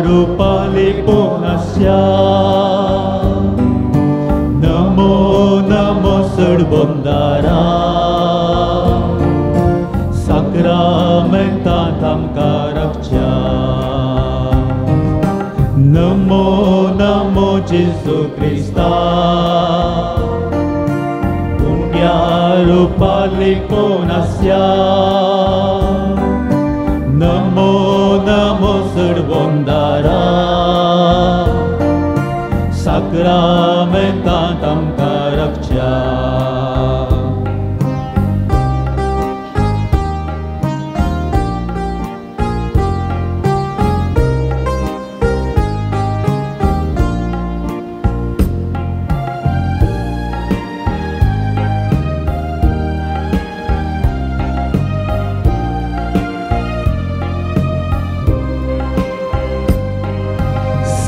रुपार लिपोवन आसच्या नमो नमो सडबंदारा साक्रामेंतांत आमकां राखच्या नमो नमो जेजू क्रिस्ता उंड्या रुपार लिपोवन आसच्या नमो नमो सडबंदारा साक्रामेंतांत आमकां राखच्या.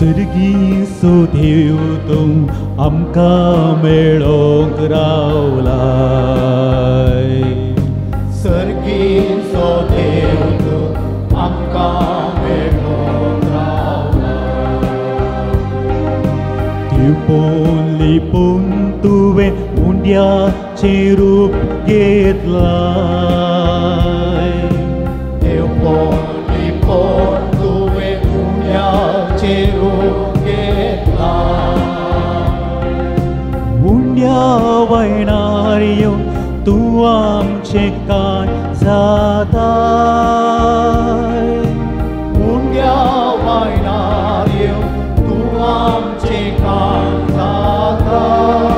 सर्गीचो देव तूं आमकां मेळोंक रावलाय सर्गीचो देव तूं आमकां मेळोंक रावलाय लिपोवन लिपोवन तुवें उंड्याचें रूप घेतलाय लिपोवन लिपोवन तुवें उंड्याचें रूप घेतलाय उंड्या वयणार येवन तूं आमचें कान जाताय उंड्या वयणार येवन तूं आमचें कान जाताय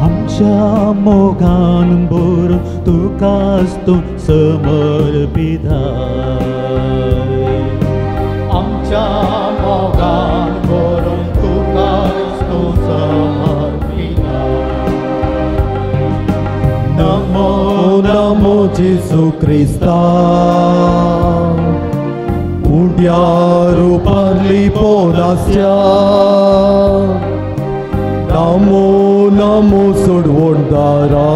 आमच्या मोगान भरून तुकाच तूं समर्पिताय आमच्या मोगान भरून तुकाच तूं समर्पिताय. नमो नमो जेजू क्रिस्ता उंड्या रुपार लिपोवन आसच्या नमो नमो सोडवणदारा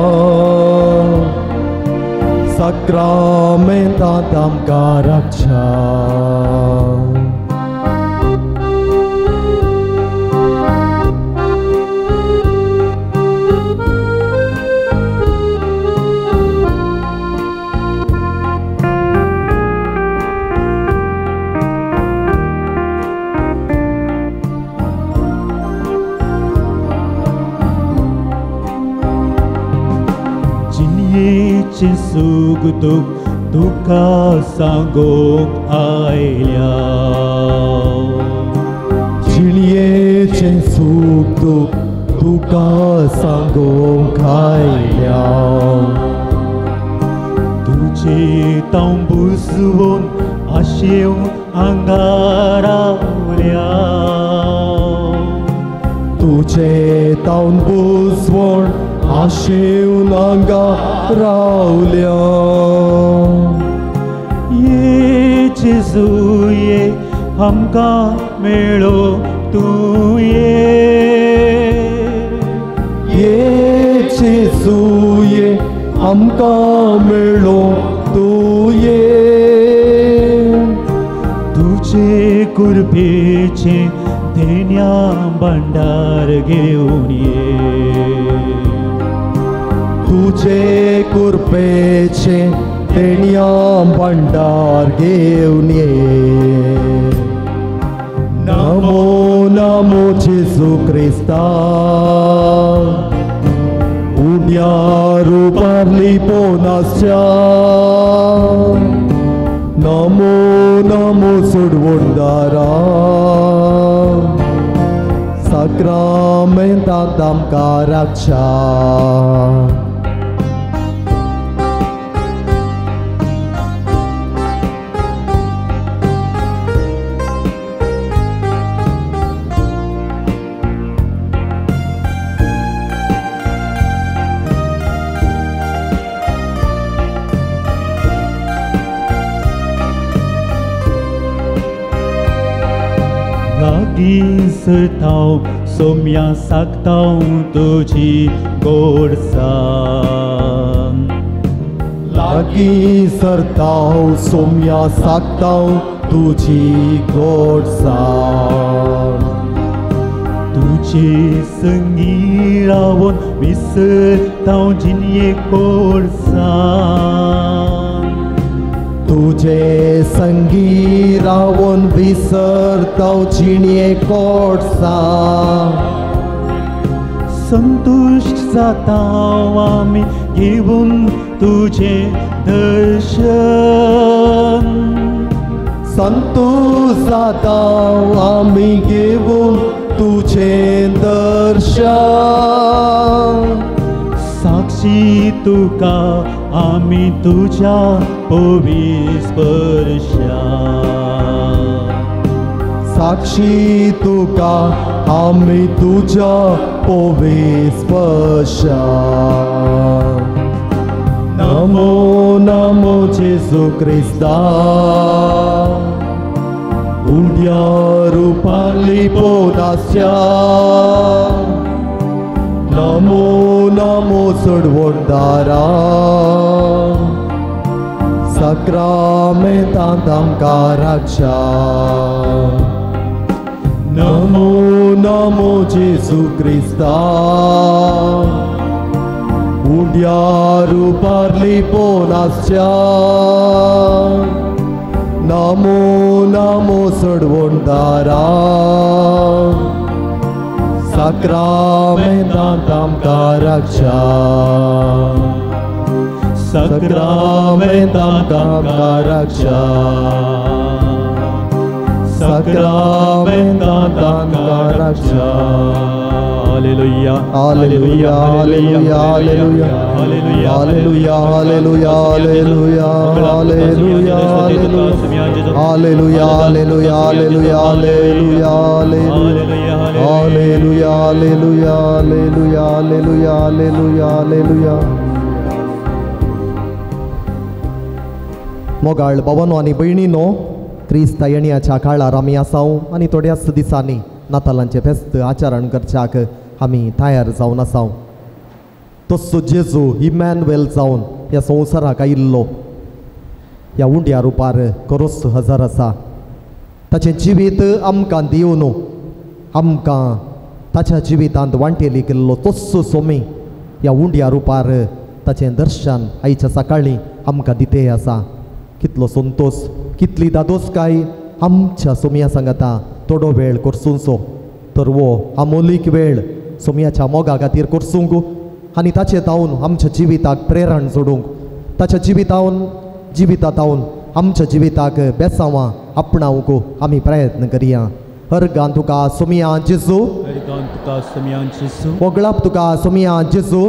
साक्रामेंतांत आमकां राखच्या. जिणयेचें सूख दूख तुका सांगूंक आयल्या जिणयेचें सूख दूख तुका सांगूंक आयल्या तुजे तांव बुजवून आशेवन हांगा रावल्या तुजे तावन बुजवण आशेवन हांगा रावल्या ये जेजू ये आमकां मेळो तूं ये ये जेजू ये आमकां मेळो तूं ये तुजे कृपेचें देण्या भांडार घेवन ये तुजे कृपेचें देण्या भांडार घेवन ये. नमो नमो जेजू क्रिस्ता उंड्या रुपार लिपोवन आसच्या नमो नमो सोडवणदारा साक्रामेंतांत आमकां राखच्या. लागीं सरतांव सोम्या सागतांव तुजी गोडसाण लागीं सरताव सोम्या सागताव तुजी गोडसाण तुजे संगी रावन विसरताव जिणये कोडसाण तुजे संगी रावन विसरताव जिणये कोडसाण संतुश्ट जाताव आमी घेवन तुजें दर्शन संतोष जाताव आमी घेवन तुजें दर्शन साक्षी तुका आमी तुज्या पवी स्पर्शा साक्षी तुका आमी तुज्या पवी स्पर्शा नमो नमो जेजू क्रिस्ता उंड्या रुपान लिपोवन आसच्या नमो नमो चडवणदारा साक्रामेंतांत आमकां राखच्या नमो नमो जेजू क्रिस्ता उंड्या रुपार लिपोवन आसच्या नमो नमो चडवणदारा साक्रामेंतांत आमकां राखच्या साक्रामेंतांत आमकां राखच्या साक्रामेंतांत आमकां राखच्या. Hallelujah hallelujah hallelujah hallelujah hallelujah hallelujah hallelujah hallelujah hallelujah hallelujah hallelujah hallelujah hallelujah hallelujah hallelujah hallelujah hallelujah hallelujah. मोगाळ बाबांनो आनी भयणीनो, क्रिस्ता येण्याच्या काळार आमी आसाव आनी थोड्याच दिसांनी नातालांचें फेस्त आचरण करच्याक आमी तयार जावन आसाव. तसो जेजू इमॅनुएल जावन ह्या संवसाराक आयिल्लो ह्या उंड्या रुपार खरोच हजर आसा. ताचें जिवीत आमकां दिवन आमकां ताच्या जिवितांत वांटेली केल्लो तस्सो सोमी ह्या उंड्या रुपार ताचें दर्शन आयच्या सकाळीं आमकां दिते आसा. कितलो संतोश, कितली दादोसकाय आमच्या सोमया सांगता थोडो वेळ करसूंचो तर वो आमोलीक वेळ सोमयाच्या मोगा खातीर करसूंक आनी ताचे तावन आमच्या जिविताक प्रेरण जोडूंक, ताच्या जिविता तावन आमच्या जिविताक बेसांवां आपणावंक आमी प्रयत्न करया. हरगान तुका सोमया जेजू, हरगान तुका सोमया जेजू, वगळाप तुका सोमया जेजू,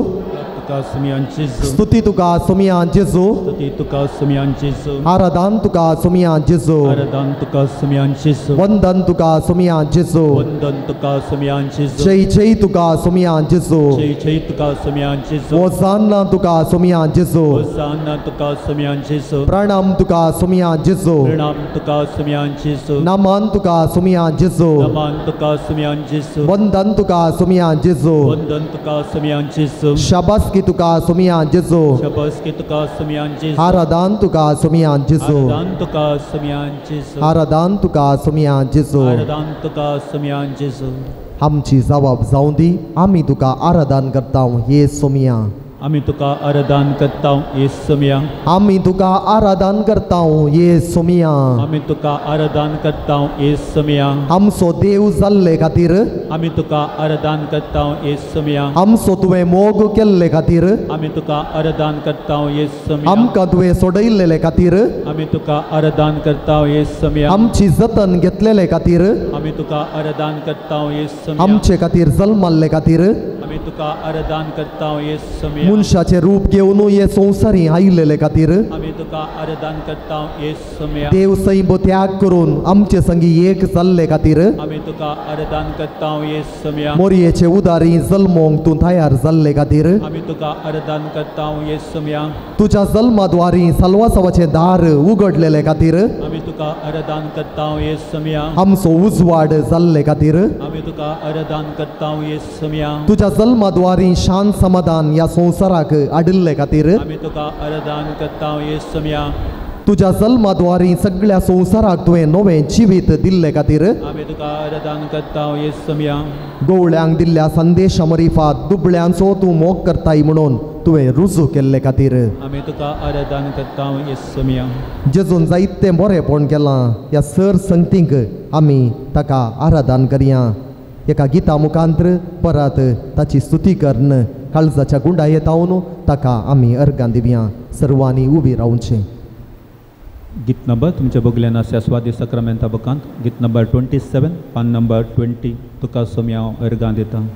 तुका सोमया जेजू, स्तुती तुका सोमया जेजू, स्तुती तुका सोमया जेजू, आराधन तुका सोमया जेजू, आराधन तुका सोमया जेजू, वंदन तुका सोमया जेजू, वंदन तुका सोमया जेजू, जय जय तुका सोमया जेजू, जय जय तुका सोमया जेजू, होसान्ना तुका सोमया जेजू, होसान्ना तुका सोमया जेजू, प्रणाम तुका सोमया जेजू, प्रणाम तुका सोमया जेजू, नमन तुका सोमया जेजू, नमन तुका सोमया जेजू, वंदन तुका सोमया जेजू, वंदन तुका सोमया जेजू, शाबासकी तुका सोमया जेजू, शाबासकी तुका सोमया जेजू, आराधन तुका सोमया जेजू, आराधन तुका सोमया जेजू, आराधन तुका सोमया जेजू, आराधन तुका सोमया जेजू. आमची जबाब जावं दी, आमी तुका आराधन करता हे सोमया, आमी तुका आराधन करता हे सोमया, आमी तुका आराधन करता हे सोमया, आमी तुका आराधन करता हे सोमया, आमचो देव जाल्ले खातीर आमी तुका आराधन करता हे सोमया, आमचो तुवें मोग केल्ले खातीर आमी तुका आराधन करता हे सोमया, आमकां तुवें सोडयल्ले खातीर आमी तुका आराधन करता हे सोमया, आमची जतन घेतलेले खातीर आमी तुका आराधन करता हे सोमया, आमचे खातीर जल्मल्ले खातीर आमी तुका आराधन करता हे सोमया, मनशाचें रूप घेवन हे संवसारी आयिल्ले खातीर आमी तुका आराधन करता हे सोमया, देव सैब त्याग करून आमचे संगी एक जाल्ले खातीर आमी तुका आराधन करता हे सोमया, मोरयेचे उदारी जल्मोंक तूं तयार जाल्ले खातीर आमी तुका आराधन करता हे सोमया, तुज्या जल्माद्वारी साल्वासावाचें दार उगडलेले खातीर आमी तुका आराधन करता हे सोमया, आमचो उजवाड जाल्ले खातीर आमी तुका आराधन करता हे सोमया, तुज्या जल्माद्वारी शांत समाधान ह्या संवसाराक हाडिल्ले खातीर आमी तुका आराधन करता येसम्या। तुज्या जल्माद्वारी सगळ्या संवसाराक तुवें नवें जिवीत दिल्ले खातीर आमी तुका आराधन करता येसम्या। गोवळ्यांक दिल्ल्या संदेशा मरिफात दुबळ्यांचो तूं मोग करताय म्हणून तुवें रुजू केल्ले खातीर आमी तुका आराधन करता येसम्या। जेजून जायतें बरेंपण केलां ह्या सर संगतींक आमी ताका आराधन करया। एका गिता मुखांत्र परत ताची स्तुती करून काळजाच्या गुंडायेत हांव ताका आमी अर्गां दिवया। सर्वांनी उबी रावचें। गीत नंबर तुमच्या बगल्यान आसा स्वादी सक्रमेंता बुकांत गीत नंबर 27 पान नंबर 20 तुका सोम्या हांव अर्गां दिता।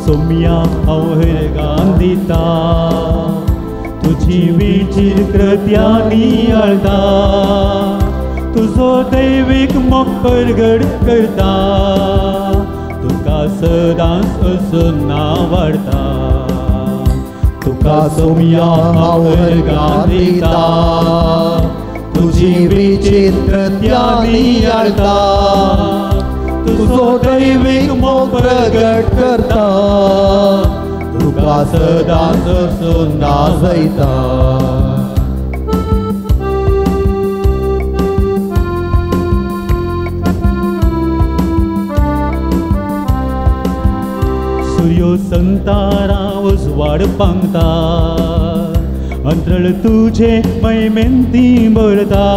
सोम्या हांव अर्गां दिता तुजी विचीर कृत्या नियाळटा तुजो दैवीक मोग परगट करता तुका सदांच असून नावाडता। तुका सोम्या हांव अर्गां दिता तुजी विचीर कृत्या नियाळटा तुजो दैवीक मोग प्रगट करता तुका सदांच असून नाजयता। सूर्यो संतारा उजवाड पांगता अंतरळ तुझे मैमेंती भरता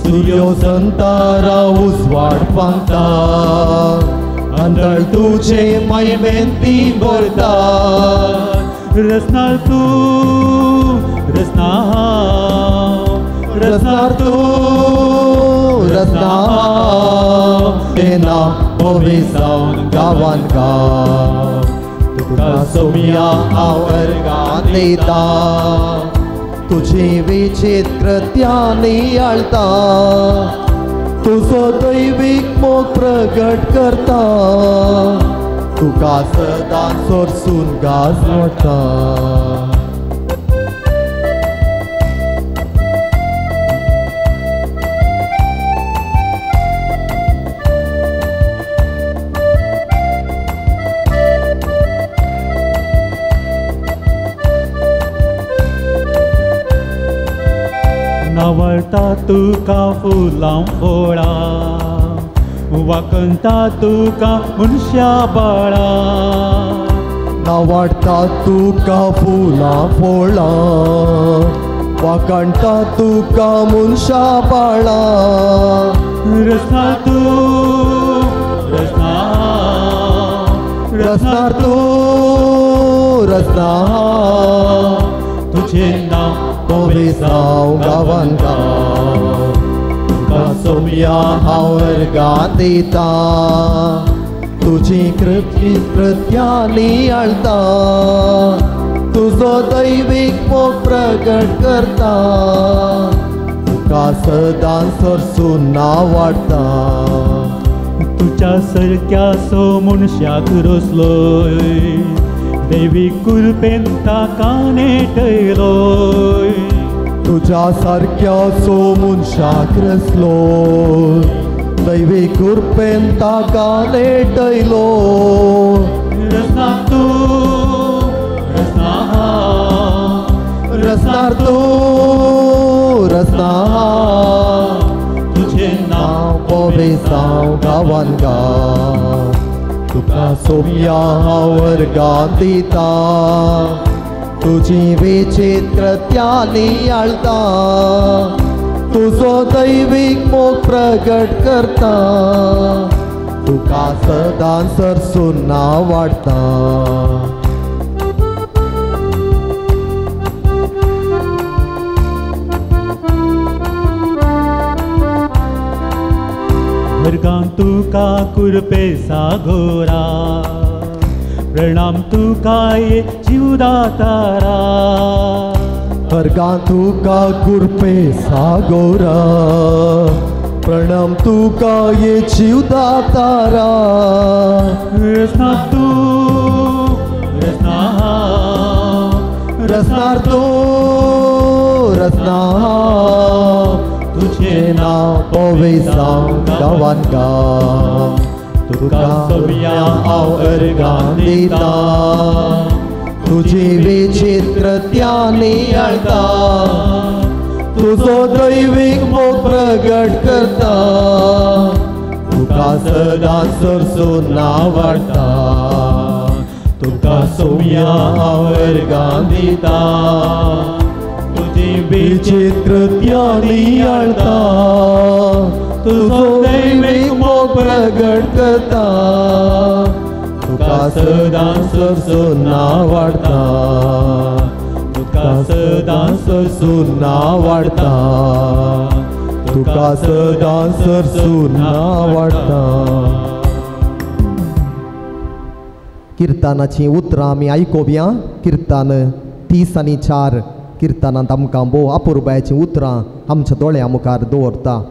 सूर्यो संतारा उजवाड पांगता अंतरळ तुझे मैमेंती भरता। रसनार तूं रसना हांव रसनार तूं रसना हांव तेन्ना ओवी जावन गांवान गांव तुका सोम्या हांव अर्गां दिता तुजी विचित्र कृत्या नियाळटा तुजो दैवीक मोग प्रगट करता तुका सदां सोरसून गाज वाडटा। नावडटा तुका फुलां फळां वाकंता तुका मनशा बाळां नावडटा तुका फुलां फळां वाकंता तुका मनशा बाळां। रसनार तूं रसना रसनार तूं रसना तुझें नांव ओवी जावं गांवान गांव तुका सोम्या हांव अर्गां दिता तुजी कृत्या नियाळटा तुजो दैवीक मोग प्रगट करता तुका सदां सरसून नावाडटा। तुज्या सारक्या सो मनशाक रचलोय देवी कृपेन ताका नेटयलोय तुज्या सारक्या सो मनशाक रचलो दैवी कृपेन ताका नेटयलो। रसनार तूं रसना हांव रसनार तूं रसना तुझें नांव ओवी जावं गांवान गांव तुका सोम्या हांव अर्गां दिता तुजी विचित्र कृत्या नियाळटा तुजो दैवीक मोग प्रगट करता तुका सदां सरसून नावाडटा। वर्गां तुका कुरपे सागोरा प्रणाम तुका ये जीवदातारा। अर्गां तुका कुरपे सागोरा, प्रणाम तुका ये जीवदातारा। रसना तूं रसना रसनार तूं रसना, तुझे नांव पवेसांव गांवान गांव, तुका सोम्या हांव अर्गां दिता, तुजी विचित्र नियाळता, तुजो दैवीक मोग प्रगट करता, तुका सदां सरसून आवडटा, तुका सोम्या हांव अर्गां दिता, तुजी विचित्र नियाळता, तुजो दैवीक मोग प्रगट करता, तुका सदां सरसून आवडटा, तुका सदां सरसून आवडटा, तुका सदां सरसून आवडटा। किर्तनाचीं उतरां आमी आयकुया। किर्तन 34 किर्तनांत आमकां भोव अपुरबायेचीं उतरां आमच्या दोळ्यां मुखार दवरता।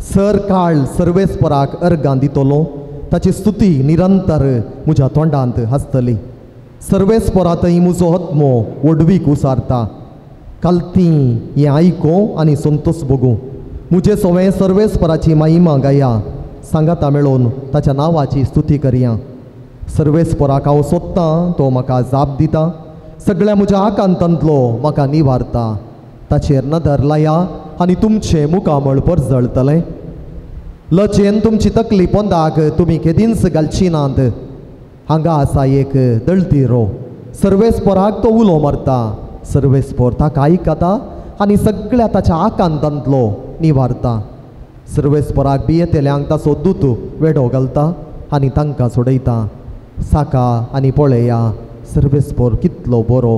सर काळ सर्वेस्पराक अर्गां दितलो, ताची स्तुती निरंतर म्हज्या तोंडांत आसतली। सर्वेस्परांतय म्हजो आत्मो व्हडवीक उसारता, कालती हें आयको आनी संतोश भोगूं। म्हजे सवें सर्वेस्पराची महिमा गाया, सांगाता मेळोवन ताच्या नांवाची स्तुती करया। सर्वेस्पराक हांव सोदतां, तो म्हाका जाप दिता, सगळ्या म्हज्या आकांतांतलो म्हाका निवारता। ताचेर नदर लाया आनी तुमचें मुखामळ परजळतलें। लजेन तुमची तकली पोंदाक तुमी केदींच घालची नात। हांगा आसा एक दळदिरो, सर्वेस्पराक तो उलो मारता, सर्वेस्पर ताका आयकता आनी सगळ्या ताच्या आकांतांतलो निवारता। सर्वेस्पराक भियेतल्यांक ताचो दूत वेडो घालता आनी तांकां सोडयता। साका आनी पळया सर्वेस्पर कितलो बरो,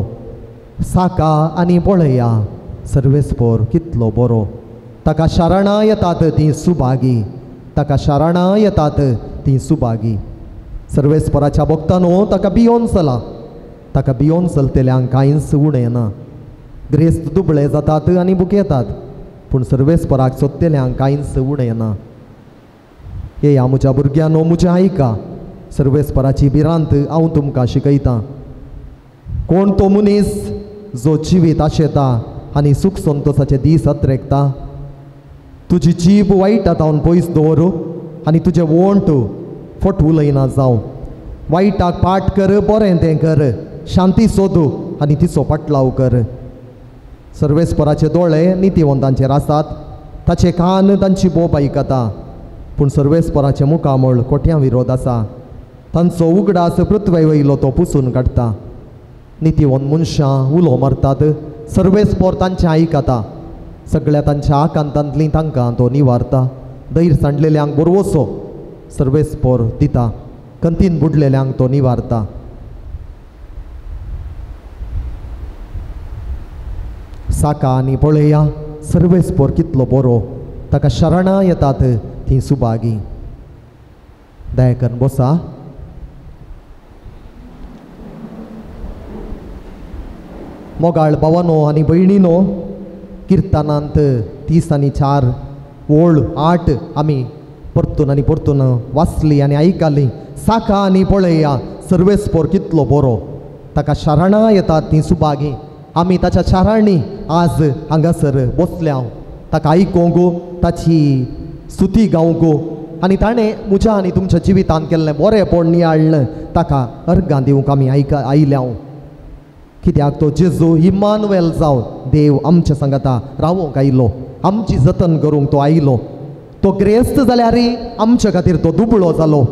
साका आनी पळया सर्वेस्पर कितलो बरो। ताका शरणां येतात तीं सुभागी, ताका शरणां येतात तीं सुभागी। सर्वेस्पराच्या भक्तानो ताका भियोन चला, ताका भियोन चलतल्यांक कांयच उणें ना। ग्रेस्त दुबळे जातात आनी भुकेतात, पूण सर्वेस्पराक सोदतल्यांक कांयच उणें ना। येया म्हज्या भुरग्यांनो, म्हजें आयका, सर्वेस्पराची भिरांत हांव तुमकां शिकयतां। कोण तो मनीस जो जिवीत आशेता आनी सूख संतोसाचे दीस अत्रेकता? तुजी जीब वायटा तावन पयस दवर आनी तुजें वोंट फट उलयना जावं। वायटाक पाट कर, बरें तें कर, शांती सोदू आनी तिचो पाटलाव कर। सर्वेस्पराचे दोळे नितीवंतांचेर आसात, ताचे कान तांची बोब आयकता, पूण सर्वेस्पराचें मुखामळ खोट्यां विरोध आसा। तांचो उगडास पृथ्वे वयलो तो पुसून काडटा। नितीवंत मनशां उलो मारतात, सर्वेस्पर तांचें आयकता, सगळ्या तांच्या आकांतांतलीं तांकां तो निवारता। धैर सांडलेल्यांक बरवसो सर्वेस्पर दिता, कंतीन बुडलेल्यांक तो निवारता। साका आनी पळया सर्वेस्पर कितलो बरो, ताका शरणां येतात तीं सुभागी। दया करून बसा। मोगाळ भावानो आनी भयणीनो, किर्तनांत 34 ओळ 8 आमी परतून आनी परतून वाचली आनी आयकली। साका आनी पळया सर्वेस्पर कितलो बरो, ताका शरणां येतात तीं सुभागी। आमी ताच्या शरणांनी आज हांगासर बसल्या, ताका आयकूंक, ताची स्तुती गावंक आनी ताणें म्हज्या आनी तुमच्या जिवितांत केल्लें बरेंपण नियाळ्ळें ताका अर्गां दिवंक आमी आयल्या। कित्याक तो जेजू इमानुएल जावन देव आमच्या सांगाता रावोंक आयलो, आमची जतन करूंक तो आयलो। तो ग्रेस्त जाल्यार आमच्या खातीर तो दुबळो जालो,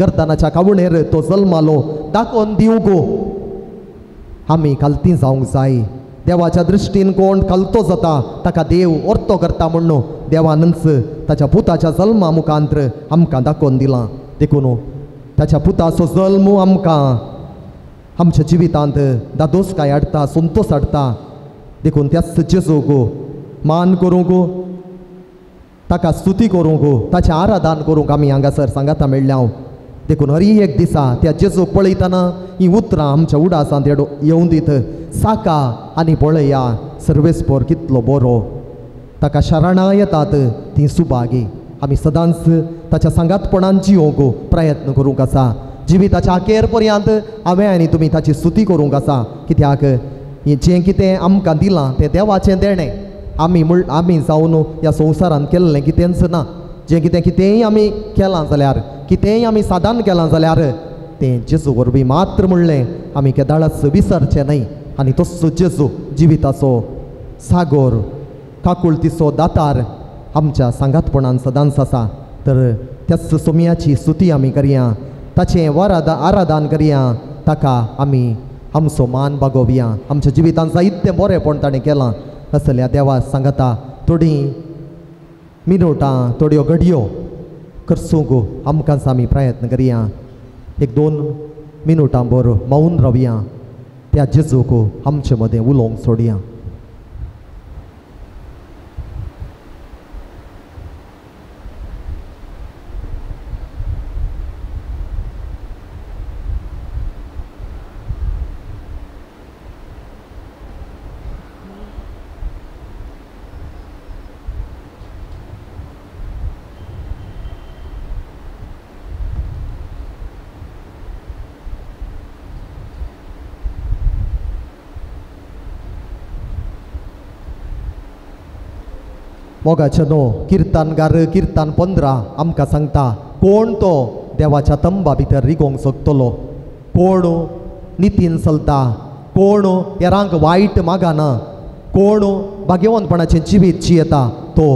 गर्दनाच्या कावणेर तो जल्मालो दाखोवन दिवंक आमी खालती जावंक जाय। देवाच्या दृश्टीन कोण खालतो जाता ताका देव orto करता म्हणून देवानच ताच्या पुताच्या जल्मा मुखांतर आमकां दाखोवन दिलां। देखून ताच्या पुताचो जल्म आमकां आमच्या जिवितांत दादोसकाय हाडटा, संतोस हाडटा। देखून त्याच जेजूक मान करूंक, ताका स्तुती करूंक, ताचें आराधन करूंक आमी हांगासर सांगाता मेळ्ळ्या। देखून हर एक दिसा त्या जेजूक पळयतना ही उतरां आमच्या उडासांत येवन दीत, साका आनी पळया सर्वेस्पोर कितलो बरो, ताका शरणां येतात ती सुभागी। आमी सदांच ताच्या सांगातपणान जियोंक प्रयत्न करूंक आसा। जिविताच्या अखेर पर्यंत हांवें आनी तुमी ताची स्तुती करूंक आसा, कित्याक जें कितें आमकां दिलां तें देवाचें देणें। आमी जावन ह्या संवसारांत केल्लें कितेंच ना। जें कितें कितेंय आमी केलां जाल्यार, कितेंय आमी सादान केलां जाल्यार तें जेजू वरवीं मात्र म्हणलें आमी केदाळाच विसरचें न्हय। आनी तसो जेजू जिविताचो सागोर, काकुळतीचो दातार आमच्या सांगातपणान सदांच आसा। तर त्याच सोम्याची स्तुती आमी करया, ताचें आराधन करया, ताका आमी आमचो मान बागोवया। आमच्या जिवितांत जायतें बरेंपण ताणें केलां। असल्या देवा सांगता थोडीं मिनुटां, थोड्यो घडयो करसूंक आमकांच आमी प्रयत्न करया। एक दोन मिनुटां बर मौन रावया, त्या जेजूक आमचे मदें उलोवंक सोडया। मोगाचे न्हू किर्तनगार किर्तन 15 आमकां सांगता, कोण तो देवाच्या तंबा भितर रिगोवंक शकतलो, कोण नितीन चलता, कोण हेरांक वायट मागना, कोण भाग्यवंतपणाचें जिवीत जियेता तो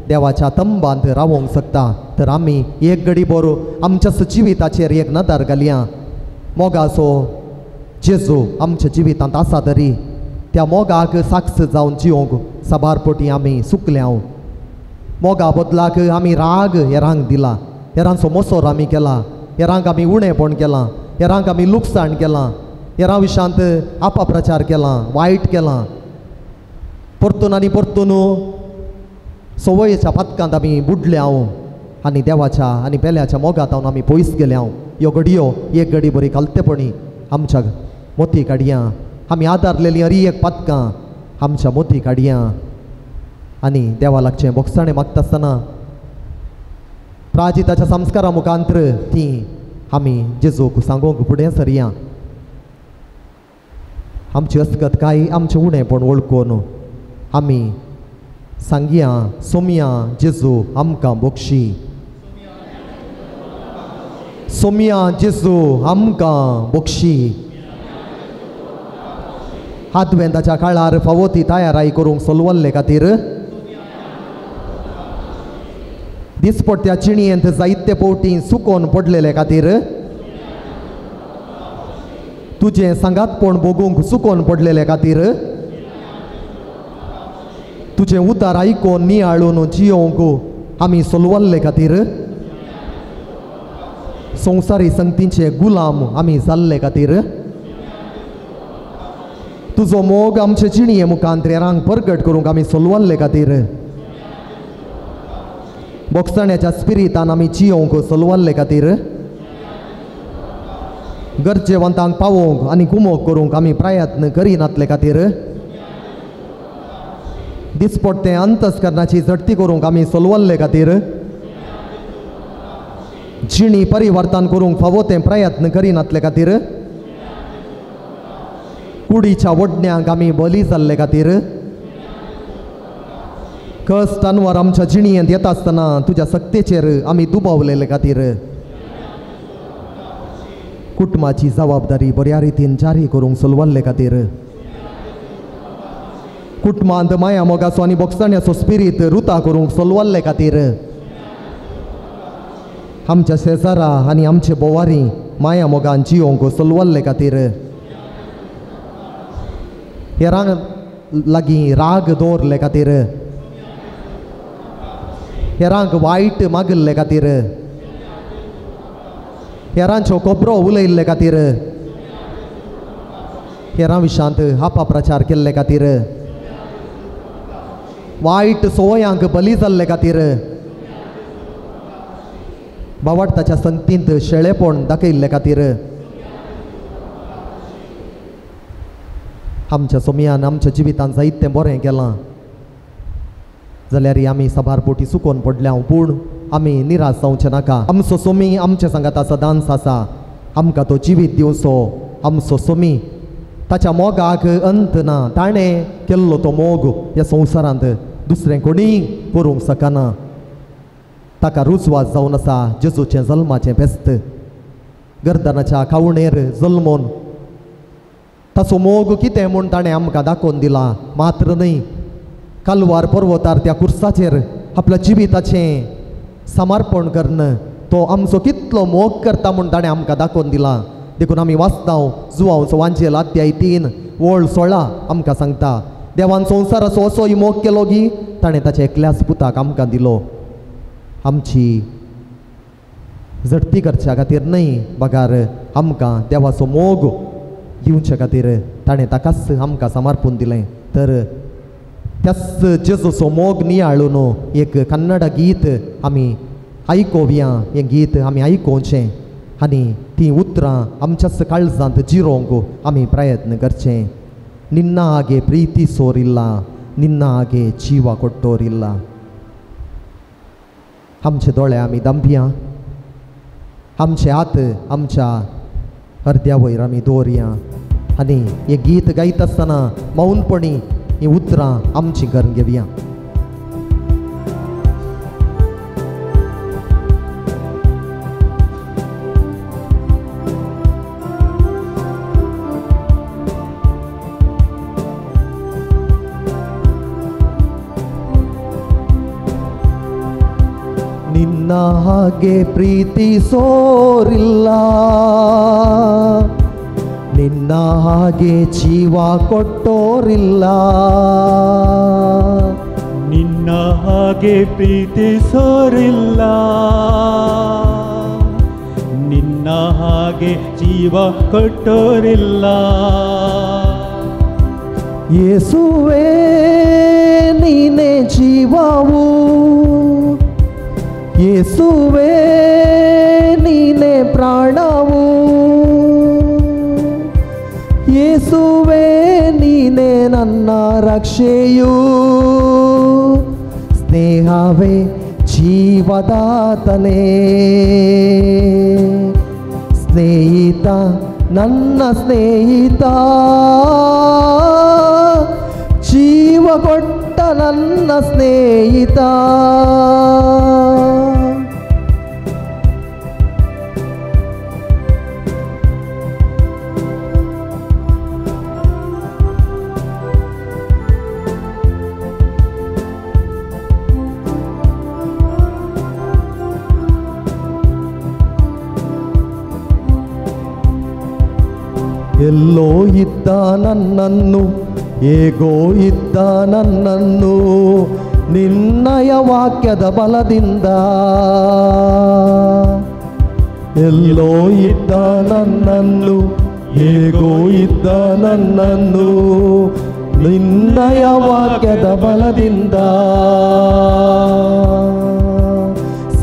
देवाच्या तंबांत रावोंक शकता। तर आमी एक घडी बरो आमच्या जिविताचेर एक नदर घालया। मोगाचो जेजू आमच्या जिवितांत आसा तरी त्या मोगाक साक्ष जावन जिवंक साबार पटी आमी सुकल्या। मोगा बदलाक आमी राग हेरांक दिला, हेरांचो मोसोर आमी केला, हेरांक आमी उणेपण केलां, हेरांक आमी लुकसाण केलां, हेरां विशांत आपाप्रचार केला, वायट केलां। परतून आनी परतून संवयेच्या पातकांत आमी बुडल्या आनी देवाच्या आनी पेल्याच्या मोगांत आमी पयस गेल्या। ह्यो घडयो एक घडी बरी खालतेपणी आमच्या मोती काडया, आमी आदारलेली हरी एक पातकां आमच्या मोती काडया आनी देवा लागचें बोगसाणें मागता आसतना प्राजिताच्या संस्कारा मुखांत्र ती आमी जेजूक सांगूंक फुडें सरया। आमची अस्कत काय आमचें उणेपण वळखून आमी सांगया, सोमया जेजू आमकां बोगशी, सोमया जेजू आमकां बोगशी। आदवेंताच्या काळार फावो ती तयाराय करूंक सोलवल्ले खातीर दिसपट्ट्या चिणयेंत जायते पवटी सुकोन पडलेले खातीर तुजें सांगातपण भोगूंक सुकोन पडलेले खातीर तुजें उतार आयकोन नियाळून जियोवंक आमी सोलवल्ले खातीर संवसारी संगतींचे गुलाम आमी जाल्ले खातीर तुजो मोग आमचे जिणये मुखांत हेरांक परगट करूंक आमी सोलवल्ले खातीर बोगसण्याच्या स्पिरितान आमी जियोवंक सोलवल्ले खातीर गरजेवंतांक पावोवंक आनी गुमोक करूंक आमी प्रयत्न करिनातले खातीर दिसपट्टें अंतस्करणाची झडती करूंक आमी सोलवल्ले खातीर जिणी परिवर्तन करूंक फावो तें प्रयत्न करिनातले खातीर कुडीच्या वडण्यांक आमी बली जाल्ले खातीर कश्ट अनवर आमच्या जिणयेंत येता आसतना तुज्या सक्तेचेर आमी दुबावलेले खातीर कुटुंबाची जबाबदारी बऱ्या रितीन जारी करूंक सोलवल्ले खातीर कुटुंबांत माया मोगाचो आनी बोगसण्याचो स्पिरीत रुता करूंक सोलवल्ले खातीर आमच्या शेजारा आनी आमचे बोवारी माया मोगान जियोवंक सोलवल्ले खातीर हेरांक लागीं राग दवरले खातीर हेरांक वायट मागिल्ले खातीर हेरांच्यो खबरो उलयल्ले खातीर हेरां विशांत आपाप्रचार केल्ले खातीर वायट संवयांक बली जाल्ले खातीर बावडताच्या संगतींत शेळेपण दाखयल्ले खातीर आमच्या सोमयान आमच्या जिवितान जायतें बरें केलां जाल्यार आमी साबार पोटी चुकोन पडल्या, पूण आमी निराश जावचें नाका. आमचो सोमी आमच्या सांगाता सदांच आसा. आमकां तो जिवीत दिवचो आमचो सोमी, ताच्या मोगाक अंत ना. ताणें केल्लो तो मोग ह्या संवसारांत दुसरें कोणीय करूंक शकना. ताका रुजवात जावन आसा जेजूचें जल्माचें फेस्त. गर्दनाच्या खावणेर जल्मोन ताचो मोग कितें म्हूण ताणें आमकां दाखोवन दिला. मात्र न्हय, कालवार पर्वतार त्या कुर्साचेर आपल्या जिविताचें समर्पण करून तो आमचो कितलो मोग करता म्हूण ताणें आमकां दाखोवन दिला. देखून आमी वाचताव जुवांवचो वांजेल अध्याय 3:16 आमकां सांगता, देवान संवसाराचो असोय मोग केलो की ताणें ताच्या एकल्याच पुताक आमकां दिलो. आमची झडती करच्या खातीर न्हय, बगार आमकां देवाचो मोग दिवचे खातीर ताणें ताकाच आमकां समर्पून दिलें. तर त्याच जेजूचो मोग नियाळून एक कन्नड गीत आमी आयकोवया. हें गीत आमी आयकोवचें आनी तीं उतरां आमच्याच काळजांत जिरोवंक आमी प्रयत्न करचें. निन्ना आगे प्रीती सोरिल्ला, निन्ना आगे जिवा कोट्टोरिल्ला. आमचे दोळे आमी दांपया, आमचे हात आमच्या अर्द्या वयर आमी दवरया आनी हें गीत गायता आसतना मौनपणी हीं उतरां आमचीं करून घेवया. ನಿನ್ನ ಹಾಗೆ ಪ್ರೀತಿಸೋರಿಲ್ಲ, ನಿನ್ನ ಹಾಗೆ ಜೀವ ಕೊಟ್ಟೋರಿಲ್ಲ, ನಿನ್ನ ಹಾಗೆ ಪ್ರೀತಿಸೋರಿಲ್ಲ, ನಿನ್ನ ಹಾಗೆ ಜೀವ ಕೊಟ್ಟೋರಿಲ್ಲ. ಯೇಸುವೇ ನೀನೇ ಜೀವವು, ಯೇಸುವೇ ನೀನೇ ಪ್ರಾಣವು, ಯೇಸುವೇ ನೀನೇ ನನ್ನ ರಕ್ಷೆಯು, ಸ್ನೇಹವೇ ಜೀವದಾತನೇ, ಸ್ನೇಹಿತ ನನ್ನ ಸ್ನೇಹಿತ, ಜೀವ ಕೊಟ್ಟ ನನ್ನ ಸ್ನೇಹಿತ. ಎಲ್ಲೋ ಇದ್ದ ನನ್ನನ್ನು, ಹೇಗೋ ಇದ್ದ ನನ್ನನ್ನು, ನಿನ್ನಯ ವಾಕ್ಯದ ಬಲದಿಂದ. ಎಲ್ಲೋ ಇದ್ದ ನನ್ನನ್ನು, ಹೇಗೋ ಇದ್ದ ನನ್ನನ್ನು, ನಿನ್ನಯ ವಾಕ್ಯದ ಬಲದಿಂದ.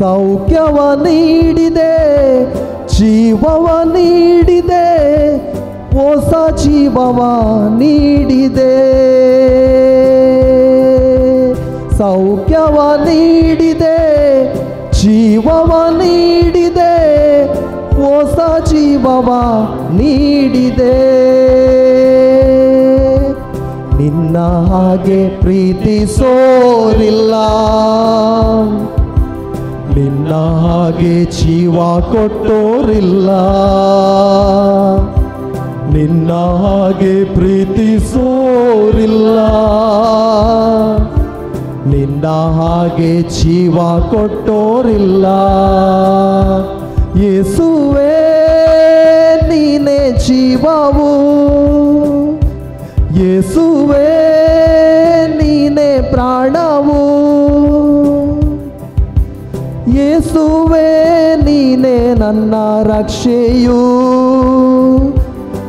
ಸೌಖ್ಯವ ನೀಡಿದೆ, ಜೀವವ ನೀಡಿದೆ, ಹೊಸ ಜೀವವ ನೀಡಿದೆ. ಸೌಖ್ಯವ ನೀಡಿದೆ, ಜೀವವ ನೀಡಿದೆ, ಹೊಸ ಜೀವವ ನೀಡಿದೆ. ನಿನ್ನ ಹಾಗೆ ಪ್ರೀತಿಸೋರಿಲ್ಲ, ನಿನ್ನ ಹಾಗೆ ಜೀವ ಕೊಟ್ಟೋರಿಲ್ಲ, ನಿನ್ನ ಹಾಗೆ ಪ್ರೀತಿಸೋರಿಲ್ಲ, ನಿನ್ನ ಹಾಗೆ ಜೀವ ಕೊಟ್ಟೋರಿಲ್ಲ. ಯೇಸುವೇ ನೀನೇ ಜೀವವು, ಯೇಸುವೇ ನೀನೇ ಪ್ರಾಣವು, ಯೇಸುವೇ ನೀನೇ ನನ್ನ ರಕ್ಷೆಯು,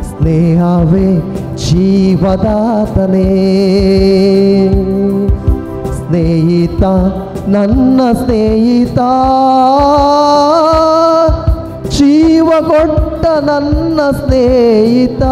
ಸ್ನೇಹವೇ ಜೀವದಾತನೇ, ಸ್ನೇಹಿತ ನನ್ನ ಸ್ನೇಹಿತ, ಜೀವ ಕೊಟ್ಟ ನನ್ನ ಸ್ನೇಹಿತ.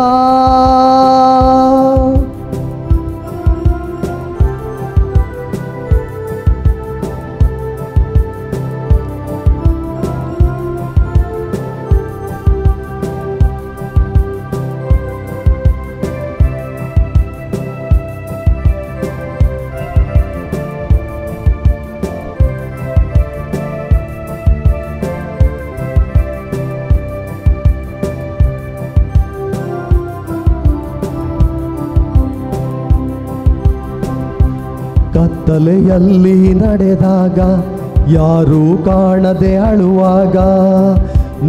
ಕತ್ತಲೆಯಲ್ಲಿ ನಡೆದಾಗ ಯಾರೂ ಕಾಣದೆ ಅಳುವಾಗ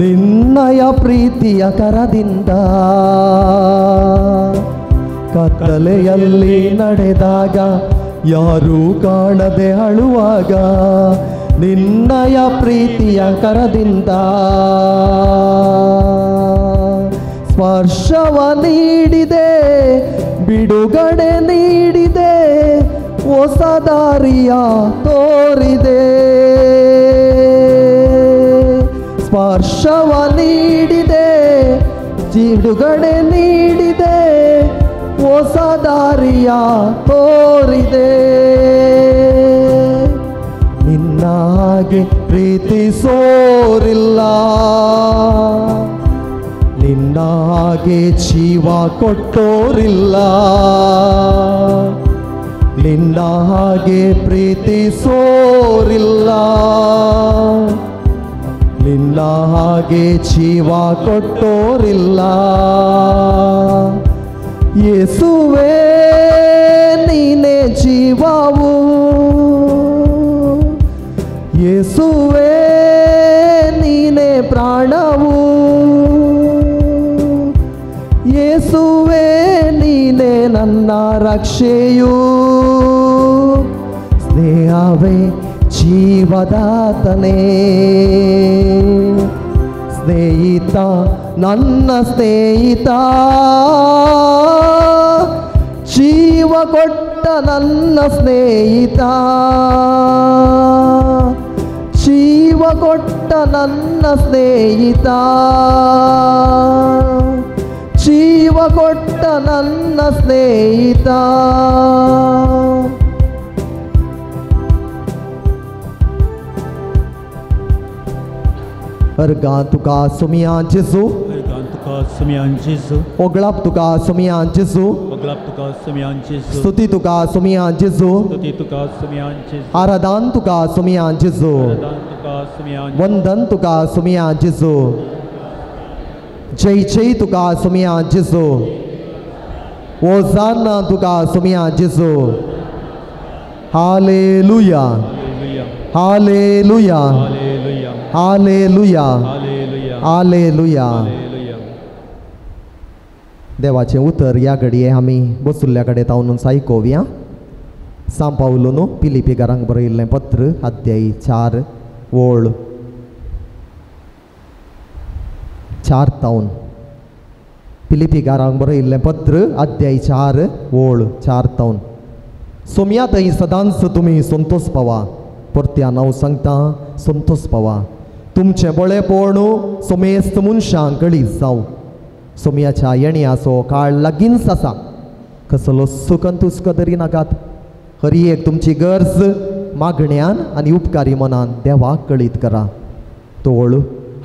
ನಿನ್ನಯ ಪ್ರೀತಿಯ ಕರದಿಂದ, ಕತ್ತಲೆಯಲ್ಲಿ ನಡೆದಾಗ ಯಾರೂ ಕಾಣದೆ ಅಳುವಾಗ ನಿನ್ನಯ ಪ್ರೀತಿಯ ಕರದಿಂದ ಸ್ಪರ್ಶವ ನೀಡಿದೆ, ಬಿಡುಗಡೆ ನೀಡಿದೆ, ಹೊಸ ದಾರಿಯ ತೋರಿದೆ. ಸ್ಪರ್ಶವ ನೀಡಿದೆ, ಬಿಡುಗಡೆ ನೀಡಿದೆ, ಹೊಸ ದಾರಿಯ ತೋರಿದೆ. ನಿನ್ನ ಹಾಗೆ ಪ್ರೀತಿಸೋರಿಲ್ಲ, ನಿನ್ನ ಹಾಗೆ ಜೀವ ಕೊಟ್ಟೋರಿಲ್ಲ, ನಿನ್ನ ಹಾಗೆ ಪ್ರೀತಿಸೋರಿಲ್ಲ, ನಿನ್ನ ಹಾಗೆ ಜೀವ ಕೊಟ್ಟೋರಿಲ್ಲ. ಯೇಸುವೇ ನೀನೇ ಜೀವವು, ಯೇಸುವೇ ನೀನೇ ಪ್ರಾಣವು, ಯೇಸುವೇ ನೀನೇ ನನ್ನ ರಕ್ಷೆಯು, ಸ್ನೇಹವೇ ಜೀವದಾತನೇ, ಸ್ನೇಹಿತ ನನ್ನ ಸ್ನೇಹಿತ, ಜೀವ ಕೊಟ್ಟ ನನ್ನ ಸ್ನೇಹಿತ, ಜೀವ ಕೊಟ್ಟ ನನ್ನ ಸ್ನೇಹಿತ, ಜೀವ ಕೊಟ್ಟ ನನ್ನ ಸ್ನೇಹಿತ. अर्गां तुका सुमिया जेजू, अर्गां तुका सुमिया जेजू, ओगळाप तुका सुमिया जेजू, ओगळाप तुका सुमिया जेजू, स्तुती तुका सुमिया जेजू, स्तुती तुका सुमिया जेजू, आराधन तुका सुमिया जेजू, आराधन तुका सुमिया, वंदन तुका सुमिया जेजू, जय जय तुका सुमिया जेजू, ओजाना तुका सुमिया जेजू. Hallelujah, hallelujah, hallelujah, hallelujah. देवाचें उतर ह्या घडये आमी बसुल्ल्या कडेन तावनून आयकोवया. सांव पावलून पिलिपीकारांक बरयिल्लें पत्र अध्याय 4 ओळ 4 तावन. पिलिपीकारांक बरयिल्लें पत्र अध्याय 4 ओळ 4 तावन. सोम्या थंय सदांच तुमी संतोष पावा, परत्यान हांव सांगता संतोष पावा. तुमचें बळेपण सोमेस्त मनशांक कळीत जावं. सोम्याच्या येण्याचो काळ लागींच आसा. कसलो सुकन तुस्क तरी नाकात. हरी एक तुमची गरज मागण्यान आनी उपकारी मनान देवाक कळीत करा. तोळ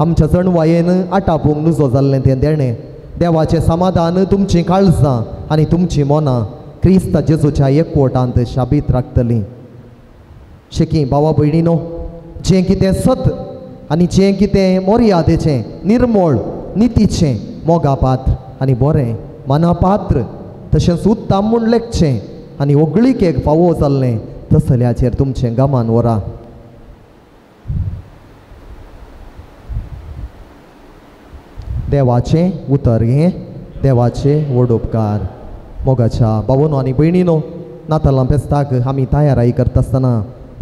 आमच्या जणवायेन आटापूंक नुजो जाल्लें तें देणें देवाचें समाधान तुमचीं काळजां आनी तुमचीं मनां क्रिस्ता जेजूच्या एकवटांत शाबीत राखतलीं. शेकी भावा भयणीनो, जें कितें सत आनी जें कितें मर्यादेचें, निर्मळ, नितीचें, मोगापात्र आनी बरें मनापात्र तशेंच उत्तम म्हूण लेखचें आनी होगळिकेक फावो जाल्लें तसल्याचेर तुमचें गमान व्हरा. देवाचें उतर हें देवाचें व्हड उपकार. मोगाच्या भावनो आनी भयणीनो, नातालां फेस्ताक आमी तयाराई करता आसतना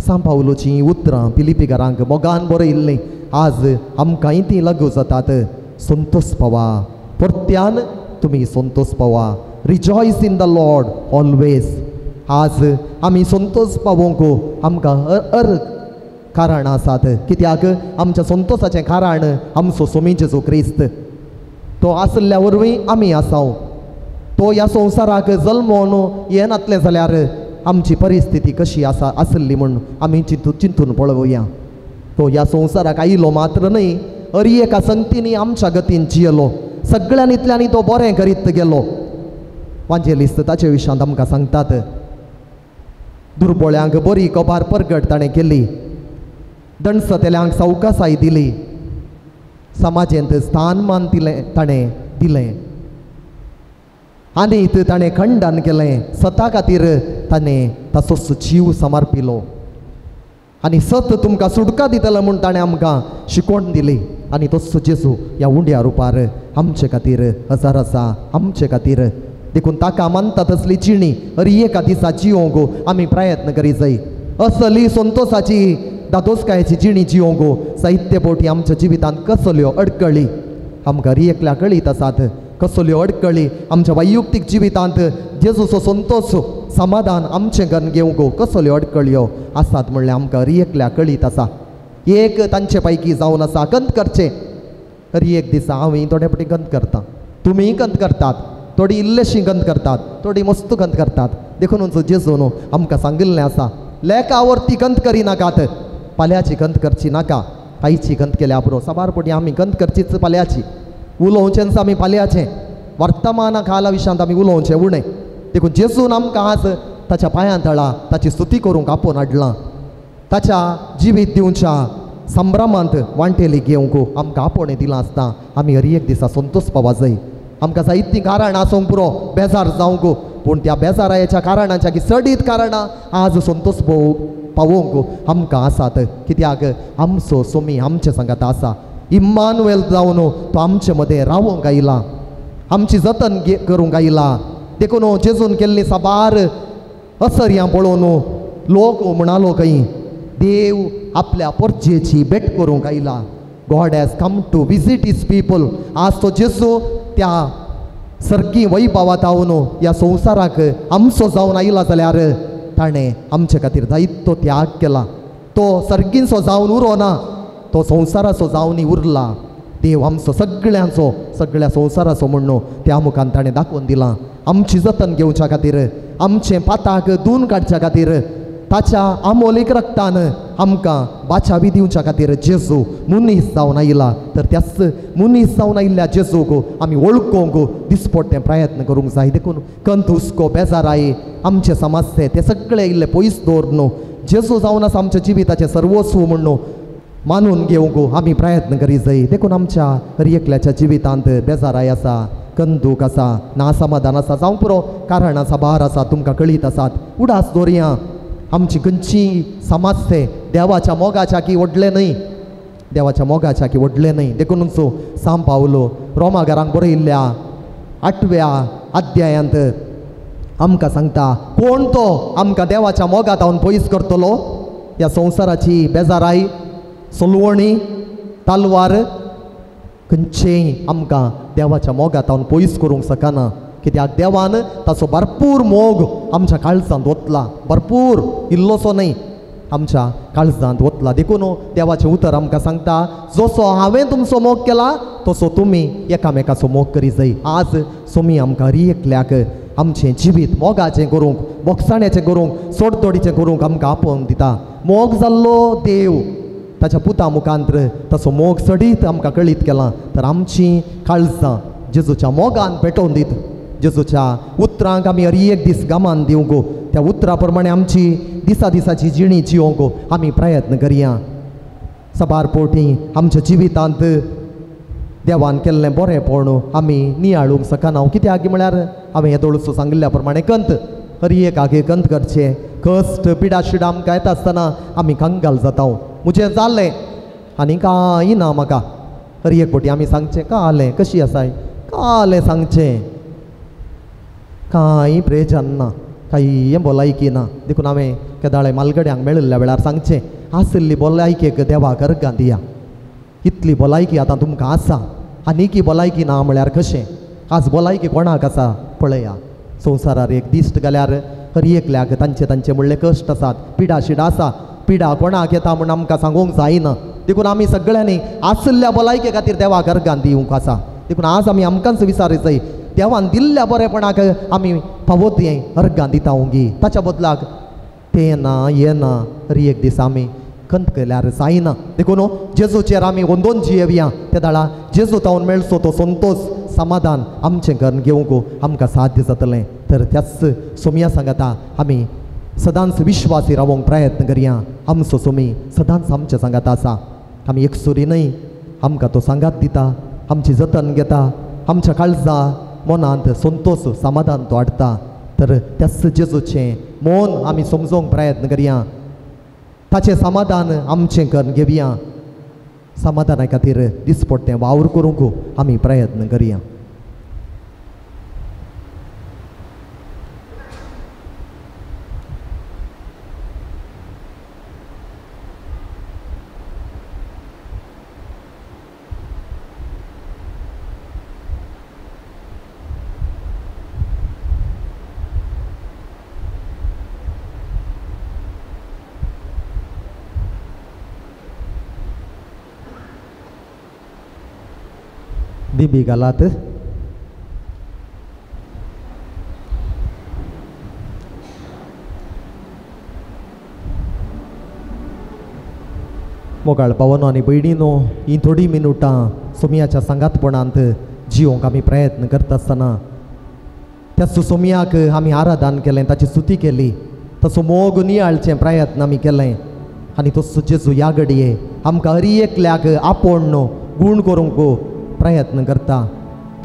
सांव पावलूचीं उतरां पिलिपीकारांक मोगान बरयिल्लीं आज आमकांय तीं लागू जातात. संतोष पावा, परत्यान तुमी संतोष पावा. Rejoice in the Lord always. आज आमी संतोष पावोवंक आमकां हर हर कारणां आसात. कित्याक आमच्या संतोसाचें कारण आमचो सोमी जेजू क्रिस्त तो आसल्या वरवीं आमी आसाव. तो ह्या संवसाराक जल्मोन येनातलें जाल्यार आमची परिस्थिती कशी आसा आसली म्हूण आमी चिंतून पळोवया. तो ह्या संवसाराक आयलो मात्र न्हय, अरी एका संगतींनी आमच्या गतीन जियेलो, सगळ्यांनी इतल्यांनी तो बरें करीत गेलो. वांजेलिस्त ताचे विशयांत आमकां सांगतात, दुर्बोळ्यांक बरी कबार परगट ताणें केली, दणसतेल्यांक सवकासाय दिली, समाजेंत स्थानमान दिलें ताणें दिलें, आनी ताणें खंडन केलें. सता खातीर ताणें ताचो जीव समर्पिलो आनी सत तुमकां सुटका दितलो म्हूण ताणें आमकां शिकवण दिली. आनी तसो जेजू ह्या उंड्या रुपार आमचे खातीर हजार आसा आमचे खातीर. देखून ताका मानता तसली जिणी अरी एका दिसा जियोंक आमी प्रयत्न करी जाय. असली संतोसाची दादोसकायेची जिणी जियोंक साहित्य पोटी आमच्या जिवितांत कसल्यो अडकळी आमकां अरी एकल्या कळीत आसात, कसल्यो अडकळी आमच्या वैयक्तीक जिवितांत जेजूचो संतोस समाधान आमचें घन घेवंक कसल्यो अडकळ्यो आसात म्हणल्यार आमकां अरी एकल्या कळीत आसा. एक तांचे पैकी जावन आसा गंत करचें. अरी एक दिसा हांव थोडे फावटी गंत करता, तुमीय गंत करतात, थोडी इल्लेशी गंत करतात, थोडी मस्त गंत करतात. देखून जेजू न्हू आमकां सांगिल्लें आसा, लेखावरती गंत करिनाकात, पाल्याची गंत करची नाका. आयची गंत केल्या पुरो साबार पटी आमी गंत करचीच पाल्याची, उलोवचेंच आमी पाल्याचें, वर्तमाना खाला विशयांत आमी उलोवचें उणें. देखून जेजून आमकां आज ताच्या पांयां तळा ताची स्तुती करूंक आपोवन हाडलां, ताच्या जिवीत दिवच्या संभ्रमांत वांटेली घेवंक आमकां आपोवणें दिलां आसता आमी हर एक दिसा संतोष पावा जाय. आमकां जायतीं कारणां आसूंक पुरो बेजार जावंक, पूण त्या बेजारायच्या कारणांच्या की चडीत कारणां आज संतोष पावोवंक आमकां आसात. कित्याक आमचो सोमी आमचे सांगात आसा, इम्मानुएल जावन तो आमचे मदें रावोंक आयला, आमची जतन करूंक आयला. देखून जेजून केल्ली साबार असर्यां पळोवन लोक म्हणालो खंय देव आपल्या परजेची भेट करूंक आयला. God has come to visit his people. आज तो जेजू त्या सर्गी वैभवात जावन ह्या संवसाराक आमचो जावन आयला जाल्यार ताणें आमचे खातीर जायतो त्याग केला. तो सर्गींचो जावन उरो ना, तो संवसाराचो जावन उरला. देव आमचो सगळ्यांचो सगळ्या संवसाराचो म्हूण त्या मुखान ताणें दाखोवन दिलां. आमची जतन घेवच्या खातीर, आमचें पाताक धुवन काडच्या खातीर, ताच्या आमोलीक रक्तान आमकां बाचावी दिवच्या खातीर जेजू मनीस जावन आयला. तर त्याच मनीस जावन आयिल्ल्या जेजूक आमी वळखूंक दिसपट्टे प्रयत्न करूंक जाय. देखून कंत हुस्को बेजाराय आमचे समस्ये ते सगळे इल्ले पयस दवर जेजू जावन आसा आमच्या जिविताचें सर्वस्व म्हूण मानून घेवंक आमी प्रयत्न करी जाय. देखून आमच्या हर एकल्याच्या जिवितांत बेजाराय आसा, कंदूक आसा, नासमाधान आसा, जावंक पुरो कारणां साबार आसा, तुमकां कळीत आसात. उडास दवरया आमची खंयची समस्ये देवाच्या मोगाच्या की व्हडलें न्हय, देवाच्या मोगाच्या की व्हडलें न्हय. देखूनच सांव पावलो रोमागारांक बरयिल्ल्या 8व्या अध्यायांत आमकां सांगता, कोण तो आमकां देवाच्या मोगांत पयस करतलो? ह्या संवसाराची बेजाराय, सलवणी, तलवार खंयचेय आमकां देवाच्या मोगांत पयस करूंक शकना. कित्याक देवान ताचो भरपूर मोग आमच्या काळजांत वतला, भरपूर, इल्लोसो न्हय, आमच्या काळजांत वतला. देखून देवाचें उतर आमकां सांगता, जसो हांवें तुमचो मोग केला तसो तुमी एकामेकाचो मोग करी जाय. आज सोमी आमकां हर एकल्याक आमचें जिवीत मोगाचें करूंक, बोगसाण्याचें करूंक, सोडतोडीचें करूंक आमकां आपोवन दिता. मोग जाल्लो देव ताच्या पुता मुखांतर ताचो मोग सडीत आमकां कळीत केला. तर आमची काळजां जेजूच्या मोगान पेटोवन दीत, जेजूच्या उतरांक आमी हर एक दीस गमान दिवंक, त्या उतरा प्रमाणे आमची दिसा दिसाची जिणी जिवंक आमी प्रयत्न करया. साबार पोटी आमच्या जिवितांत देवान केल्लें बरेंपण आमी नियाळूंक शकना. कित्याक म्हळ्यार हांवें हेदोळसो सांगिल्ल्या प्रमाणे कंत हर एक आगे कंत करचें, कश्ट पिडा शिडा आमकां येता आसतना आमी कंगाल जाता. म्हजें जालें आनी कांय ना म्हाका. हर एक फावटी आमी सांगचें कालें कशी आसाय, कालें सांगचें, कांय प्रयोजन ना, कांय भलायकी ना. देखून हांवें केदाळे मालगड्यांक मेळिल्ल्या वेळार सांगचें, आशिल्ली भलायकेक देवाक अर्गां दिया. इतली भलायकी आतां तुमकां आसा, आनीकी भलायकी ना म्हळ्यार कशें? आज भलायकी कोणाक आसा पळया. संवसारार एक दिश्ट घाल्यार हर एकल्याक तांचे तांचे म्हणले कश्ट आसात, पिडा शिडा आसा, पिडा कोणाक येता म्हूण आमकां सांगूंक जायना. देखून आमी सगळ्यांनी आशिल्ल्या भलायके खातीर देवाक अर्गां दिवंक आसा. देखून आज आमी आमकांच विचार जाय, देवान दिल्ल्या बरेपणाक आमी फावो तें अर्गां दिता उंगी, ताच्या बदलाक तें ना हें ना हर एक दीस आमी खंत केल्यार जायना. देखून जेजूचेर आमी वंदोन जियेवया. ते दाळा जेजू तावन मेळचो तो संतोश समाधान आमचें करून घेवंक आमकां साध्य जातलें. तर त्याच सोमया सांगाता आमी सदांच विश्वासी रावोंक प्रयत्न करया. आमचो सोमी सदांच आमच्या सांगाता आसा. आमी एकसुरी न्हय, आमकां तो सांगात दिता, आमची जतन घेता, आमच्या काळजा मनांत संतोश समाधान तो हाडटा. तर त्याच जेजूचें मन आमी समजोवंक प्रयत्न करया, ताचें समाधान आमचें करून घेवया. समाधाना खातीर दिसपट्टें वावर करूंक आमी प्रयत्न करया. दिबी घालात. मोगाळ पावनो आनी भयणीनो, ही थोडी मिनुटां सोमयाच्या सांगातपणांत जिवंक आमी प्रयत्न करता आसतना त्या सोमयाक आमी आराधन केलें, ताची स्तुती केली, तसो मोग नियाळचें प्रयत्न आमी केलें. आनी तसो जेजू ह्या घडये आमकां हर एकल्याक आपोवन गूण करूंक प्रयत्न करता.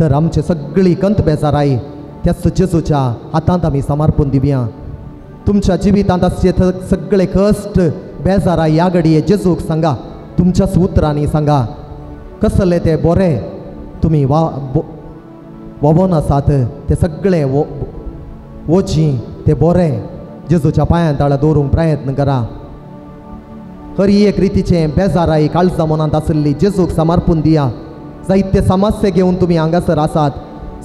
तर आमचे सगळी कंत बेजाराय त्याच जेजूच्या हातांत आमी समर्पण दिवया. तुमच्या जिवितांत आसचे सगळे कश्ट बेजाराय ह्या घडये जेजूक सांगा, तुमच्याच उतरांनी सांगा. कसले ते बोरे तुमी वोवन आसात ते सगळे वोजी ते बोरे जेजूच्या पांयां ताळा दवरूंक प्रयत्न करा. हर एक रितीचें बेजाराय काळजा मनांत आशिल्ली जेजूक समर्पण दिया. जायते समस्या घेवन तुमी हांगासर आसात,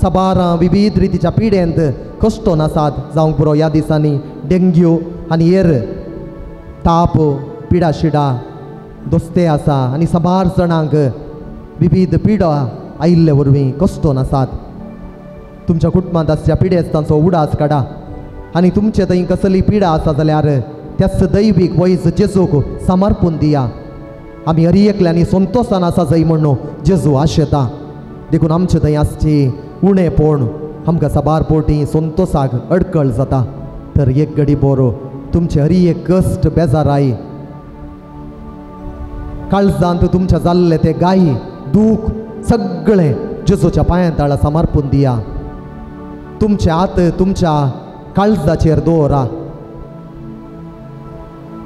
साबार विविध रितीच्या पिडेंत कश्टोन आसात. जावंक पुरो ह्या दिसांनी डेंग्यू आनी हेर ताप पिडा शिडा दोस्ते आसा आनी साबार जाणांक विविध पिडा आयिल्ले वरवीं कश्टोन आसात. तुमच्या कुटुंबांत आसच्या पिडेस्तांचो उडास काडा आनी तुमचे थंय कसली पिडा आसा जाल्यार त्याच दैवीक वैज जेजूक समर्पण दिया. आमी हर एकल्यांनी संतोशान आसा जाय म्हणून जेजू आशेता. देखून आमचे थंय आसची उणेपण आमकां साबार पोटी संतोशाक अडकळ जाता. तर एक घडी बरो तुमचे हर एक कश्ट बेजाराय काळजांत तुमच्या जाल्ले ते गाय दूख सगळें जेजूच्या पांयां ताळा समर्पण दिया. तुमचे हात तुमच्या काळजाचेर दवरा.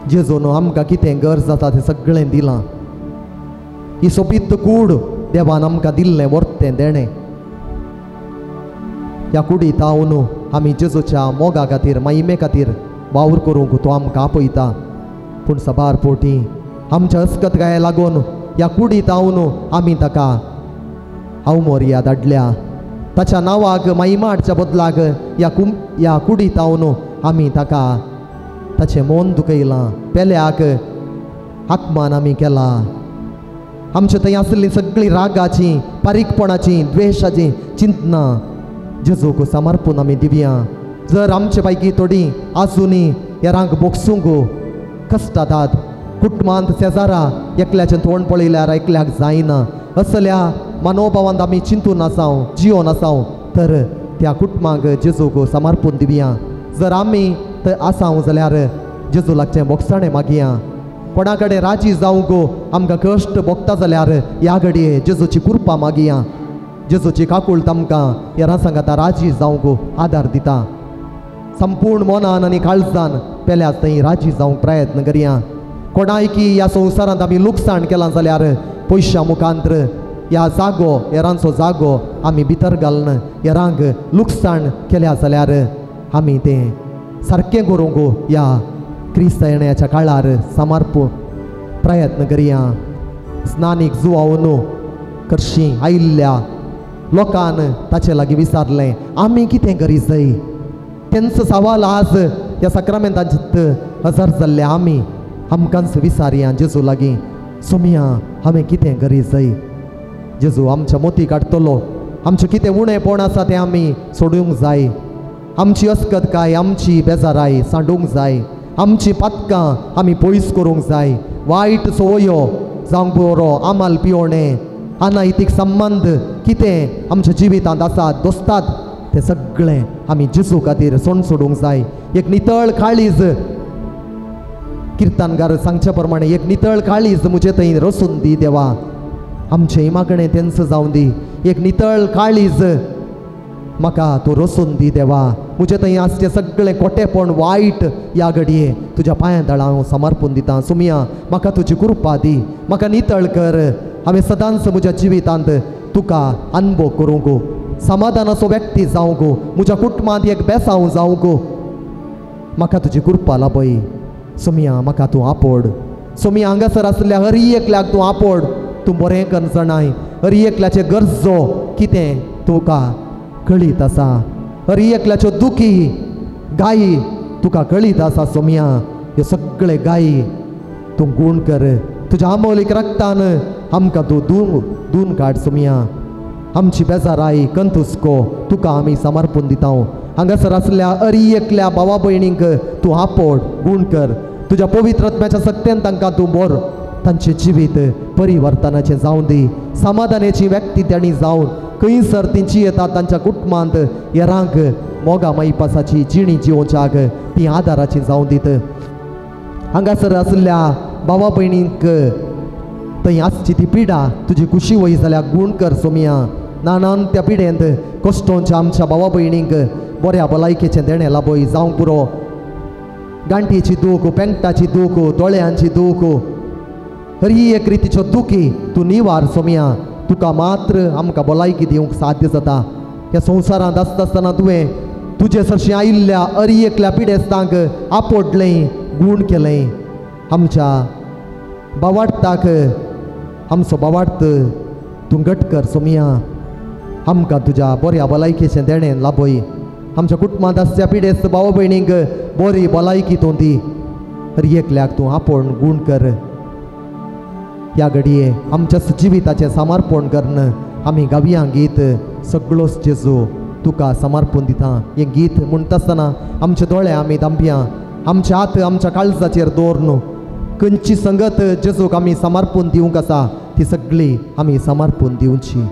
जेजून आमकां कितें गरज जाता तें सगळें दिलां. ही सोबीत कूड देवान आमकां दिल्लें वर्तें देणें. ह्या कुडीत हांव आमी जेजूच्या मोगा खातीर महिमे खातीर वावर करूंक तो आमकां आपयता. पूण साबार पोटी आमच्या अस्कतकाये लागून ह्या कुडीत हांव आमी ताका हांव मोरया धाडल्या. ताच्या नांवाक महिमा हाडच्या बदलाक ह्या कुडीत हांव आमी ताका ताचें मन दुखयलां, पेल्याक आत्मान आमी केला. आमचे थंय आशिल्लीं सगळीं रागाचीं, बारीकपणाचीं, द्वेशाचीं चिंतनां जेजूक समर्पण आमी दिवया. जर आमचे पैकी थोडीं आजुनी हेरांक बोगसूंक कश्टातात, कुटुंबांत शेजारा एकल्याचें तोंड पळयल्यार एकल्याक जायना असल्या मनोभावांत आमी चिंतून आसाव, जियोन आसाव, तर त्या कुटुंबांक जेजूक समर्पण दिवया. जर आमी थंय आसाव जाल्यार जेजू लागचें बोगसाणें मागया. कोणा कडेन राजी जावंक आमकां कश्ट भोगता जाल्यार ह्या घडये जेजूची कृपा मागया. जेजूची काकूळट आमकां हेरां सांगाता राजी जावंक आदार दिता. संपूर्ण मनान आनी काळजान पेल्या थंय राजी जावंक प्रयत्न करया. कोणायकी ह्या संवसारांत आमी लुकसाण केलां जाल्यार पयशां मुखांत्र ह्या जागो हेरांचो जागो आमी भितर घालून हेरांक लुकसाण केल्या जाल्यार आमी तें सारकें करूंक ह्या क्रिस्त येण्याच्या काळार समर्प प्रयत्न करया. स्नानीक जुवावन कर्शी आयिल्ल्या लोकान ताचे लागीं विचारलें, आमी कितें करी जाय? तेंचो सवाल आज ह्या साक्रामेंतांत हजर जाल्ले आमी आमकांच विसारया जेजू लागीं, सोमया हांवें कितें करी जाय. जेजू आमच्या मोती काडटलो. आमचें कितें उणेपण आसा तें आमी सोडूंक जाय. आमची अस्कतकाय, आमची बेजाराय सांडूंक जाय. आमची पातकां आमी पयस करूंक जाय. वायट संवयो जावंक बरो, आमाल पियोणें, अनैतीक संबंद कितें आमच्या जिवितांत आसात दोस्तात तें सगळें आमी जेजू खातीर सोड सोडूंक जाय. एक नितळ काळीज, किर्तनगार सांगच्या प्रमाणे एक नितळ काळीज म्हजे थंय रसून दी देवा. आमचें मागणें तेंच जावं दी. एक नितळ काळीज म्हाका तूं रसून दी देवा. म्हजें थंय आसचें सगळें कोटेपण वायट ह्या घडये तुज्या पांयां तळा हांव समर्पून दितां. सुमया म्हाका तुजी कृपा दी, म्हाका नितळ कर. हांवें सदांच म्हज्या जिवितांत तुका अनुभव करूंक, समाधानाचो व्यक्ती जावंक, म्हज्या कुटुंबांत एक बेसांव जावंक म्हाका तुजी कृपा लाभय. सोमया म्हाका तूं आपोड. सोमया हांगासर आसल्या हर एकल्याक तूं आपोड. तूं बरें कर जाणाय. हर एकल्याचे गरजो कितें तुका कळीत आसा. हर एकल्याच्यो दुखी गायी तुका कळीत आसा. सोमया ह्यो सगळे गायी तूं गूण कर. तुज्या आमोलीक रक्तान आमकां तूं दून काड. सोमया आमची बेजाराय कंतुस्को तुका आमी समर्पून दिता. हांगासर आसल्या हर एकल्या भावा भयणींक तूं आपोड, गूण कर. तुज्या पवित्र आत्म्याच्या सक्त्यान तांकां तूं बोर. तांचें जिवीत परिवर्तनाचें जावं दी. समाधानाची व्यक्ती तांणी जावन खंयसर तेंची येता तांच्या कुटुंबांत हेरांक मोगा माईपासाची जिणी जिवोवच्याक ती आदाराची जावं दीत. हांगासर आसल्या भावा भयणींक थंय आसची ती पिडा तुजी खुशी वय जाल्यार गूण कर सोमया. नानान त्या पिडेंत कश्टोंच्या आमच्या भावा भयणींक बऱ्या भलायकेचें देणें लाभय जावंक पुरो. गांठीची दूख, पेंकटाची दूख, दोळ्यांची दूख, हर एक रितीच्यो दुखी तूं निवार सोमया. तुका मात्र आमकां भलायकी दिवंक साध्य जाता. ह्या संवसारांत आसता आसतना तुवें तुजे सरशीं आयिल्ल्या हर एकल्या पिडेस्तांक आपोडलें, गूण केलें. आमच्या बावाडताक आमचो बावाडत तूं घट कर सोमया. आमकां तुज्या बऱ्या भलायकेचें देणें लाभय. आमच्या कुटुंबांत आसच्या पिडेस्त भाव भयणींक बरी भलायकी तूं दी. हर एकल्याक तूं आपोवन गूण कर. ह्या घडये आमच्या जिविताचें समर्पण करून आमी गावया गीत सगळोच जेजू तुका समर्पण दिता. हें गीत म्हणटा आसतना आमचे दोळे आमी धांपया, आमचे हात आमच्या काळजाचेर दवरून खंयची संगत जेजूक आमी समर्पण दिवंक आसा ती सगळी आमी समर्पण दिवची.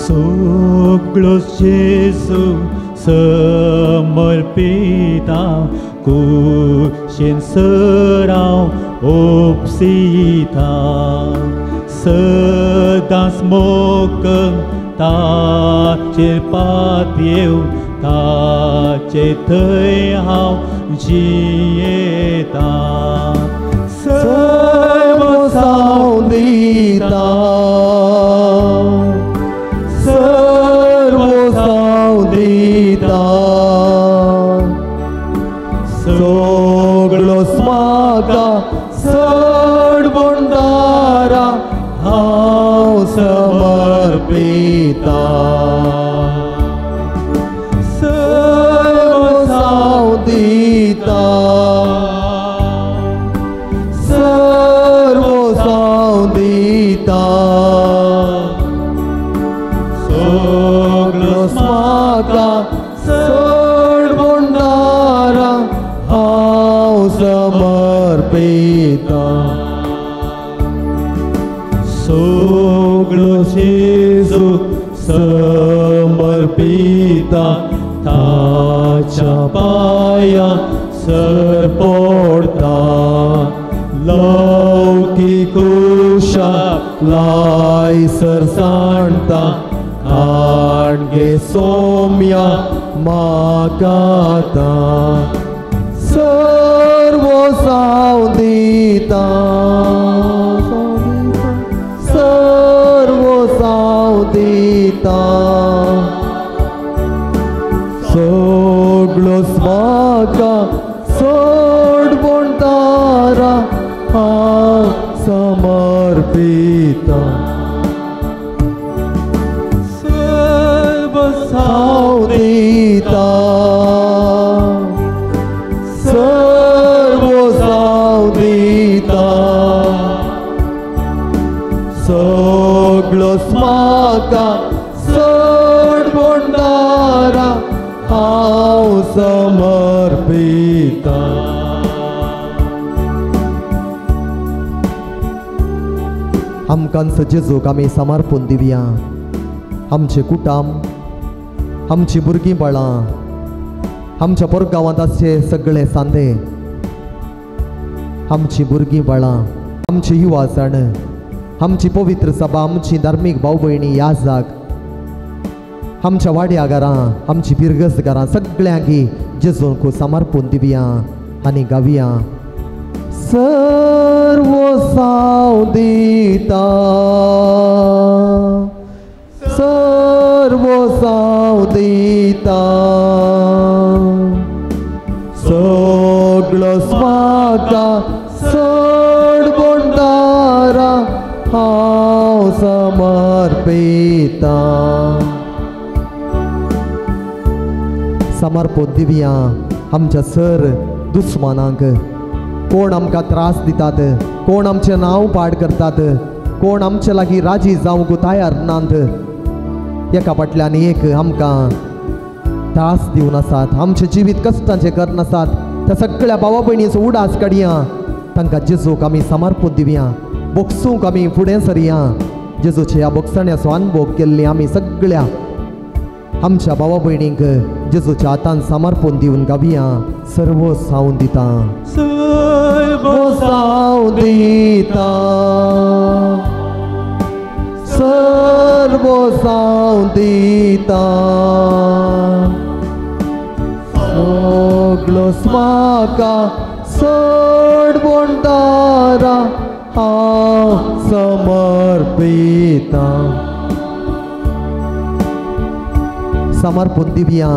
सगळो जेजू समर्पिता, कुशीन सराव ओपसिता, सदांच मोकन ताचेर पातयेव, ताचे थंय हांव जियेता. सर्व साव दिता, सर्व साव दिता, सगळोच म्हाका चड भंडारा हांव समर्पिता. सर्व साव दिता, सर्व साव दिता, सगळोच म्हाका चड भंडारा हांव समर्पिता. सगळो जेजू समर्पिता, ताच्या पांया सर पडता, लौकीक उशा लायसर सांडता, काडगे सोम्या म्हाका आतां. सर्व साव दिता, सर्व साव दिता, सगळोच म्हाका चड भंडारा दिता, सर्वोस हांव दिता, सगळोच म्हाका चड भंडारा हांव समर्पिता. आमकांच जेजूक आमी समर्पण दिवया. आमचे कुटाम, आमची भुरगीं बाळां, आमच्या पोरगांवांत आसचे सगळे सांदे, आमची भुरगीं बाळां, आमची युवा जाण, आमची पवित्र सभा, आमची धार्मीक भाव भयणी याजाक, आमच्या वाड्या घरां, आमची बिरगस घरां, सगळ्यांकी जेजूक समर्पण दिवया आनी गावया. सर्वोस हांव दिता, सर्वोस हांव दिता, सगळोच म्हाका चड भंडारा हांव समर्पिता. समर्पण दिवया आमच्या सर दुस्मानांक. कोण आमकां त्रास दितात, कोण आमचें नांव पाड करतात, कोण आमचे लागीं राजी जावंक तयार नात, एका फाटल्यान एक आमकां त्रास दिवन आसात, आमचें जिवीत कश्टांचें करनासात, त्या सगळ्या भावा भयणीचो उडास काडया. तांकां जेजूक आमी समर्पण दिवया. बोगसूंक आमी फुडें सरया. जेजूचे ह्या बोगसण्याचो अनुभव केल्ले आमी सगळ्या आमच्या भावा भयणींक जेजूच्या हातान समर्पण दिवन गावया. सर्वोस हांव दिता, सर्वोस हांव दिता, सर्वोस हांव दिता, सगळोच म्हाका चड भंडारा हांव समर्पिता. समर्पण दिवया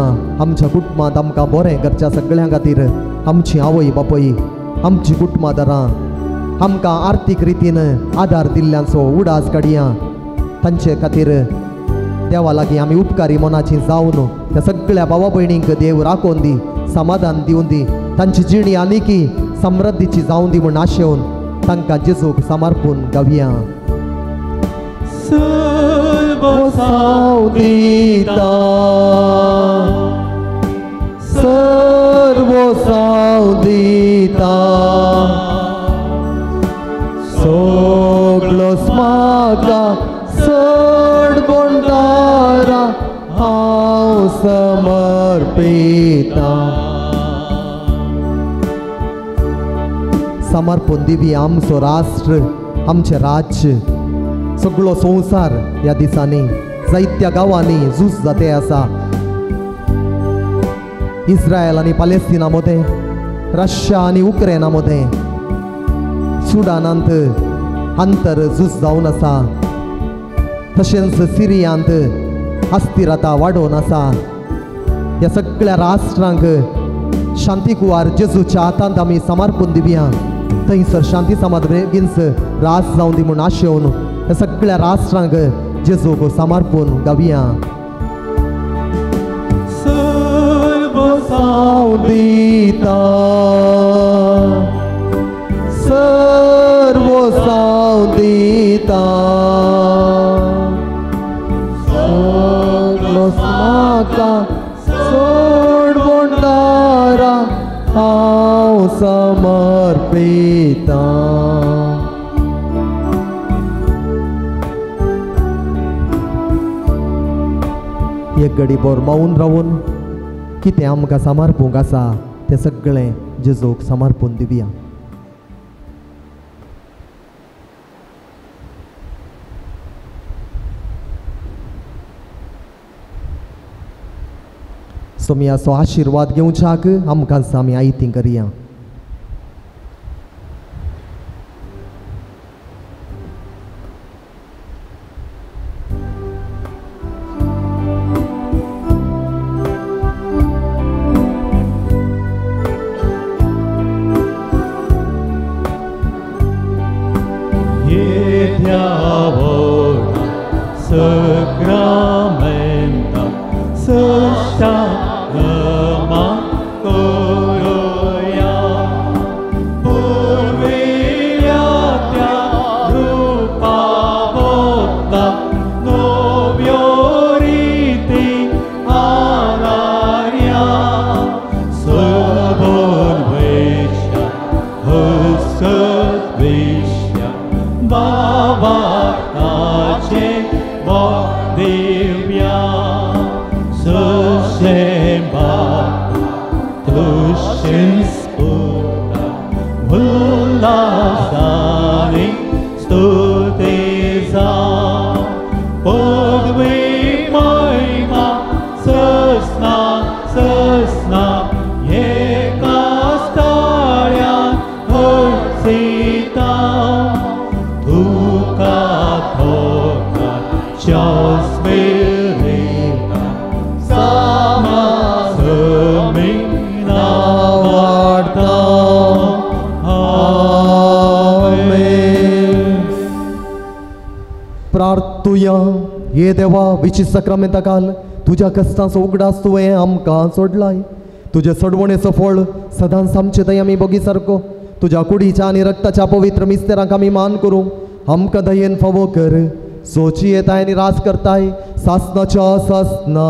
आमच्या कुटुंबांत आमकां बरें करच्या सगळ्यां खातीर. आमची आवय बापूय, आमची कुटुंबादारां आमकां आर्थीक रितीन आदार दिल्ल्यांचो उडास काडया. तांचे खातीर देवा लागीं आमी उपकारी मनाची जावन त्या सगळ्या भावा भयणींक देव राखोवन दी, समाधान दिवन दी, तांची जिणी आनीकी समृद्धीची जावन दी म्हूण आशेवन तांकां जेजूक समर्पण गावया. सर्वोस हांव दिता, सर्वोस हांव दिता, सगळोच म्हाका चड भंडारा हांव समर्पिता. समर्पण दिवया आमचो राष्ट्र, आमचें राज्य, सगळो संवसार ह्या दिसांनी जायत्या गांवांनी झूज जाते आसा. इस्रायल आनी पालेस्तिना मदें, रशिया आनी उक्रेना मदें, सुडानांत अंतर झूज जावन आसा, तशेंच सिरियांत अस्थिरता वाडोवन आसा. ह्या सगळ्या राष्ट्रांक शांतीकुवार जेजूच्या हातांत आमी समर्पण दिवया. थंयसर शांती समाज बेगीनच रास जावन दी म्हूण आशेवन ह्या सगळ्या राष्ट्रांक जेजूक समर्पण गावया. सर्वोस हांव दिता, सर्वोस हांव दिता, सगळोच म्हाका चड भंडारा हांव समर्पिता. एक घडी भर मौन रावून कितें आमकां समर्पूंक आसा तें सगळें जेजूक समर्पून दिवया. सोमियाचो आशिर्वाद घेवच्याक आमकां आमी आयती करया. येद्या व्हडा सक्रामेंता सश्टा नमा करुया पुर्विल्ल्या त्या रुपा बदला नव्यो रिती आदारया सबन वैश्या हसत वैश्या बाबाचे दिव्या सशेंबा तुशेंच पुता उल्हासानी स्तुती जा पदवी महिमा ससना ससना एकाच ताळ्यान हर्षिता तुका थोकाच्या स्पिरिता सामा समीना वाडता. आमेन. प्रार्थुया. हे देवा विची सक्रामेंता काल तुज्या कश्टांचो उगडास तुवें आमकां सोडलाय. तुजे सोडवणेचो फळ सदांच आमचे दय आमी बोगी सारको तुज्या कुडीच्या आनी रक्ताच्या पवित्र मिस्तेरांक आमी मान करूं आमकां दयेन फावो कर. सोची येताय आनी राज करताय सासनाच्या सासना.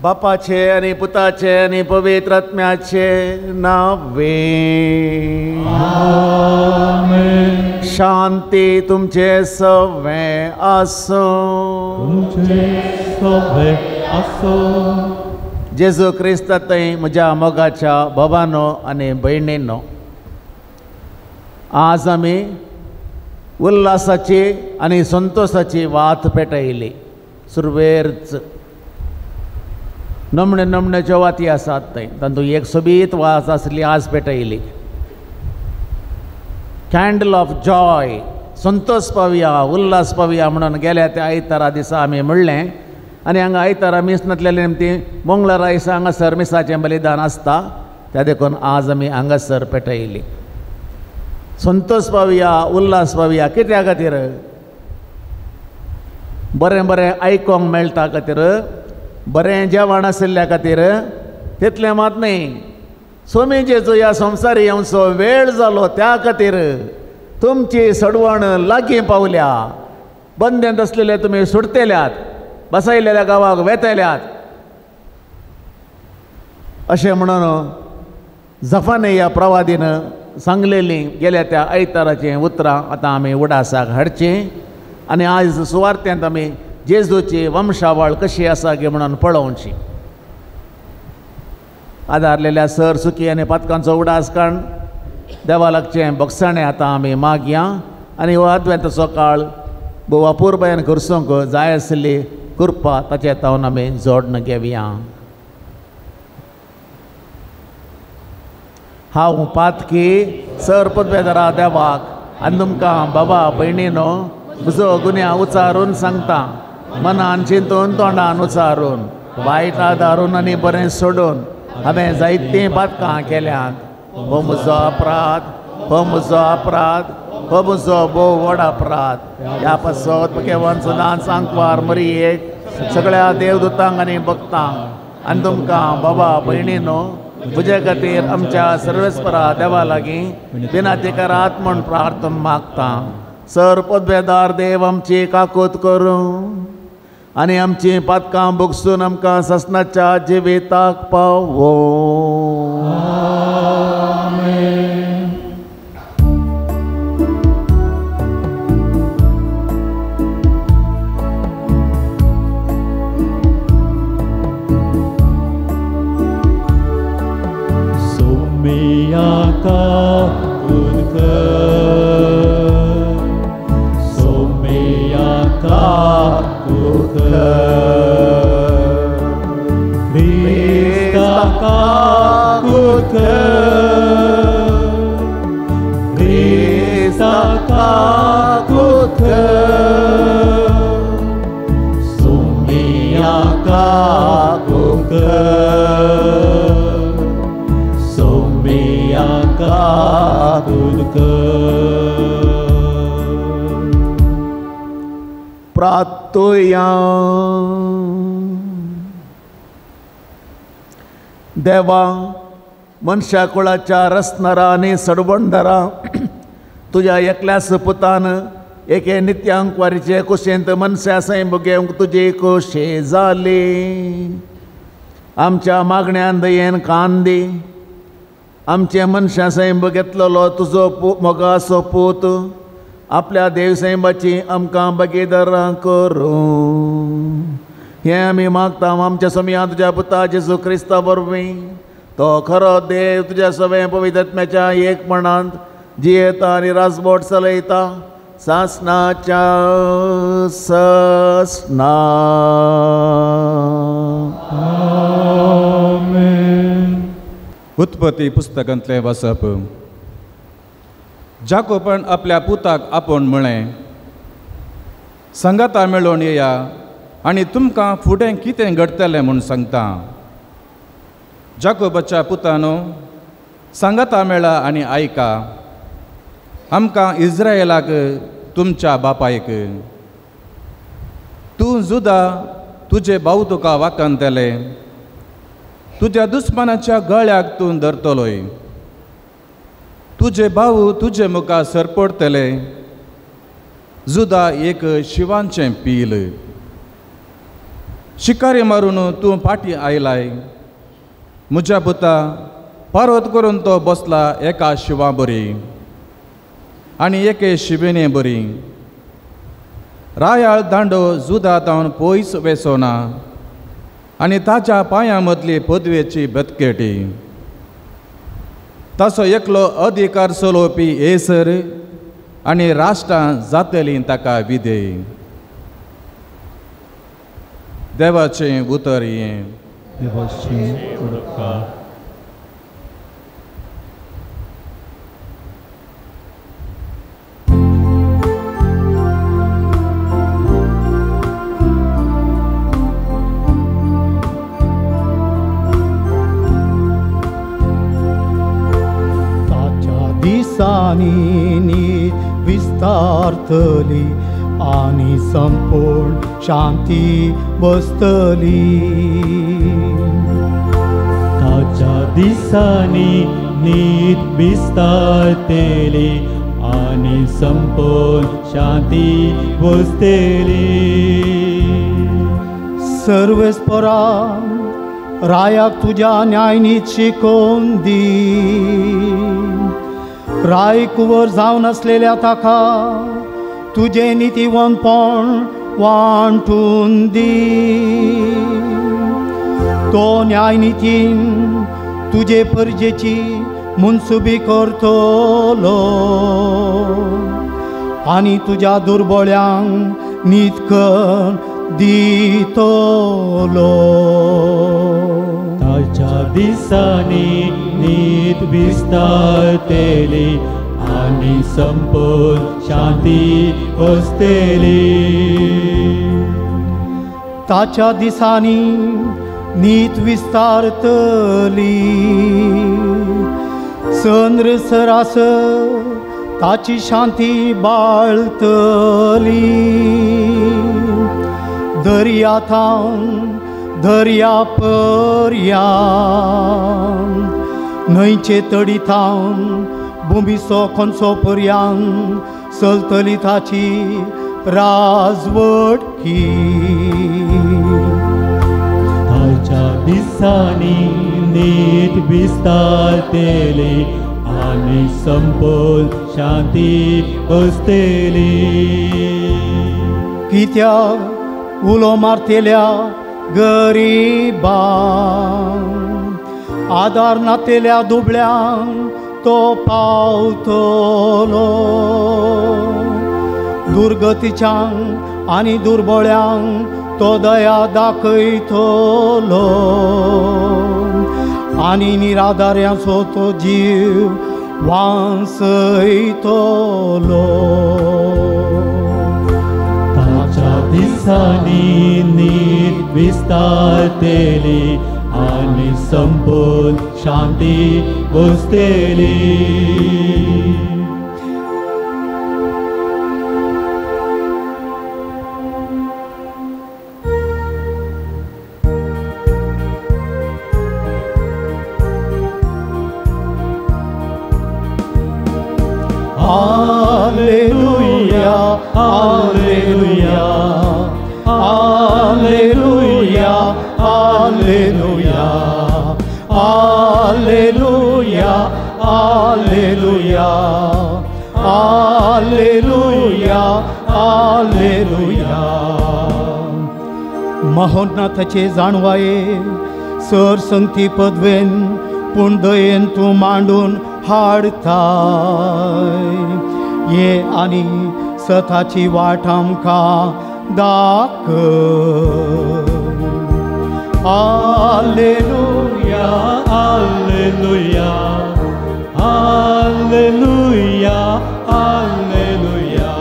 बापाचे आनी पुताचे आनी पवित्र आत्म्याचे नावे. आमेन. शांती तुमचे सवे आसूं. तुमचे सवे आसूं. जेजू क्रिस्ता थंय म्हज्या मोगाच्या बाबानो आनी भयणीनो, आज आमी उल्हासाची आनी संतोशाची वात पेटयली. सुरवेरच नमणे नमण्याच्यो वाती आसात थंय, तातूंत एक सोबीत वात आसली आज पेटयली. कॅन्डल ऑफ जॉय, संतोष पावया उल्हास पावया म्हणून गेल्या त्या आयतारा दिसा आमी म्हणलें. आनी हांगा आयतारा मीस नासलेले निमती मंगळारा दिसा हांगासर मिसाचें बलिदान आसता, त्या देखून आज आमी हांगासर पेटयली. संतोष पावया उल्हास पावया कित्या खातीर? बरें बरें आयकोंक मेळटा खातीर, बरें जेवण आशिल्ल्या खातीर, तितलें मात न्ही, स्वामी जेजू ह्या संवसारी येवचो वेळ जालो त्या खातीर तुमची सडवण लागीं पावल्या. बंदेंत आसलेले तुमी सुटतेल्यात, बसयलेल्या गांवाक वेतेल्यात अशें म्हणून जफाने ह्या प्रवादीन सांगलेलीं गेल्या त्या आयताराचीं उतरां आतां आमी उडासाक हाडचीं आनी आयज सुवार्थेंत आमी जेजूची वंशावळ कशी आसा गे म्हणून पळोवची. आदारलेल्या सर सुकी आनी पातकांचो उडास काण देवा लागचें भोगसाणें आतां आमी मागया आनी हो आदवेंताचो काळ भोव अपुरबायेन करसूंक जाय आशिल्ली कृपा ताचे तावन आमी जोडून घेवया. हांव पातकी सर पदवेदारा देवाक आनी तुमकां बाबा भयणीनो म्हजो गुन्यांव उचारून सांगता, मनान चिंतून तोंडान उचारून, वायट आदारून आनी बरें सोडून हांवें जायतीं पातकां केल्यांत. हो म्हजो अपराध, हो म्हजो अपराध, हो म्हजो भोव व्हड अपराध. ह्या पासत केवन सदांच आंकवार मरियेक, सगळ्या देवदूतांक आनी भक्तांक आनी तुमकां बाबा भयणीनो म्हजे खातीर आमच्या सर्वेस्परा देवा लागीं विनंती करात म्हूण प्रार्थना मागता. सर पदवेदार देव आमची काकूत करूं आनी आमची पातकां भोगसून आमकां ससनाच्या जिविताक पावो. प्रार्थुया. देवा, मनशा कुळाच्या रसनरा आनी सडवणदारा तुज्या एकल्याच पुतान एके नित्यांकवारीचे कुशींत मनशा सैम घेवंक तुजी खोशी जाली. आमच्या मागण्यान दयेन कान दी. आमचे मनशा सैम घेतलेलो तुजो मोगाचो पूत आपल्या देव सैमाची आमकां भागीदारां करूं. हें आमी मागता आमच्या सोमया तुज्या पुता जेजू क्रिस्ता वरवीं. तो खरो देव तुज्या सवें पवित्रत्म्याच्या एकपणांत जियेता आनी राजबोट चलयता सासनाच्या ससना. उत्पत्ती पुस्तकांतलें वाचप. जाकोबान आपल्या पुताक आपोवन म्हळें, सांगाता मेळोवन येया आनी तुमकां फुडें कितें घडटलें म्हूण सांगता. जाकोबाच्या पुतानो, सांगाता मेळा आनी आयका. आमकां इज्रायलाक तुमच्या बापायक तूं जुदा तुजे भाव तुका वाकंतले, तुज्या दुस्मानाच्या गळ्याक तूं धरतलोय, तुजे भाव तुजे मुखार सरपडटले. जुदा एक शिवांचें पील, शिकारी मारून तूं फाटीं आयलाय. म्हज्या पुता, पारत करून तो बसला एका शिवा बरी आनी एके शिवेने बरी. रायाळ दांडो जुदा तावन पयस वेसोना आनी ताच्या पांयां मदली पदवेची बतकेटी. ताचो एकलो अधिकार चलोवपी येसर आनी राष्ट्रां जातलीं ताका विधेय. देवाचें उतर हें. देवाचें उपकार. ताच्या दिसांनी नीत विस्तारतली, आनी संपूर्ण शांती बसतली. ताच्या दिसांनी नीत विस्तारतली आनी संपूर्ण शांती बसतली. सर्वेस्परा रायाक तुज्या न्यायनीत शिकोवन दी. राय कुंवर जावन आसलेल्या ताका तुजें नितीवंतपण वांटून दी. तो न्यायनितीन तुजे परजेची मुनसुबी करतलो आनी तुज्या दुर्बळ्यांक नीत कर दितलो. ताच्या दिसांनी नीत विस्तारतली आनी संपूर्ण शांती वसतली. ताच्या दिसांनी नीत विस्तारतली. चंद्र सरासर ताची शांती बाळतली. दर्या थावन दर्या पर्यान, न्हंयचे तडी थावन भुमीचो कोनसो पर्यान चलतली ताची राजवटकी. ताच्या दिसांनी नीत विस्तारतली आनी संपूर्ण शांती बसतली. कित्याक उलो मारतल्या गरिबांक, आदार नातेल्या दुबळ्यांक तो पावतलो. दुर्गतीच्यांक आनी दुर्बळ्यांक तो दया दाखयतलो आनी निराधाऱ्यांचो तो जीव वांचयतलो. ताच्या दिसांनी नीत विस्तारतली आनी संपूर्ण शांती बसतली. Alleluia, Alleluia, Alleluia, Alleluia, Alleluia, Alleluia, Alleluia, Alleluia. महोन्नताचे जाणवाये सर संगती पदवेन पूण दयेन तूं मांडून हाडताय. ये आनी सताची वाट आमकां दाखय. आलेलुया, आलेलुया, आलेलुया, आलेलुया.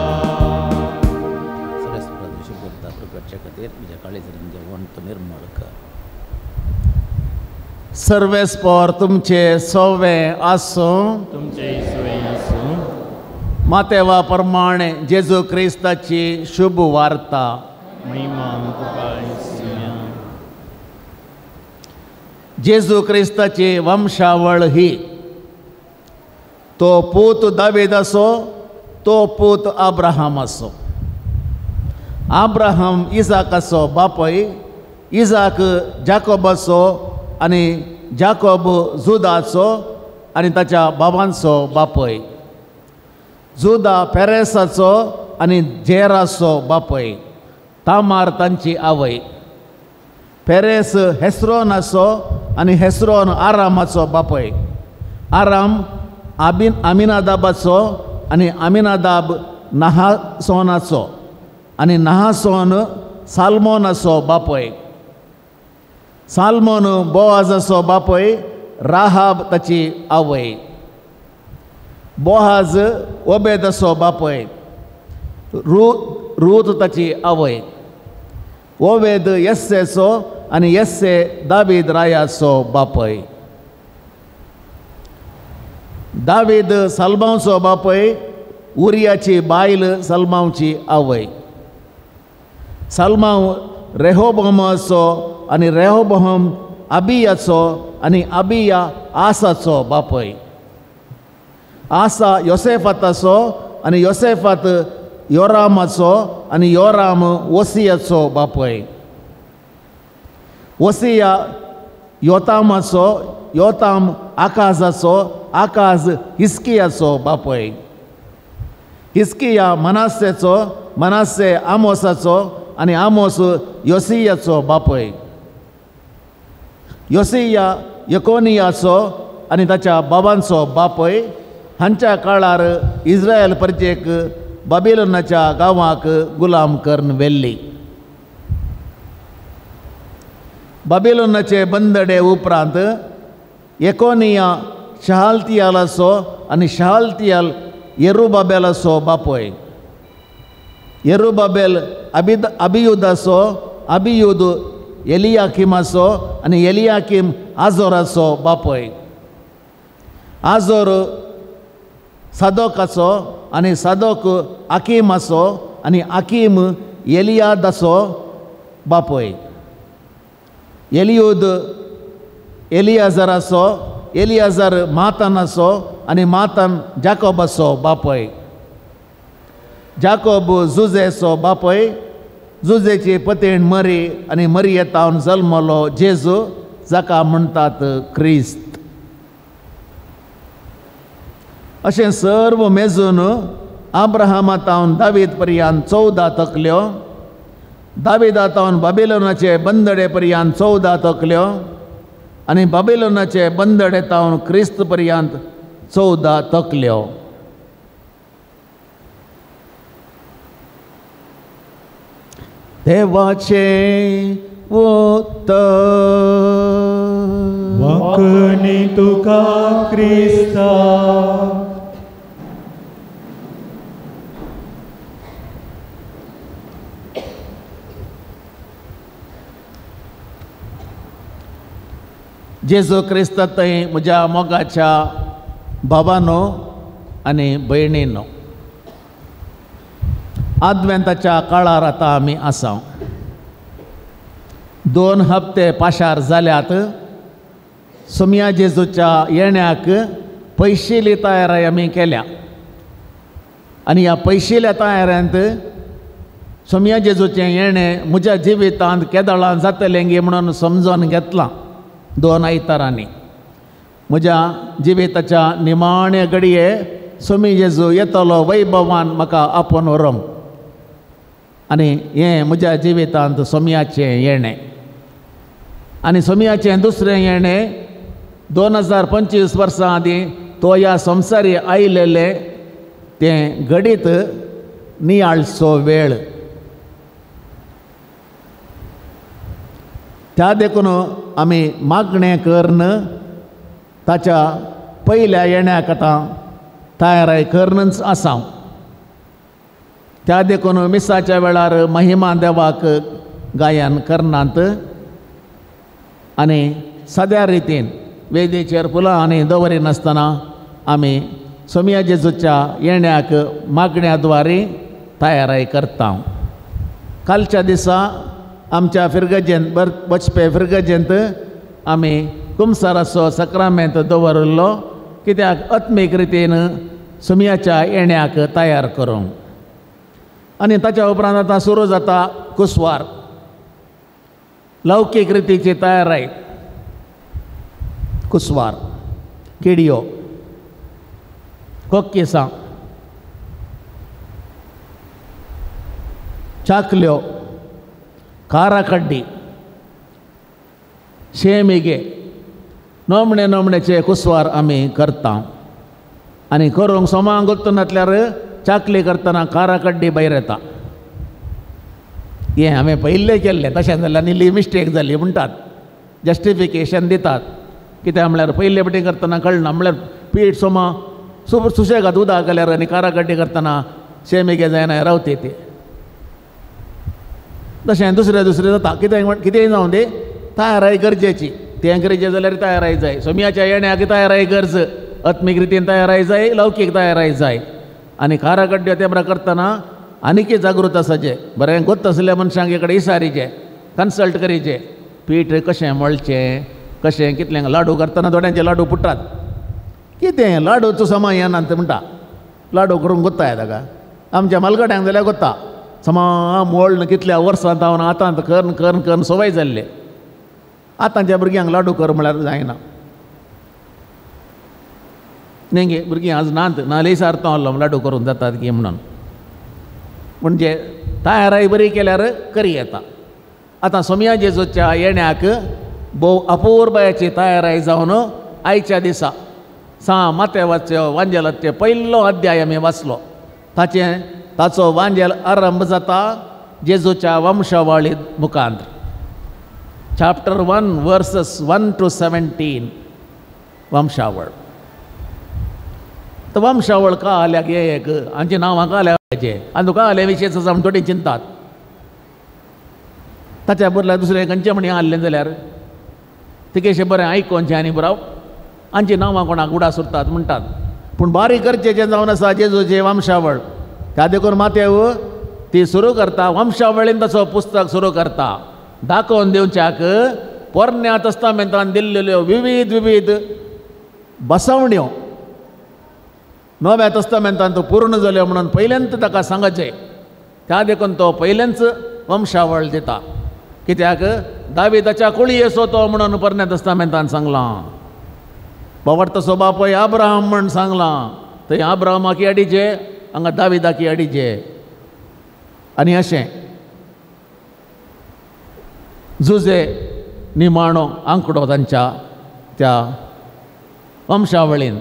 सर्वेस्पर तुमचे सोवे आसूं. तुमचे सोवे आसूं. मातेवा प्रमाणे जेजू क्रिस्ताची शुभ वार्ता. महिमा तुका येसुया. जेजू क्रिस्ताची वंशावळ ही. तो पूत दावीदाचो, तो पूत अब्राहमाचो. अब्राहम इजाकाचो बापय, इजाक जाकोबाचो आनी जाकोब जुदाचो आनी ताच्या बाबांचो बापय. जुदा पेरेसाचो आनी जेराचो बापय. तामार तांची आवय. पेरेस हेस्रोनाचो आनी हेस्रोन आरामाचो बापय. आराम आमिनादाबाचो आनी आमिनादाब नहासोनाचो आनी नहासोन साल्मोनाचो बापय. साल्मोन बोआजाचो बापय. राहाब ताची आवय. बोहाज ओबेदाचो बापय. रूत ताची आवय. ओवेद येस्सेचो आनी येस्से दावीद रायाचो बापय. दावीद सलमांवचो बापय. उरियाची बायल सलमांवची आवय. सालमांव रेहोबोहमाचो आनी रेहोबोहम अबियाचो आनी अबिया आसाचो बापय. आसा योसेफाताचो आनी योसेफात योरामाचो आनी योराम ओसियाचो बापय. ओसिया योतामाचो, योताम आकाजाचो, आकाज हिस्कियाचो बापय. हिस्किया मनास्सेचो, मनास्से आमोसाचो आनी आमोस योसियाचो बापय. योसिया यकोनियाचो आनी ताच्या बाबांचो बापय. हांच्या काळार इस्रायल परजेक बाबिलोनाच्या गांवाक गुलाम करून व्हेल्ली. बाबिलोनाचे बंदडे उपरांत यकोनिया शहालतियालाचो आनी शहालतियाल येरुबाबेलाचो बापय. येरुबाबेल अबियुदाचो, अबियुद एलियाकिमाचो आनी एलियाकीम आजोराचो बापय. आजोर सादोकाचो आनी सादोक आकीमाचो आनी आकीम एलियादाचो बापय. एलियूद एलियाजराचो, एलियाजर मातानाचो आनी मातान जाकोबाचो बापय. जाकोब जुजेचो बापय. जुजेची पतीण मरी आनी मरियेतावन जल्मलो जेजू, जाका म्हणटात क्रिस्त. अशें सर्व मेजून आब्राहामा तावन दावीद पर्यंत 14 तकल्यो, दाविदा तावन बाबिलोनाचे बंदडे पर्यंत 14 तकल्यो आनी बाबिलोनाचे बंदडे तावन क्रिस्त पर्यंत 14 तकल्यो. देवाचें उतर. वांकणी तुका क्रिस्ता. जेजू क्रिस्ता थंय म्हज्या मोगाच्या बाबानो आनी भयणीनो, आदवेंताच्या काळार आतां आमी आसा. 2 हप्ते पाशार जाल्यात. सोमया जेजूच्या येण्याक पयशिली तयारी आमी केल्या आनी ह्या पयशिल्या तयाऱ्यांत सोमया जेजूचें येणें म्हज्या जिवितांत केदळां जातलें गी म्हणून समजून घेतलां. 2 आयतारांनी म्हज्या जिविताच्या निमाणे घडये सोमी जेजू येतलो वैभवान म्हाका आपोवन व्हरूंक आनी हें म्हज्या जिवितांत सोमयाचें येणें. आनी सोमयाचें दुसरें येणें 2025 वर्सां आदीं तो ह्या संवसारी आयिल्लें तें घडीत नियाळचो वेळ. त्या देखून आमी मागणें करून ताच्या पयल्या येण्याक आतां तयाराय करूनच आसा. त्या देखून मिसाच्या वेळार महिमा देवाक गायन करनात आनी साद्या रितीन वेदीचेर फुलां आनी दवरिनासतना आमी सोमया जेजूच्या येण्याक मागण्या द्वारे तयाराय करता. कालच्या दिसा आमच्या फिरगजेंत वचपे फिरगजेंत आमी कुमसाराचो सक्रामेंत दवरिल्लो, कित्याक आत्मीक रितीन सोमयाच्या येण्याक तयार करूंक. आनी ताच्या उपरांत आतां सुरू जाता कुसवार, लौकीक रितीची तयाराय. कुसवार, किडयो, कोक्किसां, चाकल्यो, काराकड्डी, शेमिगे, नोमणे नोमणेचे कुसवार आमी करता. आनी करूंक सोमांक गुत्तनातल्यार चाकली करतना काराकड्डी भायर येता. हें हांवें पयिल्लें केल्लें, तशें जाल्यार इल्ली मिस्टेक जाली म्हणटात, जस्टिफिकेशन दितात. कित्याक म्हळ्यार पयले पटी करतना कळना, म्हळ्यार पीठ सोमा सुशेगाद उदक घाल्यार आनी काराकड्डी करतना शेमिगे जायना रावते ती. तशें दुसरें दुसरें जाता. कितें कितेंय जावं दी, तयाराय गरजेची. तें गरजें जाल्यार तयाराय जाय. सोमयाच्या येण्याक तयाराय गरज, आत्मीक रितीन तयाराय जाय, लौकीक तयाराय जाय. आनी काराकड्ड्यो ते बरा करतना आनीकय जागृत आसाचें बरें गोत्त आसल्या मनशांक कडेन इसारीचें कन्सल्ट करीचें पीठ कशें मळचें कशें कितलें लाडू करतना थोड्यांचे लाडू पुट्टात कितें लाडूचो समा येना म्हणटा लाडू करूंक गोत्ता येता का आमच्या मालगड्यांक जाल्यार गोत्ता समा मोळ्ण कितल्या वर्सां जावन आतां करन करन करन सवय जाल्ले आतांच्या भुरग्यांक लाडू कर म्हळ्यार जायना न्ही गे भुरगीं आज नात नाल्यार सारतो आहलो लाडू करून जातात की म्हणून म्हणजे तयाराय बरी केल्यार करी येता. आतां सोमया जेजूच्या येण्याक भोव अपुरबायेची तयाराय जावन आयच्या दिसा सा मातेवाचे वांजेलाचे पयलो अध्याय आमी वाचलो. ताचें ताचो वांजेल आरंभ जाता जेजूच्या वंशावळी मुखांत. Chapter 1 verses 1 to 17 वंशावळ. तर वंशावळ का आल्या गे एक आमची नांवां का आल्या आनी तुका आल्या विशेष आसा म्हण थोडी चिंतात ताच्या बदला दुसरें खंयचें म्हणी आहलें जाल्यार तिकेशें बरें आयकोनचें आनी बराव आमची नांवां कोणाक उडास उरतात म्हणटात. पूण बारीक गरजेचें जावन आसा जेजूचें वंशावळ. त्या देखून मातेव ती सुरू करता वंशावळीन ताचो पुस्तक सुरू करता दाखोवन दिवच्याक पोरण्या तस्तामेंतान दिल्ल्यो विविध विविध बसवण्यो नव्या तस्तामेंतान तो पूर्ण जाल्यो म्हणून पयल्यांत ताका सांगचें. त्या देखून तो पयल्यांच वंशावळ दिता कित्याक दाविदाच्या कुळयेचो तो म्हणून पोरण्या तस्तामेंतान सांगलां. बावडतसो बापूय आब्राहम म्हण सांगलां थंय आब्राहमाक अडीचे हांगा दाविदाक अडीचे आनी अशें जुजे निमाणो आंकडो तांच्या त्या वंशावळीन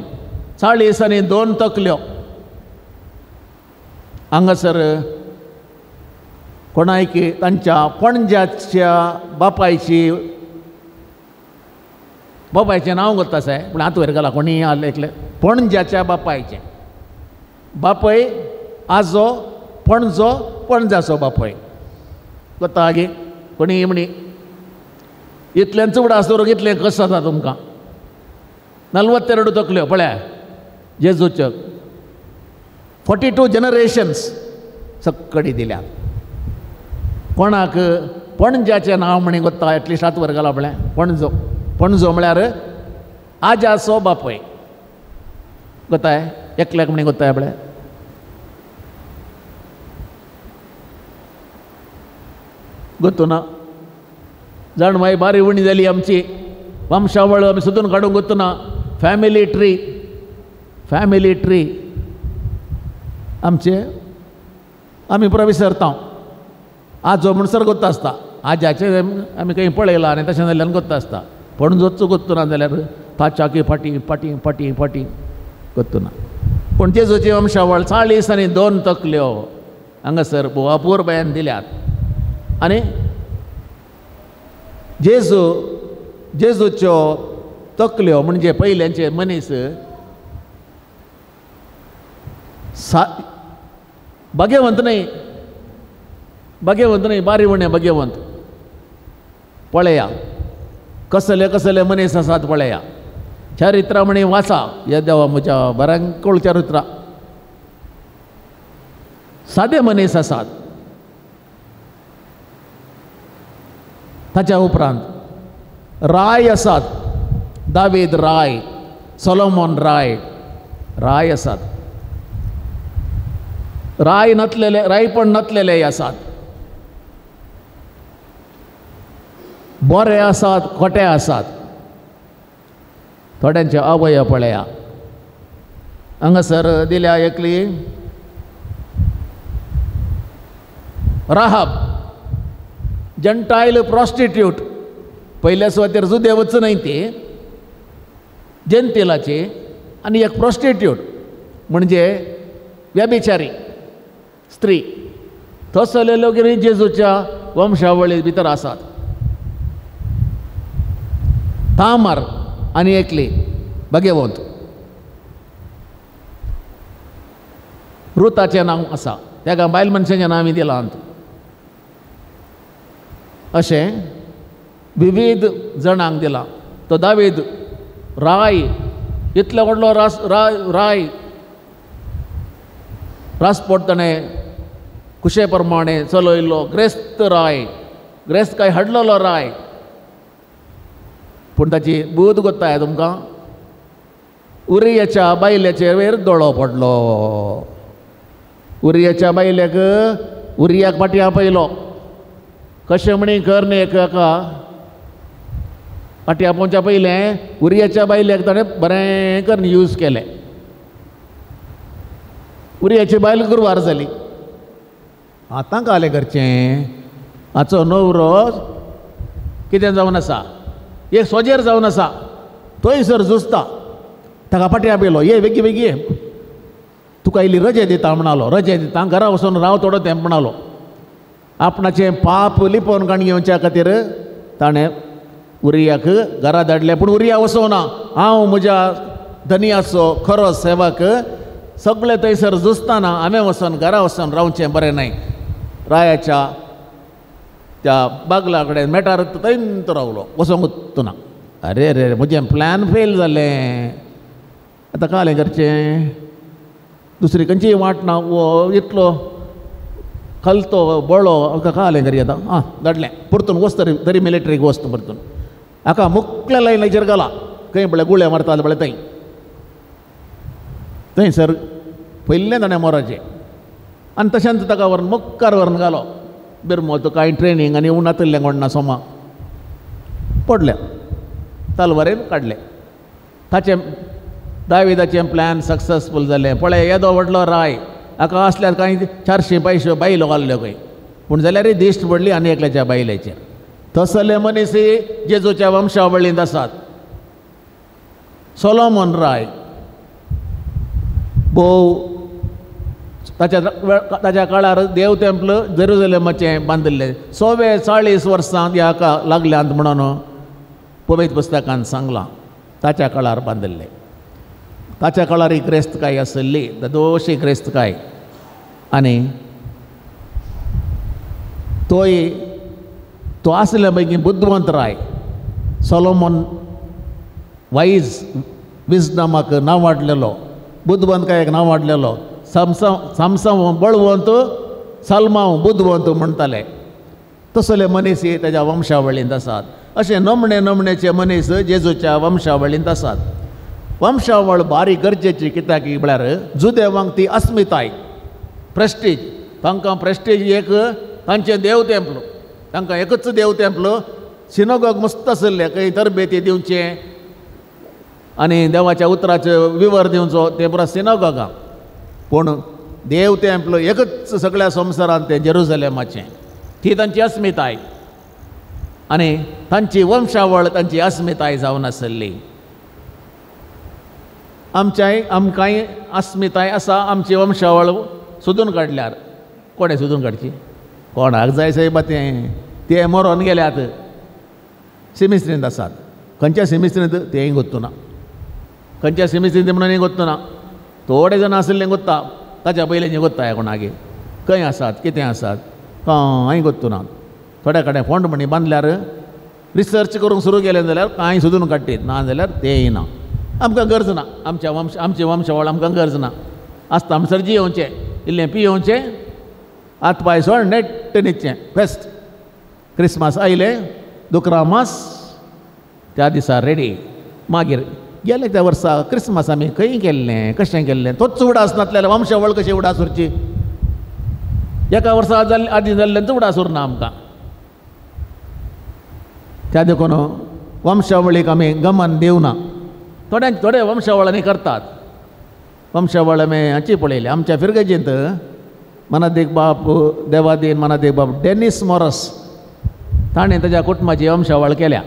40 आनी 2 तकल्यो. हांगासर कोणायकी तांच्या पणज्याच्या बापायची बापायचें नांव गोत्ता आसा पूण आतां वयर घाला कोणीय आहले एकले पणज्याच्या बापायचें बापय आजो पणजो पणजाचो बापय गोत्ता आगे कोणी म्हणी इतल्यान चुडा दवरूंक इतलें कस जाता तुमकां 42 तकल्यो पळया जेजूच्यो 42 जनरेशन्स सक्कडी दिल्यात. कोणाक पणज्याचें नांव म्हणी गोत्ता एटलिस्ट आत वर घाला पळय पणजो पणजो म्हळ्यार आजाचो बापय गोताय एकल्याक म्हणी गोत्ताय पळय गोत्तू ना जाण मागीर बारी उणी जाली आमची वंशावळ आमी सोदून काडूंक गोत्तू ना. फॅमिली ट्री फॅमिली ट्री आमचे आमी पुरो विसरता. आजो म्हणसर गोत्ता आसता आज्याचे आमी खंय पळयलां आनी तशें जाल्ल्यान गोत्ता आसता पणजोच गोत्तू ना जाल्यार ताच्याकी फाटी फाटी फाटी फाटी गोत्तू ना. पूण जेजूची वंशावळ 40 आनी 2 तकल्यो हांगासर भोव अपुरबायेन दिल्यात. आनी जेजू जेजूच्यो तकल्यो म्हणजे पयल्यांचे मनीस भाग्यवंत न्हय भाग्यवंत न्हय बारी उणें भाग्यवंत. पळया कसले कसले मनीस आसात पळया. चरित्रां म्हणी वाचा ह्या देवा म्हज्या बऱ्यांकूळ चरित्रां सादे मनीस आसात. ताच्या उपरांत राय आसात दावीद राय सोलोमोन राय राय आसात राय नतलेले रायपण नतलेले आसात बरे आसात खोटे आसात. थोड्यांचे अवयव पळया हांगासर दिल्या एकली राहाब जंटायल प्रॉस्टिट्यूट पयल्या सुवातेर जुदेवच न्हय ती जेंतिलाची आनी एक प्रॉस्टिट्यूट म्हणजे व्यभिचारी स्त्री तसले लोक जेजूच्या वंशावळी भितर आसात. तामार आनी एकली भाग्यवंत रुताचें नांव आसा ताका बायल मनशाचें नांव आमी दिलां. अशें विविध जाणांक दिलां. तो दावीद राय इतलो व्हडलो रास राय राय रासपोट ताणें कुशे प्रमाणे चलयलो ग्रेस्त राय, ग्रेस्त काय हाडलेलो राय. पूण ताची बूद गोत्ताय तुमकां. उरियाच्या बायलेचेर वयर दोळो पडलो. उरियाच्या बायलेक उरियाक फाटीं आपयलो. कशें म्हणी कर न्ही एका फाटीं आपोवच्या पयलें उरियाच्या बायलेक ताणें बरें करून यूज केलें. उरियाची बायल गुरवार जाली. आतां कालें करचें, हाचो नवरो कितें जावन आसा, एक सोजेर जावन आसा, थंयसर झुजता. ताका फाटीं आपयलो, ये बेगी बेगी ये, तुका इल्ली रजे दिता म्हणालो. रजे दिता, घरा वचून राव थोडो तें म्हणालो. आपणाचें पाप लिपोवन काण घेवच्या खातीर ताणें उरियाक घरा धाडलें. पूण उरिया वचोना, हांव म्हज्या धनियाचो खरो सेवक, सगळे थंयसर झुजताना हांवें वचोन घरा वचोन रावचें बरें न्हय. रायाच्या त्या बागला कडेन मेटार थंयत रावलो, वचोंक ना. अरे रे म्हजें प्लॅन फेल जालें, आतां कालें करचें, दुसरी खंयचीय वाट ना, वो इतलो खलतो बळो हाका कालें करी आतां. आं धाडलें परतून, वच तरी तरी मिलिटरीक वच तूं परतून. हाका मुकल्या लायनाचेर घाला, खंय पळय गुळे मारता पळय थंय थंयसर पयलें ताणें मोराचें. आनी तशेंच ताका व्हरून मुखार व्हरून घालो. बिरमो तो कांय ट्रेनींग आनी नातिल्लें कोण ना सोमा पडलें, तलवारेन काडलें. ताचें दाविदाचें प्लॅन सक्सेसफूल जालें. पळय येदो व्हडलो राय, हाका आसल्यार कांय 400 500 बायलो घाल्ल्यो खंय, पूण जाल्यारय दिश्ट पडली आनी एकल्याच्या बायलेचेर. तसले मनीस जेजूच्या वंशावळींत आसात. सोलोमन राय भोव ताच्या ताच्या काळार देव टेम्पल जेरुजलेमाचें बांदिल्लें. 144 वर्सां ह्या लागल्यांत म्हणून पवित्र पुस्तकान सांगलां. ताच्या काळार बांदिल्लें. ताच्या काळार ही ग्रेस्तकाय आशिल्ली, दोशी ग्रेस्तकाय. आनी तोय तो आसले पैकी बुद्धवंत राय सोलोमन वायज विजडमाक नांव वाडलेलो, बुद्धवंतकायेक नांव वाडलेलो. सामसांव बळवंत, सालमांव बुद्धवंत म्हणटाले. तसले मनीस ताच्या वंशावळींत आसात. अशे नमणे नमणेचे मनीस जेजूच्या वंशावळींत आसात. वंशावळ बारी गरजेची कित्याक म्हळ्यार जुदेवांक ती अस्मिताय, प्रेस्टीज. तांकां प्रेस्टीज एक तांचें देव तेंपलो, तांकां एकूच देव तेंपलो. सिनोगोग मस्त आशिल्ले, खंय तरबेती दिवचें आनी देवाच्या उतराचो विवर दिवचो तें पुरा सिनोगोगाक. पूण देव तेंपलो एकूच सगळ्या संवसारांत तें जेरुजलेमाचें. ती तांची अस्मिताय आनी तांची वंशावळ तांची अस्मिताय जावन आशिल्ली. आमच्याय आमकांय अस्मिताय आसा. आमची वंशावळ सोदून काडल्यार कोणें सोदून काडची? कोणाक जाय सायबा तें? ते मरोन गेल्यात, सिमिस्त्रींत आसात. खंयच्या सिमिस्त्रींत तेंय गोत्तुना, खंयच्या सिमिस्त्रींत म्हणून गोत्तुना. थोडे जाण आशिल्ले गोत्ता, ताच्या पयलीं गोत्ता कोणागे खंय आसात कितें आसात कांय गोत्तुना. थोड्या कडेन फोंड म्हणी बांदल्यार रिसर्च करूंक सुरू केलें जाल्यार कांय सोदून काडटीत, ना जाल्यार तेंय ना. आमकां गरज ना, आमच्या वंश आमची वंशावळ आमकां गरज ना. आसता आमसर जियोवचें, इल्लें पियोवचें, हात पांय सोड नेट न्हिदचें. फेस्त क्रिसमस आयलें, दुकरा मास त्या दिसा रेडी. मागीर गेले त्या वर्सा क्रिसमस आमी खंय केल्लें, कशें केल्लें तोच उडास नासल्यार वंशावळ कशी उडास उरची? एका वर्सा जाल्लें आदीं जाल्लें उडास उरना आमकां. त्या देखून वंशावळीक आमी गमन दिवना. थोड्यांक थोडे वंशावळांनी करतात. वंशावळ आमी हाची पळयली आमच्या फिरगेजींत मनादीक बाप देवादीन मनादीक बाप डेनिस मोरस ताणें ताच्या कुटुंबाची वंशावळ केल्या.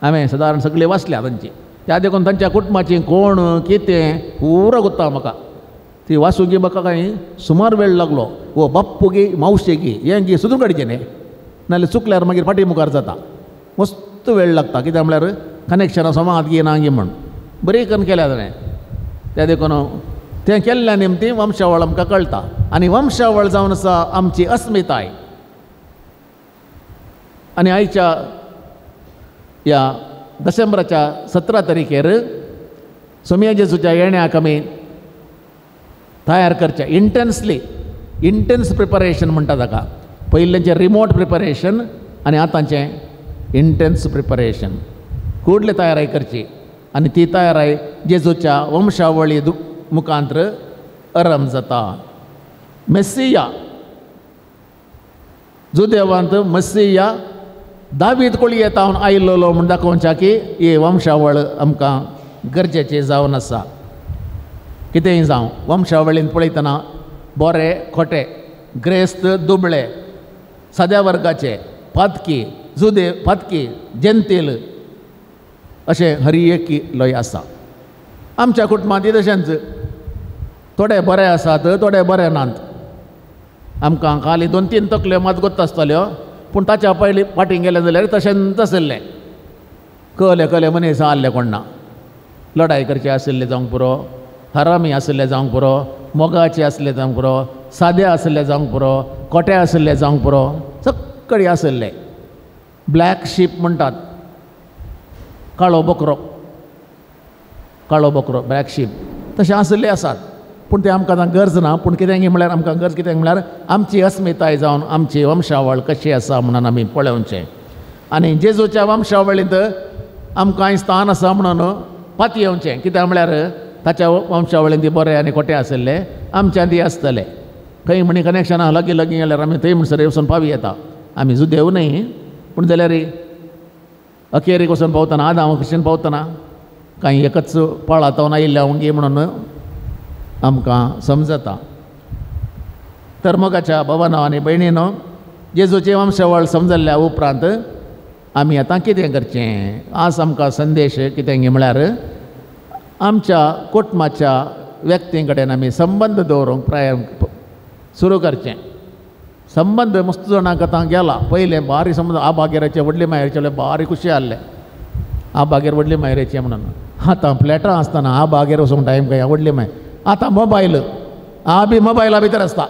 हांवें सादारण सगळी वाचल्या तांची. त्या देखून तांच्या कुटुंबाची कोण कितें पुरो गुत्ता म्हाका. ती वाचूंक म्हाका कांय सुमार वेळ लागलो. वो बाप्पू गी मावशे गी हें गी सोदून काडचें न्ही, नाल्यार चुकल्यार मागीर फाटीं मुखार जाता. मस्त वेळ लागता कित्याक म्हळ्यार कनेक्शनां समाज गी ना गी म्हण बरी करून केल्या ताणें. त्या देखून तें केल्ल्या निमतीं वंशावळ आमकां कळटा. आनी वंशावळ जावन आसा आमची अस्मिताय. आनी आयच्या ह्या डिसेंबराच्या 17 तारखेर सोमया जेजूच्या येण्याक आमी तयार करचें इंटेन्सली. इंटेन्स प्रिपरेशन म्हणटा ताका. पयलेंचें रिमोट प्रिपरेशन आनी आतांचें इंटेन्स प्रिपरेशन. कुडले तयाराय करची आनी ती तयाराय जेजूच्या वंशावळी मुखांत्र आरंभ जाता. मेस्सिया जुदेवांत मस्सिया दावीद कोळये तावन आयिल्लो म्हूण दाखोवच्या की ही वंशावळ आमकां गरजेची जावन आसा. कितेंय जावं वंशावळीन पळयतना बोरे खोटे, ग्रेस्त दुबळे, साद्या वर्गाचे, पातकी, जुदे पातकी, जेंतील अशें हर एक लय आसा. आमच्या कुटुंबांत तशेंच थोडे बरे आसात, थोडे बरे नात. आमकां खाली 2-3 तकल्यो मात गोत्त आसताल्यो, पूण ताच्या पयलीं फाटीं गेलें जाल्यार तशेंच आशिल्लें. कहले कहले मनीस आहले कोण ना, लडाय करचे आशिल्ले जावंक पुरो, हरामी आशिल्ले जावंक पुरो, मोगाचे आसले जावंक पुरो, सादे आशिल्ले जावंक पुरो, कोटे आशिल्ले जावंक पुरो, सगळी आशिल्ले. ब्लॅक शीप म्हणटात, काळो बकरो, काळो बकरो, ब्लॅक शीप तशें आशिल्ले आसात. पूण तें आमकां आतां गरज ना. पूण कितें म्हळ्यार आमकां गरज कितें म्हळ्यार आमची अस्मिताय जावन आमची वंशावळ कशी आसा म्हणून आमी पळोवचें. आनी जेजूच्या वंशावळींत आमकां स्थान आसा म्हणून पातयेवचें. कित्याक म्हळ्यार ताच्या वंशावळींत ती बरें आनी खोटें आशिल्लें, आमच्या ती आसतलें. खंय म्हणी कनेक्शन आहा लागीं लागीं गेल्यार आमी थंय म्हणसर वचून पावी येता. आमी जुदेव न्हय, पूण जाल्यार अखेरीक वचून पावतना, आदांव कशेन पावतना कांय एकच पाळा तावन आयिल्ल्या वंगी म्हणून आमकां समजता. तर मोगाच्या भावानो आनी भयणीनो, जेजूची वंशावळ समजल्ल्या उपरांत आमी आतां कितें करचें? आज आमकां संदेश कितें म्हळ्यार आमच्या कुटुंबाच्या व्यक्तीं कडेन आमी संबंद दवरूंक प्रयत्न सुरू करचें. संबंद मस्त जाणांक आतां गेला. पयलें बारी संबंद आबागेराचे व्हडले मायेचे बारी खुशी आहले, आबागेर व्हडले मायरेचे म्हणून. आतां फ्लॅटां आसतना आबागेर वचूंक टायम काय व्हडले माय. आतां मोबायल आ बी मोबायला भितर आसता,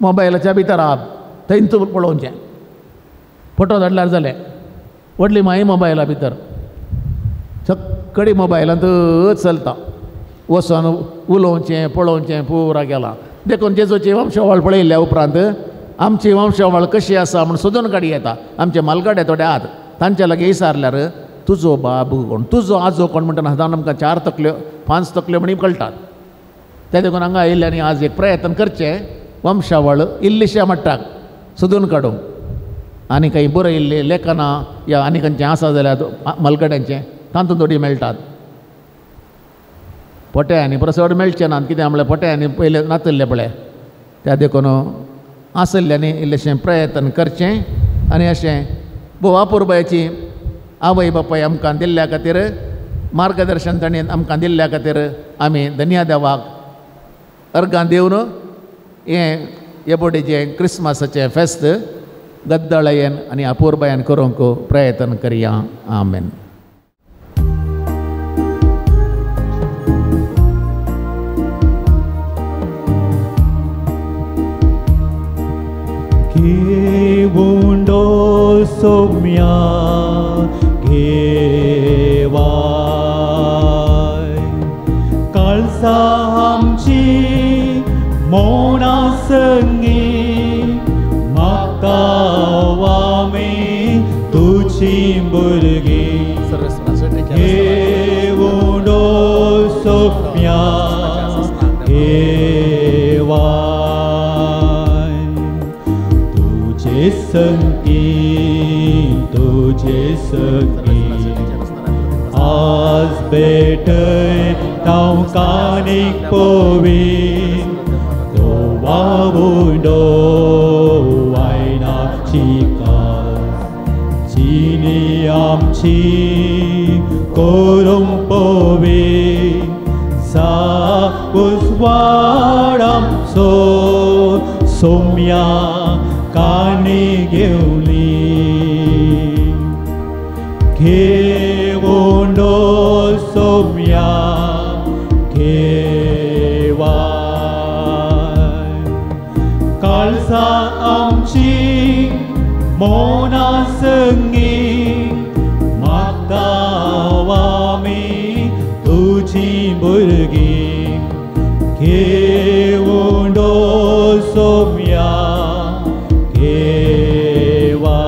मोबायलाच्या भितर आ थंयच पळोवचें, फोटो धाडल्यार जालें. व्हडली माई मोबायला भितर, सगळी मोबायलांतच चलता. वचोन उलोवचें पळोवचें पुरा गेलां. देखून जेजूची वंशावळ पळयल्ल्या उपरांत आमची वंशावळ कशी आसा म्हूण सोदून काडी येता. आमचे मालगाडे थोडे आहात, तांच्या लागीं विचारल्यार तुजो बाब कोण, तुजो आजो कोण म्हणटा आतां आमकां 4 तकल्यो 5 तकल्यो म्हणी कळटात. ते देखून हांगा आयिल्ले आनी आज एक प्रयत्न करचें वंशावळ इल्लिश्या मट्टाक सोदून काडूंक. आनी कांय बरयिल्लीं लेखनां या आनी खंयचें आसा जाल्यार मालगड्यांचें तातूंत थोडी मेळटात. पोट्यांनी परत चड मेळचें ना, कित्याक म्हळ्यार पोट्यांनी पयलें नातिल्लें पळय. त्या देखून आशिल्ल्यांनी इल्लेशें प्रयत्न करचें आनी अशें भोव अपुरबायेची आवय बापाय आमकां दिल्ल्या खातीर, मार्गदर्शन तांणी आमकां दिल्ल्या खातीर आमी धन्या देवाक अर्गां दिवन हें एबोडेचें क्रिसमसाचें फेस्त गद्दळायेन आनी अपुरबायेन करूंक प्रयत्न करया. आमेन. घेवंडो सोम्या घेवाय काळसा आमची मौना संगी मागता आमी तुजी भुरगीं. घेवंडो सोम्या घेवाय तुझे संगी, तुझे संगी आज भेटय हांव कानीक पोवी गोवा उंडो वायनाची कास चिनी आमची करूंक पोवी सा उजवाड आमचो सोम्या कानी घेवली. घेवंडो सोम्या घेवाय काळसा आमची मौना संगी मागता आमी तुजी भुरगीं. घेवंडो सोम्या केवा.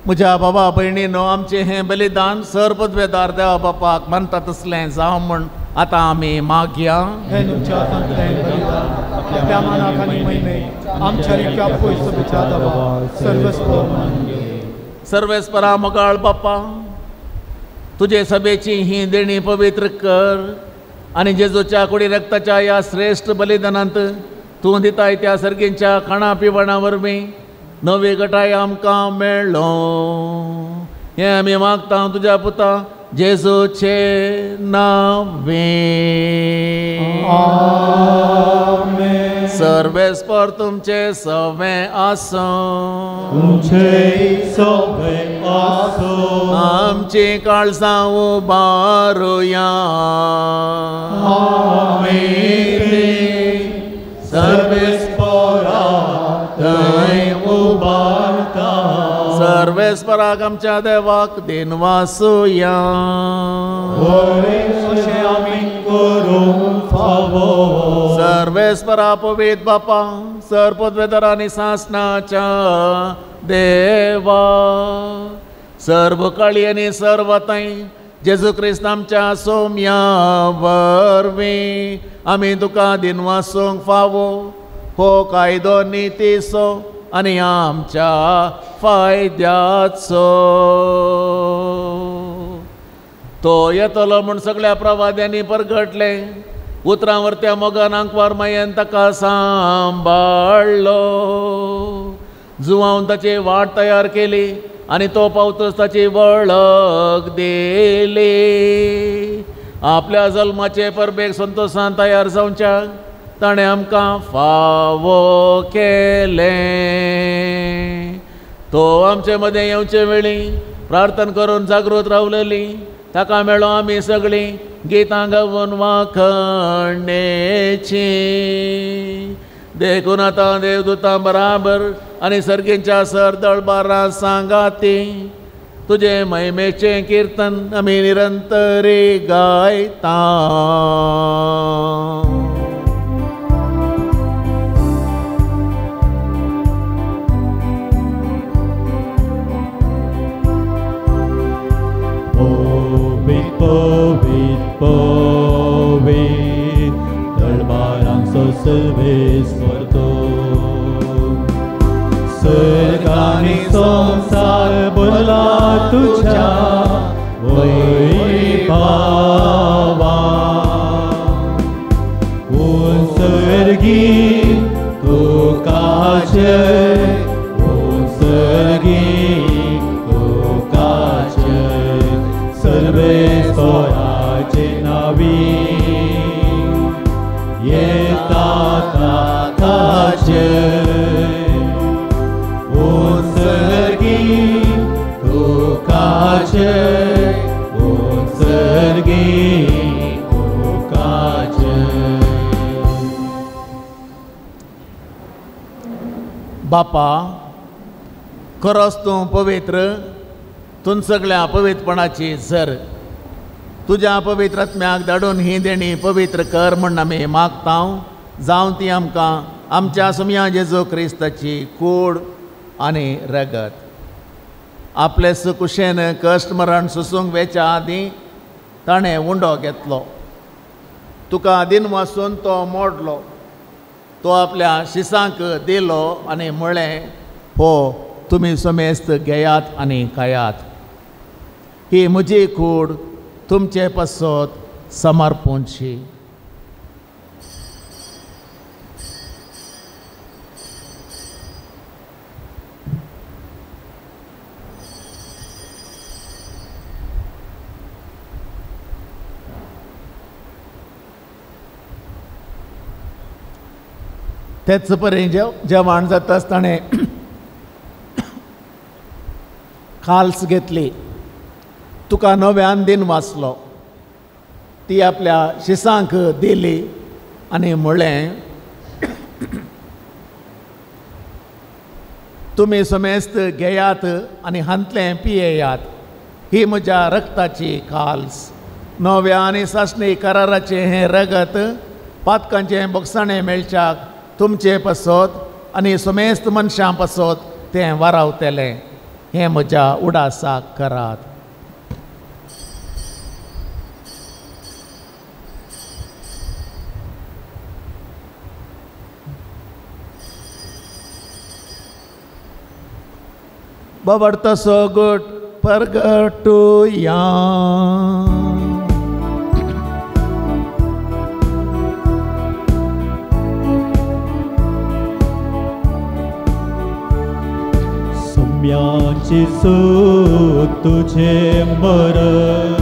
म्हज्या बाबा भयणीनो, आमचें हें बलिदान सर पदवेदार देवा बापाक मानता तसलें जावं म्हूण आतां आमी मागया. हें तुमच्या हातांतलें बलिदान आपल्या मानाक आनी महिमेक आमच्या रिक्या पयस देवा सर्वस्व मानून घे. सर्वेस्परा मोगाळ बापा, तुजे सभेची ही देणी पवित्र कर आनी जेजूच्या कुडी रक्ताच्या ह्या श्रेश्ठ बलिदानांत तूं दिताय त्या सर्गींच्या खाणा पिवणा वरवीं नवी गटाय आमकां मेळ्ळो. हें आमी मागता तुज्या पुता जेजूचे नांवे. आमेन. सर्वेस्पर तुमचे सवें आसूं. तुमचे सवें आसूं. आमची काळजां उबारुया. आमेन. सर्वेस्परा थंय उबारता. सर्वेस्पराक आमच्या देवाक दिनवासुया. अशें आमी करूंक फावो. सर्वेस्परा पवित्र बापा, सर पदवेदार आनी सासणाच्या देवा, सर्व काळी आनी सर्व थंय जेजू क्रिस्त आमच्या सोम्या वरवीं आमी तुका दिनवासूंक फावो. हो कायदो नितीचो आनी आमच्या फायद्याचो. तो येतलो म्हूण सगळ्या प्रवाद्यांनी परगटलें. उतरां वरत्या मोगान आंकवार मायेन ताका सांबाळ्ळो. जुवावन ताची वाट तयार केली आनी तो पावतच ताची वळख दिली. आपल्या जल्माचे परबेक संतोशान तयार जावच्या ताणें आमकां फावो केलें. तो आमचे मदें येवचे वेळी प्रार्थना करून जागृत रावलेली ताका मेळो आमी सगळीं गितां गावन वाखणेची. देखून आतां देवदूतां बराबर आनी सर्गींच्या सरदळबारां सांगाती तुजें महिमेचें किर्तन आमी निरंतरी गायता. पवित्र पवित्र दरबारांचो सर्वेस्पर तो. सर्ग आनी संवसार भरला तुज्या वैभवान. उत्सर्गी तुका जय, उत्सर्गी तुका जय, सर्वेस्पराचे नावी येता ताका जय. उत्सर्गी तुका जय, उत्सर्गी तुका जय. बापा, खरोच तूं पवित्र, तूं सगळ्या पवित्रपणाची सर. तुज्या पवित्र आत्म्याक धाडून ही देणी पवित्र कर म्हूण आमी मागता. जावं ती आमकां आमच्या सुमया जेजू क्रिस्ताची कूड आनी रगत. आपले सुकुशेन कश्ट मरण सोसूंक वेच्या आदीं ताणें उंडो घेतलो. तुका दिन वासून तो मोडलो. तो आपल्या शिसांक दिलो आनी म्हळें, हो तुमी समेस्त घेयात आनी खायात. ही म्हजी कूड तुमचे पासत समर्पूंची. तेच परी जेवण जाता आसतना खाल्स घेतली. तुका नव्यान दिन वाचलो. ती आपल्या शिसांक दिली आनी म्हणलें, तुमी समेस्त घेयात आनी हांतलें पियेयात, ही म्हज्या रक्ताची काल्स, नव्या आनी सासणी कराराचें हें रगत पातकांचें बोगसाणें मेळच्याक तुमचे पासत आनी समेस्त मनशां पासत तें वारावतलें. हें म्हज्या उडासाक करात. बाबडतसो गोट परगटुया. सोम्याची सूत तुझे मरण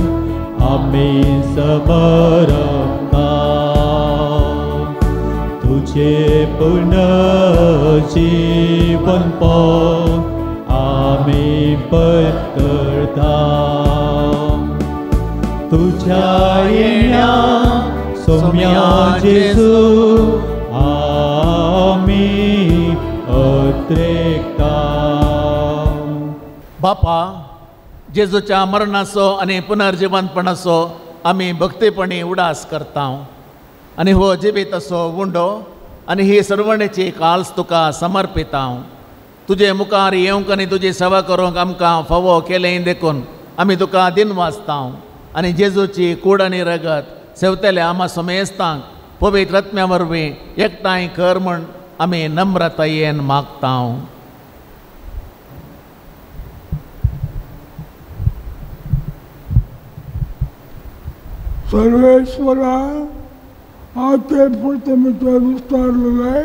आम्ही समरता, तुझे पुनर्जीवन आम्ही पत्करता, तुझ्या येण्या सोम्या जेजू आम्ही अत्रेकता. बापा, जेजूच्या मरणाचो आनी पुनर्जिवंतपणाचो आमी भक्तीपणी उडास करता आनी हो जिवीत असो उंडो आनी ही सर्वणेची काल्स तुका समर्पिता. तुजे मुखार येवंक आनी तुजी सेवा करूंक आमकां फावो केलें देखून आमी तुका दिनवासता आनी जेजूची कूड आनी रगत सेवतल्या आमा समेस्तांक पवित्र आत्म्या वरवीं एकठांय कर म्हूण आमी नम्रतायेन मागता. सर्वेश्वरा, आते प्रतिमेचे विस्तारलेले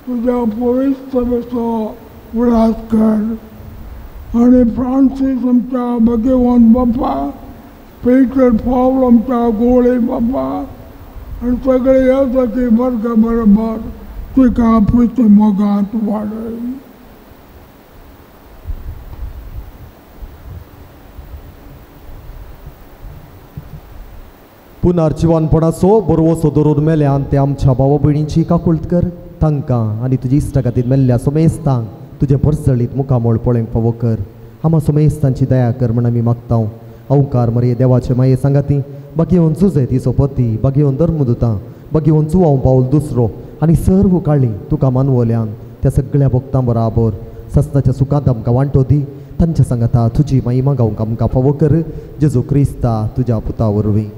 तुज्या पवित्र सभेचो उडास कर आनी फ्रांसीस आमच्या भगवान बाप्पा, पीटर पावल आमच्या गोळे बाप्पा आनी सगळे येवजाची वर्गा बरोबर तुका प्रिती मोगांत वाडय. पुनर्जिवनपणाचो बरवसो दवरून मेल्यान ते आमच्या भावा भयणींची काकुळट कर, तांकां आनी तुजी इश्टा खातीर मेल्ल्या सोमेस्तांक तुजें परजळीत मुखामळ पळोवंक फावो कर. आमा सोमेस्तांची दया कर म्हण आमी मागता. अवकार मरे देवाचे माये सांगाती बागेवन जुजे तिचो पती, बागेवन धर्मदुतां, बागेवन चुवाव पावल दुसरो आनी सर्व काळी तुका मानवल्यान त्या सगळ्या भक्तां बराबर सस्नाच्या सुखांत आमकां वांटो दी. तांच्या सांगाता तुजी महिमा गावंक आमकां फावो कर, जेजू क्रिस्ता तुज्या पुता वरवीं.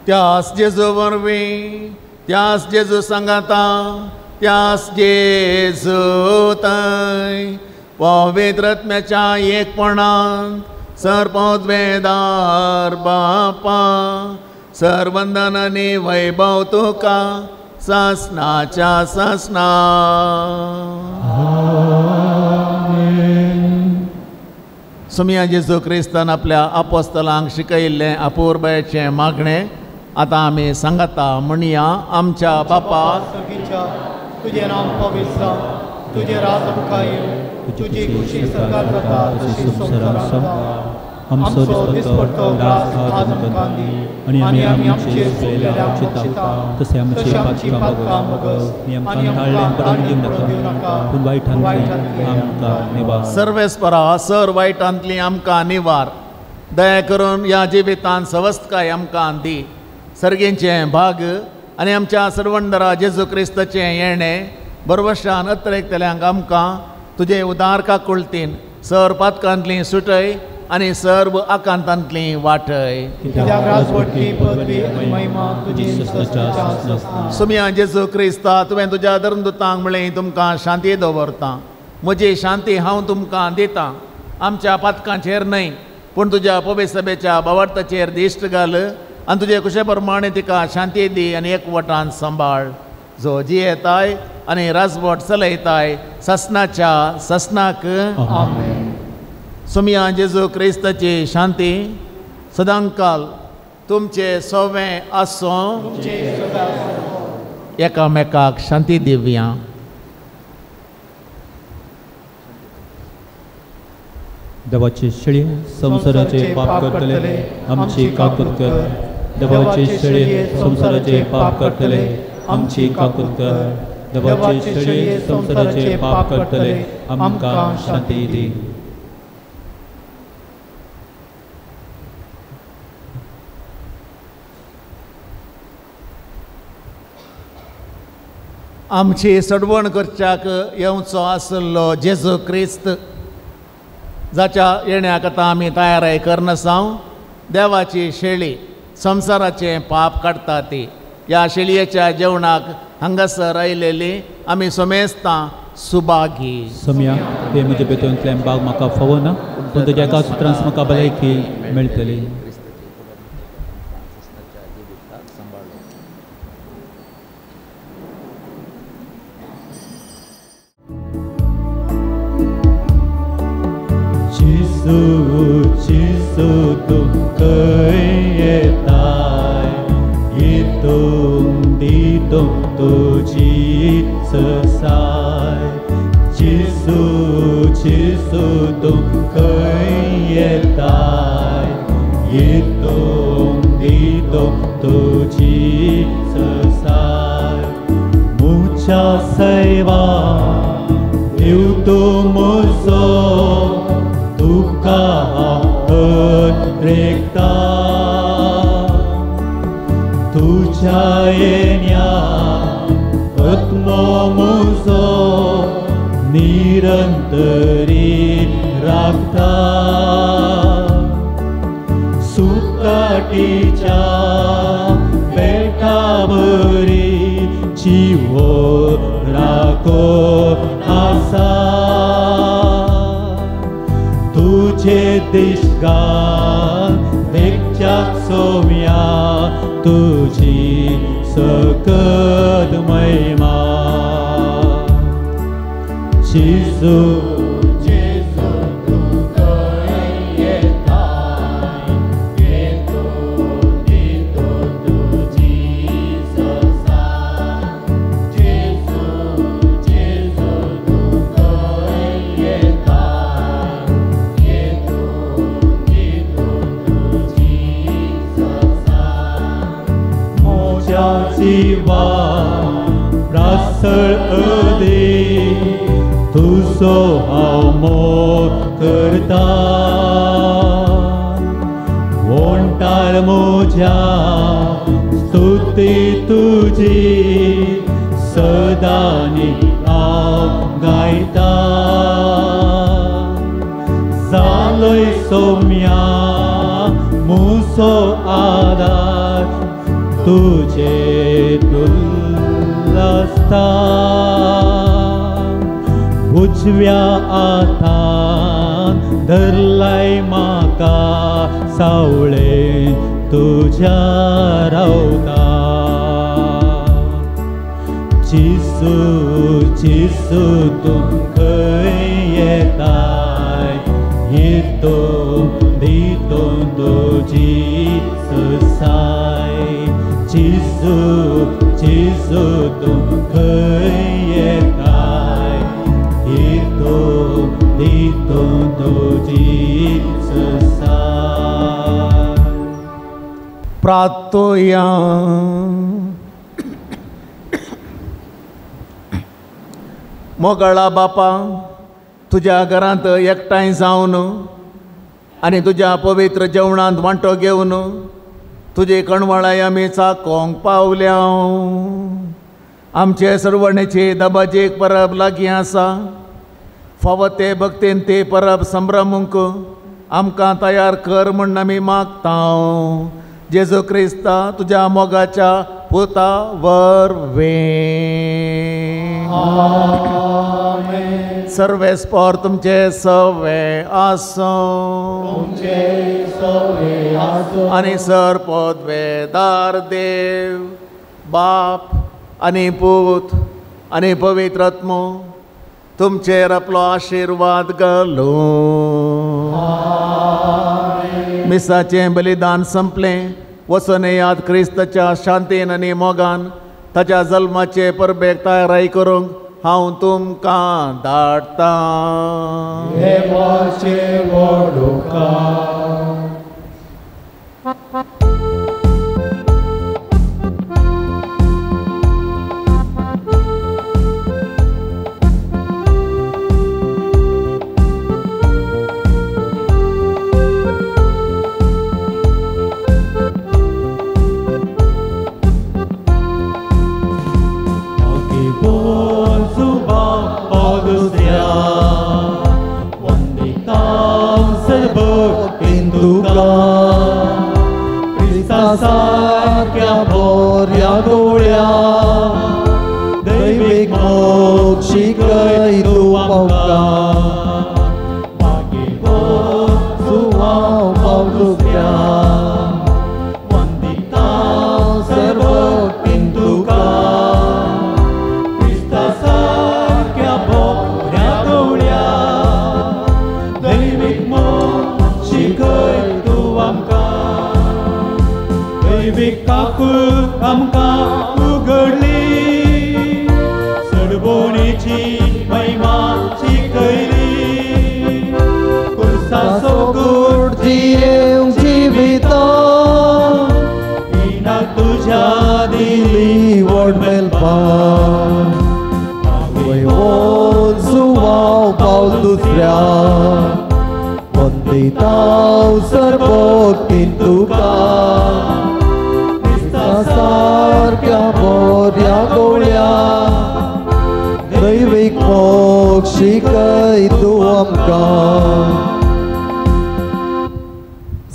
त्यास जेजू वरवीं, त्यास जेजू सांगाता, त्यास जेजू थंय पवित्र आत्म्याच्या एकपणान सर्वोद्वेदार बापा, सर्वंदन आनी वैभव तुका सासनाच्या सासना. सुमिया जेजू क्रिस्तान आपल्या आपोस्तलांक शिकयिल्लें अपुरबायेचें मागणें आतां आमी सांगता म्हणया. आमच्या बापा, तुजें नांव पवित्र जावं, तुजें राज आमकां येवं, तुजी खुशी सरकार जाता तशी संवसारांत जावं. आमचो दिसपट्टो ग्रास आज आमकां दी आनी आमी आमचे चुकलेल्यांक बक्षिता तशी आमची पातकां भोगस आनी आमकां ताळें पडून दिवं नाका, पूण वायटांतली आमकां निवार. सर्वेस्परा, सर वायटांतली आमकां निवार. दया करून ह्या जिवितांत सवस्तकाय आमकां दी. सर्गेंचें भाग आनी आमच्या सर्वंदरा जेजू क्रिस्ताचें येणें बरवशान अत्रेकतल्यांक आमकां तुजे उदार काकुळतीन सर पातकांतली सुटय आनी सर्व आकांतांतली वाटय. सुमिया जेजू क्रिस्ता, तुवें तुज्या धर्मदुतांक म्हणलें तुमकां शांती दवरता, म्हजी शांती हांव तुमकां दितां. आमच्या पातकांचेर न्हय पूण तुज्या पवित्र सभेच्या भावार्थाचेर दिश्ट घाल आनी तुजे कुशे प्रमाणे तिका शांती दी आनी एकवटान सांबाळ. जो जियेताय आनी राजवट चलयताय ससनाच्या ससनाक. आमेन. सुमिया जेजू क्रिस्ताची शांती सदांकाल तुमचे सोवें आसूं. एकामेकाक शांती दिवया. देवाचे शेळये संवसाराचे पाप करतले आमची काकूत कर। देवाचे शेळये संवसाराचे पाप करतले आमची काकूत कर। देवाचे शेळये संवसाराचे पाप करतले आमकां शांती दी। आमची सडवण करच्याक येवचो आसलो जेजू क्रिस्त जाच्या येण्याक आतां आमी तयाराय करनासांव। देवाची शेळी संवसाराचें पाप काडटा ती ह्या शेळयेच्या जेवणाक हांगासर आयलेली आमी समेस्तां सुभागी। सोम्या हे म्हजे बेतूंतल्यान बाग म्हाका फावना पूण तुज्या एका सुत्रांस म्हाका भलायकी मेळटली। जेजू तूं खंय येताय येतूं दितूं तुजी ससाय। जेजू जेजू तूं खंय येताय येतूं दितूं तुजी ससाय। मुच्या सैवा देव तूं म्हजो तुका हांव रेखता तुज्या येण्या आत्मो म्हजो निरंतरी राखता। सुकाटीच्या बेटावरी जिवो राखो आसा तुझे दिशगान देखच्याक सोम्या तुझी सकत महिमा। जेजू जेजू तूं खंय येताय येतूं दितूं तुजी ससाय। जेजू जेजू तूं खंय येताय जिवा प्रासळ अदी तुजो हांव मोग करता। वोंटार म्हज्या स्तुती तुजी सदांनी हांव गायता। जालोय सोम्या म्हजो आदार तुझे तुल्लस्ता। उजव्या हातान धरलाय म्हाका सावळेन तुज्या रावता। जेजू जेजू तूं खंय येताय येतूं दितूं तुजी ससाय। जेजू जेजू तूं खंय येताय येतूं दितूं तुजी ससाय। प्रार्थोया। मोगळा बापा तुज्या घरांत एकठांय जावन आनी तुज्या पवित्र जेवणांत वांटो घेवन तुजे कणवळाय आमी चाकोंक पावल्या। आमचे सरवणेची दबाजीक परब लागीं आसा फावो ते भक्तीन ती परब संभ्रमूंक आमकां तयार कर म्हूण आमी मागता। जेजू क्रिस्ता तुज्या मोगाच्या पुता वरवीं। सर्वेस्पोर तुमचे सवे आसूं आनी सर पदवेदार देव बाप आनी पूत आनी पवित्र आत्मो तुमचेर आपलो आशिर्वाद घालूं। मिसाचें बलिदान संपलें वचून येयात क्रिस्ताच्या शांतीन आनी मोगान ताच्या जल्माचे परबेक तयाराय करूंक हांव तुमकां धाडटां. देवाचे व्हड उपकार. सारक्या बोऱ्या गोळ्या दैवीक मोग शिकय तूं आमकां. मागीर जुवांव पावल दुसऱ्या वंदिता सर्वभक्तीन तुका. क्रिस्ता सारक्या बोऱ्या गोळ्या दैवीक मोग शिकय तूं आमकां. दैवीक काकूळ आमकां उगडली, सडबोणीची महिमा शिकयली. कुर्साचो गूढ जियेवंक जिविता इनाक तुज्या दिली व्हड मेलपाक. आवयवोन जुवांव पावल दुसऱ्या वंदिता सर्वभक्तीन तुका. सारक्या बोऱ्या गोळ्या दैवीक मोग शिकय तूं आमकां.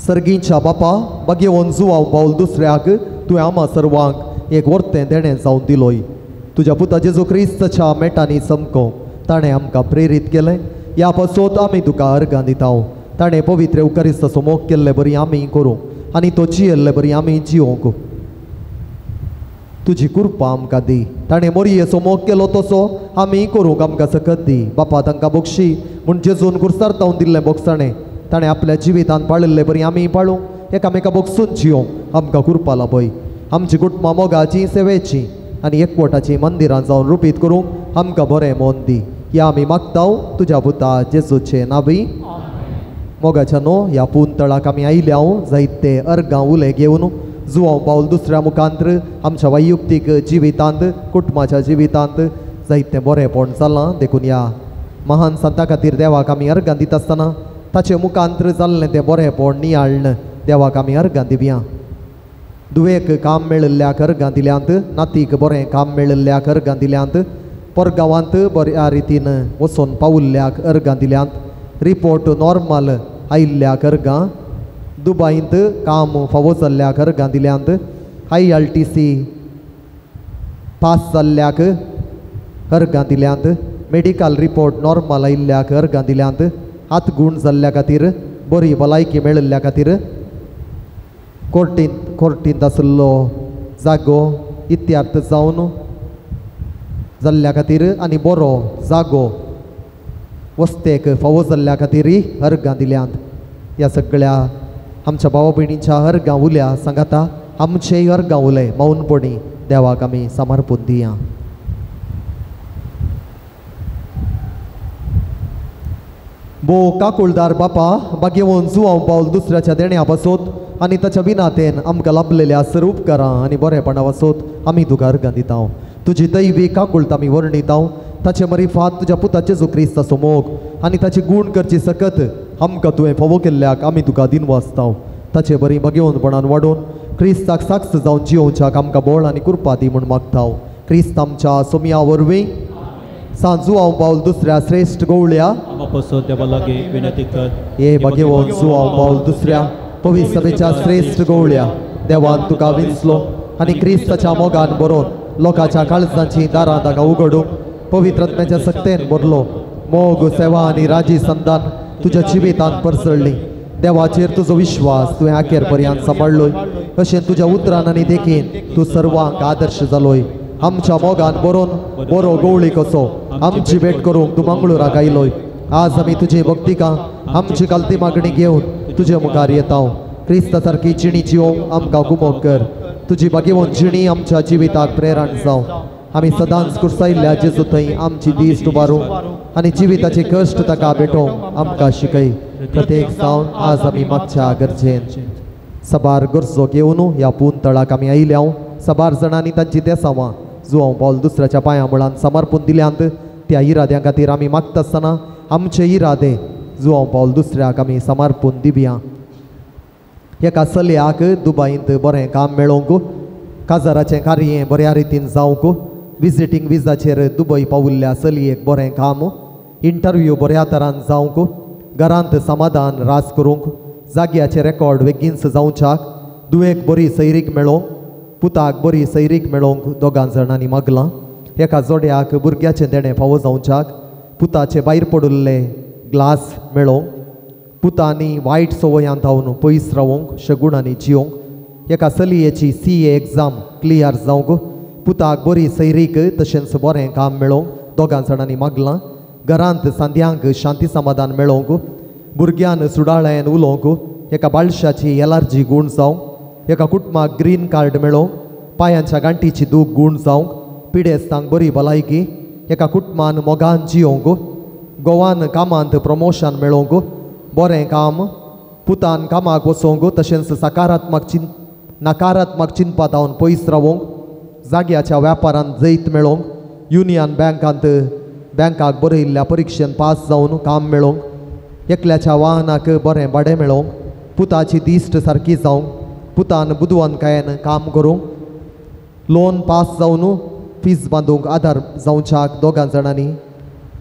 सर्गींच्या बापा, भाग्यवंत जुवांव पावल दुसऱ्याक तुवें आमा सर्वांक एक वर्तें देणें जावन दिलोय. तुज्या पुता जेजू क्रिस्ताच्या मेटांनी चमको ताणें आमकां प्रेरीत केलें. ह्या पासत आमी तुका अर्गां दिता. ताणें पवित्र उकारिस्ताचो मोग केल्ले बरी आमी करूं आनी तो जियेल्ले बरी आमी जियोंक तुजी कृपा आमकां दी. ताणें मोरयेचो मोग केलो तसो आमी करूंक आमकां सकत दी. बापा तांकां बक्षी म्हूण जेजून कुर्सार तावन दिल्लें बोगसाणें ताणें आपल्या जिवितांत पाळिल्ले बरी आमी पाळूंक एकामेका बक्षून जियोंक आमकां कृपा लाभय. आमची कुटुंबां मोगाची, सेवेची आनी एकवटाची मंदिरां जावन रुपीत करूंक आमकां बरें मन दी. ह्या आमी मागता तुज्या पुता जेजूचे नावी. मोगाच्या न्हू ह्या पुंतळाक आमी आयल्या जायते अर्गां उले घेवन जुवांव पावल दुसऱ्या मुखांत आमच्या वैयक्तीक जिवितांत, कुटुंबाच्या जिवितांत जायतें बरेंपण जालां. देखून ह्या महान संता खातीर देवाक आमी अर्गां दिता आसतना ताचे मुखांत जाल्लें तें बरेंपण नियाळ्ण देवाक आमी अर्गां दिवया. दुवेक काम मेळिल्ल्याक अर्गां दिल्यांत, नातीक बरें काम मेळिल्ल्याक अर्गां दिल्यांत, परगांवांत बऱ्या रितीन वचून पावुल्ल्याक अर्गां दिल्यांत, रिपोर्ट नॉर्मल आयिल्ल्याक अर्गां, दुबायंत काम फावो जाल्ल्याक अर्गां दिल्यांत, ILTC pass जाल्ल्याक अर्गां दिल्यांत, मेडिकल रिपोर्ट नॉर्मल आयिल्ल्याक अर्गां दिल्यांत, हातगूण जाल्ल्या खातीर, बरी भलायकी मेळिल्ल्या खातीर, कोर्टींत आशिल्लो जागो इत्यार्थ जावन जाल्ल्या खातीर आनी बरो जागो वस्तेक फावो जाल्ल्या खातीरय अर्गां दिल्यांत. ह्या सगळ्या आमच्या भावा भयणींच्या अर्गां उल्या सांगाता आमचेय अर्गां उले मौनपणी देवाक आमी समर्पून दिया. बो काकुळदार बापा, भाग्यवंत जुवांव पावल दुसऱ्याच्या देण्या पासत आनी ताच्या विनातेन आमकां लाभलेल्या सर्व उपकारां आनी बरेपणा पासत आमी तुका अर्गां दिता. तुजी दैवी काकुळत आमी वर्णिता. ताचे मरिफात तुज्या पुता जेजू क्रिस्ताचो मोग आनी ताची गूण करची सकत आमकां तुवें फावो केल्ल्याक आमी तुका दिनवासता. ताचे बरी भाग्यवंतपणान वाडोवन क्रिस्ताक साक्ष जावन जियोवच्याक आमकां बळ आनी कृपा दी म्हूण मागता. क्रिस्त आमच्या सोमया वरवीं. सांजुआंव पावल दुसऱ्या श्रेश्ठ गोवळ्या हे भाग्यवंत जुआंव पावल दुसऱ्या पवित्र सभेच्या श्रेश्ठ गोवळ्या, देवान तुका विंचलो आनी क्रिस्ताच्या मोगान बरोवन लोकांच्या काळजांची दारां ताका उगडूंक पवित्र आत्म्याच्या सक्तेन भरलो. मोग, सेवा आनी राजी संदान तुज्या जिवितांत परसळ्ळी. देवाचेर तुजो विश्वास तुवें आखेर पर्यंत सांबाळ्ळोय. अशें तुज्या उतरान आनी देखीन तूं सर्वांक आदर्श जालोय. आमच्या मोगान बरोवन बरो गवळी कसो आमची भेट करूंक तूं मंगळुराक आयलोय. आज आमी तुजी भक्तिका आमची कालती मागणी घेवन तुजे मुखार येता. क्रिस्ता सारकी जिणी जिवंक आमकां गुमोक कर. तुजी भाग्यवंत जिणी आमच्या जिविताक प्रेरण जावं. आमी सदांच कुर्सायल्ल्या जेजू थंय आमची दीस उबारूं आनी जिविताचे कश्ट ताका भेटोवंक आमकां शिकय. प्रत्येक जावन आज आमी मागच्या गरजेन सबार गरजो घेवन ह्या पून तळाक आमी आयल्या. सबार जाणांनी तांची देसावां जुवांव पावल दुसऱ्याच्या पांया मुळान समर्पून दिल्यांत. त्या इराद्यां खातीर आमी मागता आसतना आमचे इरादे जुवांव पावल दुसऱ्याक आमी समर्पून दिवया. एका चलयाक दुबायंत बरें काम मेळोवंक, काजाराचें कार्य बऱ्या रितीन जावंक, विजिटींग विजाचेर दुबय पावुल्ल्या चलयेक बरें काम, इंटरव्यू बऱ्या तरान जावंक, घरांत समाधान रास करूंक, जाग्याचे रेकॉर्ड बेगीनच जावच्याक, दुयेक बरी सैरीक मेळोवंक, पुताक बरी सैरीक मेळोवंक दोगां जाणांनी मागलां. एका जोड्याक भुरग्याचें देणें फावो जावच्याक, पुताचे भायर पडिल्ले ग्लास मेळोवंक, पुतांनी वायट संवयांत धांवन पयस रावोंक, शगुणांनी जियोंक, एका चलयेची CA exam clear जावंक, पुताक बरी सैरीक तशेंच बरें काम मेळोवंक दोगां जाणांनी मागलां. घरांत सांद्यांक शांती समाधान मेळोवंक, भुरग्यान सुडाळ्यान उलोवंक, एका बाळशाची एलर्जी गूण जावंक, एका कुटुंबाक ग्रीन कार्ड मेळोवंक, पांयांच्या गांठीची दूख गूण जावंक, पिडेस्तांक बरी भलायकी, एका कुटुंबान मोगान जियोंक, गोवान कामांत प्रमोशन मेळोवंक, बरें काम, पुतान कामाक वचोवंक, तशेंच सकारात्मक नकारात्मक चिंतपा धांवन पयस रावोंक, जाग्याच्या व्यापारांत जैत मेळोवंक, युनियन बँकांत बँकाक बरयल्ल्या परिक्षेन पास जावन काम मेळोवंक, एकल्याच्या वाहनाक बरें भाडें मेळोवंक, पुताची दिश्ट सारकी जावंक, पुतान बुदवंतकायेन काम करूंक, लोन पास जावन फीस बांदूंक आदार जावच्याक दोगां जाणांनी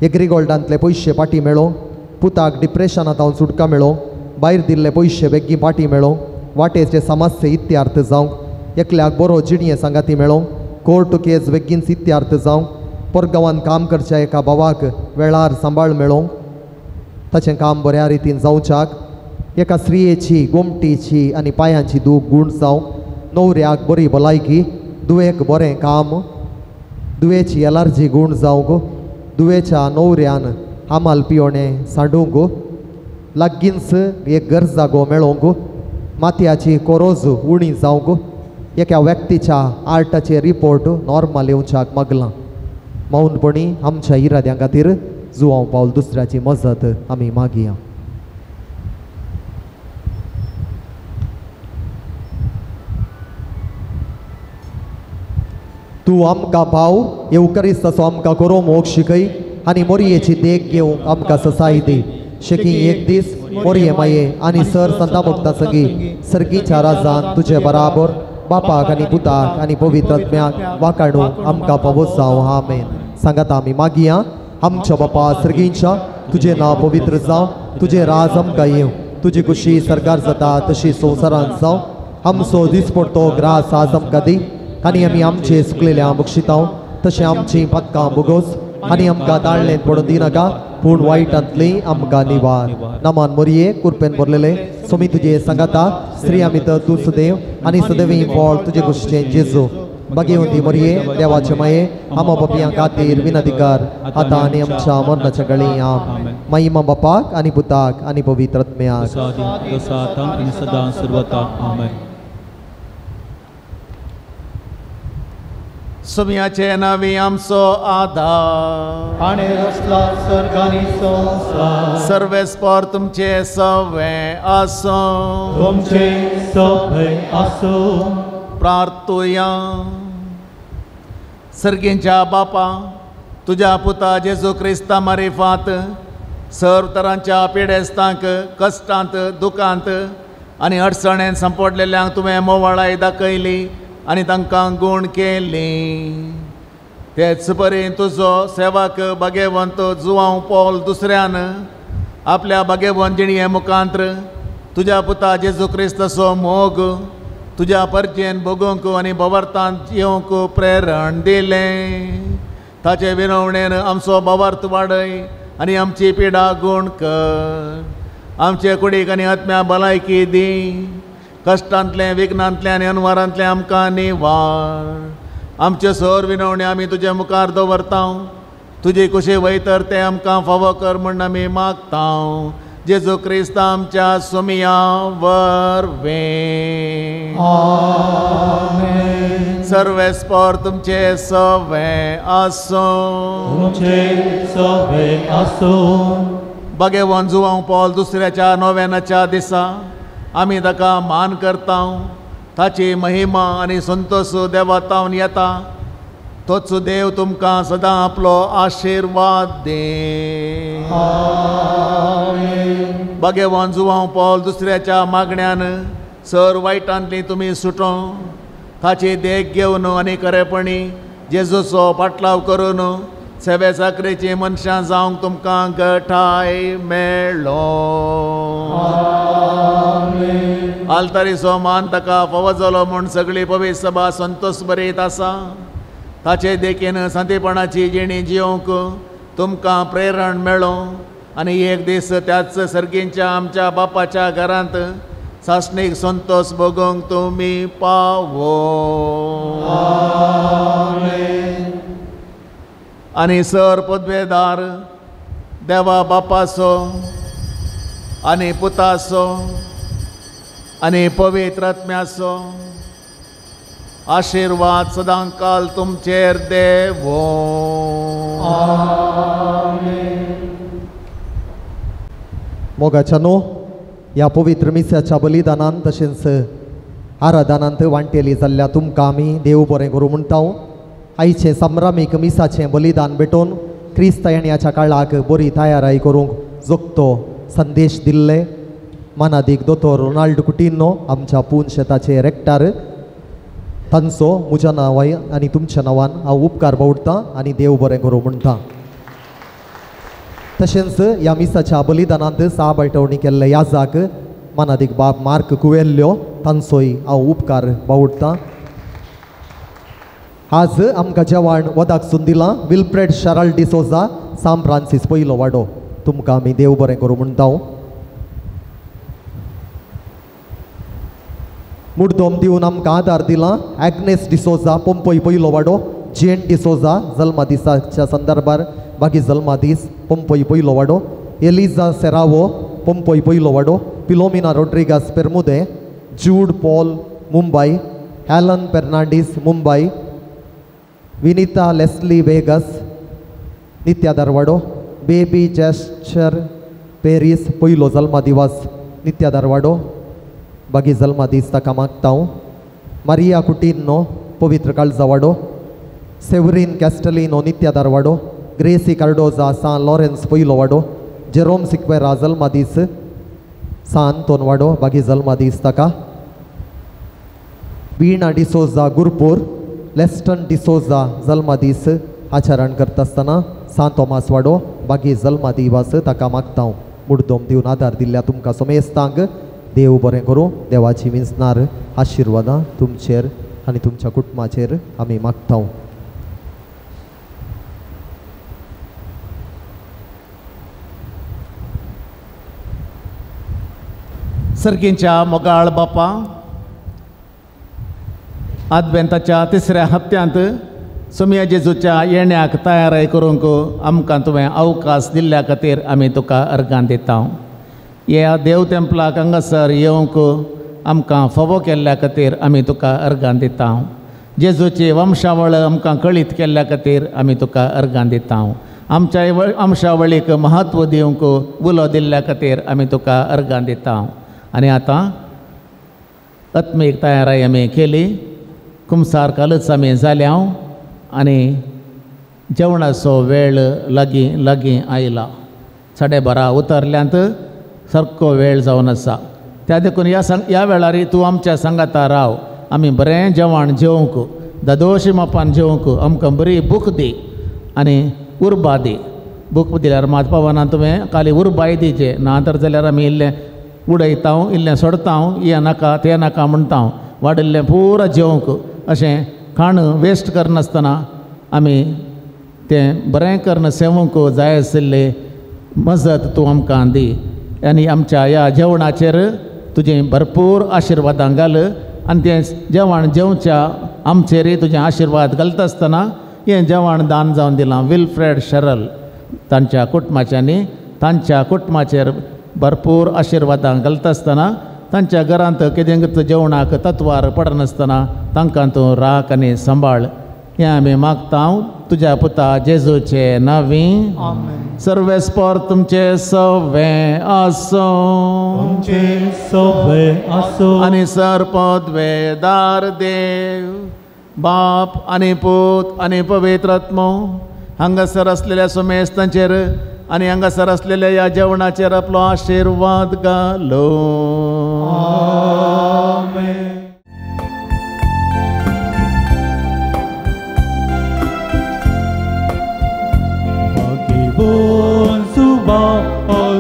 एग्रीगोल्डांतले पयशे फाटीं मेळोवंक, पुताक डिप्रेशनांत हांव सुटका मेळोवंक, भायर दिल्ले पयशे बेगीन फाटीं मेळोवंक, वाटेचे समस्ये इत्यार्थ जावंक, एकल्याक बरो जिणये सांगाती मेळोवंक, कोर्ट केस बेगीन इत्यार्थ जावंक, परगांवान काम करच्या एका भावाक वेळार सांबाळ मेळोवंक, ताचें काम बऱ्या रितीन जावच्याक, एका स्त्रियेची गोमटीची आनी पांयांची दूख गूण जावंक, न्हवऱ्याक बरी भलायकी, दुयेक बरें काम, दुयेची एलर्जी गूण जावंक, दुयेच्या न्हवऱ्यान आमाल पियोणें सांडूंक, लागींच एक गरजागो मेळोवंक, मातयाची कोरोज उणी जावंक, एका व्यक्तीच्या आर्टाचे रिपोर्ट नॉर्मल येवच्याक मागलां. मौनपणी आमच्या इराद्यां खातीर जुवांव पावल दुसऱ्याची मजत आमी मागया. तूं आमकां पाव येवकरिस्ताचो आमकां करो मोग शिकय आनी मोरयेची देख घेवंक आमकां ससाय दी. शेकी एक दीस मोरये माये आनी सर संता भक्ता सगी सर्गीच्या राजान तुजे बराबर बापाक आनी पुताक आनी पवित्र आत्म्याक वाकाणू आमकां पावो जावं. आमेन. सांगात आमी मागया. आमच्या बापा सर्गींच्या, तुजें नांव पवित्र जावं, तुजें राज आमकां येवं, तुजी खुशी सरकार जाता तशी संवसारांत जावं. आमचो दिसपडतो ग्रास आज आमकां दी आनी आमी आमचे सुकलेल्या बक्षितांव तशें आमचीं पदकां बोगोस आनी आमकां ताळणेंत पडून दिनाका, पूण वायटांतली आमकां निवार. नामान मोरये कुरपेन भरलेले सोमी तुजे सांगाता, स्त्री आमी तर तूं सदैव आनी सदैव फळ तुजे कुशीचें जेजू. बागेवंती मोरये देवाचे माये आमा बापयां खातीर विनंती कर आतां आनी आमच्या मरणाच्या गळी. आमेन. महिमा बापाक आनी पुताक आनी पवित्र आत्म्याक. सदां सर्वता. आमेन. सुम्याचे नावी आमचो आधार आनी रचला सर्गानी संवसार. सर्वेस्पर तुमचे सवे आसूं, तुमचे सवे आसूं. प्रार्थुया. सर्गींच्या बापा, तुज्या पुता जेजू क्रिस्ता मारिफात सर्व तरांच्या पिडेस्तांक कश्टांत दुखांत आनी अडचणेन सांपडलेल्यांक तुवें मोवाळाय दाखयली आनी तांकां गूण केली. तेच परी तुजो सेवक भागेवंत जुवांव पॉल दुसऱ्यान आपल्या भागेवंत जिणये मुखांत्र तुज्या पुता जेजू क्रिस्ताचो मोग तुज्या परजेन भोगूंक आनी भवार्थांत येवंक प्रेरण दिलें. ताचे विनवणेन आमचो भवार्थ वाडय आनी आमची पिडा गूण कर. आमचे कुडीक आनी आत्म्या भलायकी दी. कश्टांतलें विघ्नांतलें आनी अनवारांतलें आमकां निवार. आमचे सर विनवणे आमी तुजे मुखार दवरता. तुजी कुशी वयतर तें आमकां फावो कर म्हूण आमी मागता. जेजू क्रिस्त आमच्या सुमिया वरवीं. आमेन. सर्वेस्पर तुमचे सवे आसूं. तुमचे सवे आसूं. भगवान जुवांव पॉल दुसऱ्याच्या नोव्यानाच्या दिसा आमी ताका मान करता. ताची महिमा आनी संतोष देवा तावन येता. तोच देव तुमकां सदां आपलो आशिर्वाद दे. भगवान जुवांव पॉल दुसऱ्याच्या मागण्यान सर वायटांतली तुमी सुटो. ताची देख घेवन आनी खरेपणी जेजूचो पाटलाव करून सेवे साकरेची मनशां जावंक तुमकां गठाय मेळ्ळो. आल्तारीचो मान ताका फावो जालो म्हूण सगळी पवित्र सभा संतोष बरीत आसा. ताचे देखीन सांतेपणाची जिणी जिवंक तुमकां प्रेरण मेळो आनी एक दीस त्याच सर्गींच्या आमच्या बापाच्या घरांत सासणीक संतोष भोगूंक तुमी पावो. आनी सर पदवेदार देवा बापाचो आनी पुताचो आनी पवित्र आत्म्याचो आशिर्वाद सदांकाल तुमचेर देवो. मोगाच्या न्हू ह्या पवित्र मिसाच्या बलिदानान तशेंच आराधनांत वांटेली जाल्ल्या तुमकां आमी देव बरें करूं म्हणटा. आयचें संभ्रामीक मिसाचें बलिदान भेटोवन क्रिस्त येण्याच्या काळाक बरी तयाराय करूंक जोगतो संदेश दिल्ले मानादीक दोतोर रोनाल्ड कुटिन्हो आमच्या पून शेताचे रेक्टार तांचो म्हज्या नांवान आनी तुमच्या नांवान हांव उपकार बावडटा आनी देव बरें करूं म्हणटा. तशेंच ह्या मिसाच्या बलिदानांत साब आठवणी केल्ले याजाक मानादीक बाब मार्क कुवेल्ल्यो तांचोय हांव उपकार बावडटा. आज आमकां जेवण वदाक सून दिलां विल्फ्रेड शराल डिसोजा सांत फ्रांसीस पयलो वाडो. तुमकां आमी देव बरें करूं म्हणटा. मुड्डोम दिवन आमकां आदार दिला एग्नेस डिसोजा पंपय पयलो वाडो, जेन डिसोजा जल्मा दिसाच्या संदर्भार बाकी जल्मा दीस पंपय पयलो वाडो, एलिजा सेरावो पंपय पयलो वाडो, Philomena Rodrigues Permude, Jude Paul Mumbai, Helen Fernandes Mumbai, Vinita Leslie Vegas Nitya Dharwado, Baby Gesture Paris पयलो जल्मा दिवस नित्या धारवाडो बागी जल्मा दीस ताका मागता. मारिया कुटिन्हो पवित्र काळजावाडो, सेवरीन कॅस्टलिनो नित्या धारवाडो, ग्रेसी कार्डोजा सान लॉरेन्स पयलो वाडो, जेरोम सिक्वेरा जल्मा दीस सान तोनवाडो बागी जल्मा दीस ताका, वीणा डिसोजा गुरपूर, लेस्टन डिसोजा जल्मा दीस आचरण करता आसतना सान तोमास वाडो बागी जल्मा दिवस ताका मागता. मुड्डोम दिवन आदार दिल्ल्या तुमकां समेस्तांक देव बरें करूं. देवाची विंचणार आशिर्वादां तुमचेर आनी तुमच्या कुटुंबाचेर आमी मागता. सर्गींच्या मोगाळ बापा, आदवेंताच्या तिसऱ्या हप्त्यांत सोमिया जेजूच्या येण्याक तयाराय करूंक आमकां तुवें अवकाश दिल्ल्या खातीर आमी तुका अर्गां दिता. ह्या देव तेंपलाक हांगासर येवंक आमकां फावो केल्ल्या खातीर आमी तुका अर्गां दिता. जेजूची वंशावळ आमकां कळीत केल्ल्या खातीर आमी तुका अर्गां दिता. आमच्या वंशावळीक म्हत्व दिवंक उलो दिल्ल्या खातीर आमी तुका अर्गां दिता. आनी आतां आत्मीक तयाराय आमी केली, कुमसार कालच आमी जाल्या आनी जेवणाचो वेळ लागीं लागीं आयला. 12:30 उतरल्यांत सारको वेळ जावन आसा. त्या देखून ह्या वेळार तूं आमच्या सांगाता राव. आमी बरें जेवण जेवंक, दादोशी मापान जेवंक आमकां बरी भूक दी आनी उर्बा दी. भूक दिल्यार मात पावना, तुवें खाली उर्बाय दिवचे ना तर जाल्यार आमी इल्लें उडयता, इल्लें सोडता, हें नाका तें नाका म्हणटा. वाडिल्लें पुरा जेवंक अशें खाण वेस्ट करनासतना आमी तें बरें करून सेवंक जाय आशिल्ली मजत तूं आमकां दी आनी आमच्या ह्या जेवणाचेर तुजें भरपूर आशिर्वादां घाल आनी तें जेवण जेवच्या आमचेरय तुजें आशिर्वाद घालता आसतना हें जेवण दान जावन दिलां विल्फ्रेड शरल तांच्या कुटुंबाच्यांनी. तांच्या कुटुंबाचेर भरपूर आशिर्वादां घालता आसतना तांच्या घरांत कितेंच जेवणाक तत्वार पडनासतना तांकां तूं राख आनी सांबाळ हें आमी मागता तुज्या पुता जेजूचे नांवी. सर्वेस्पर तुमचे सवे आसूं आनी सर पदवेदार देव बाप आनी पूत आनी पवित्र आत्मो हांगासर आसलेल्या सुमेस्तांचेर आनी हांगासर आसलेल्या ह्या जेवणाचेर आपलो आशिर्वाद घालो. आमेन.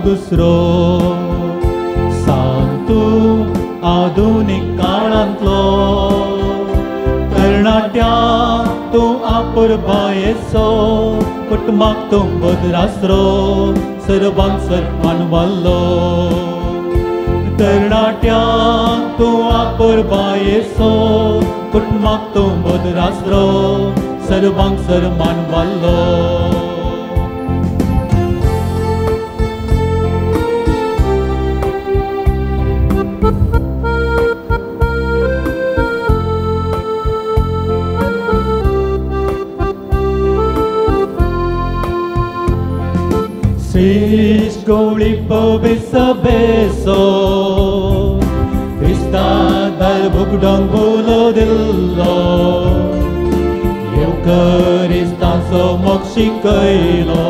दुसरो सांतू आधुनीक काळांतलो तरणाट्या तूं आपुरबायेचो कुटुंबाक तूं बदरासरो सर्वांक सर्वान वाल्लो. तरणाट्या तूं आपुरबायेचो कुटुंबाक तूं बदरासरो सर्वांक सर्वान वाल्लो. गवळी पविसबेसो क्रिस्ता दार बुकडोंग बोलो दिल्लो येवकरिस्ताचो मोग शिकयलो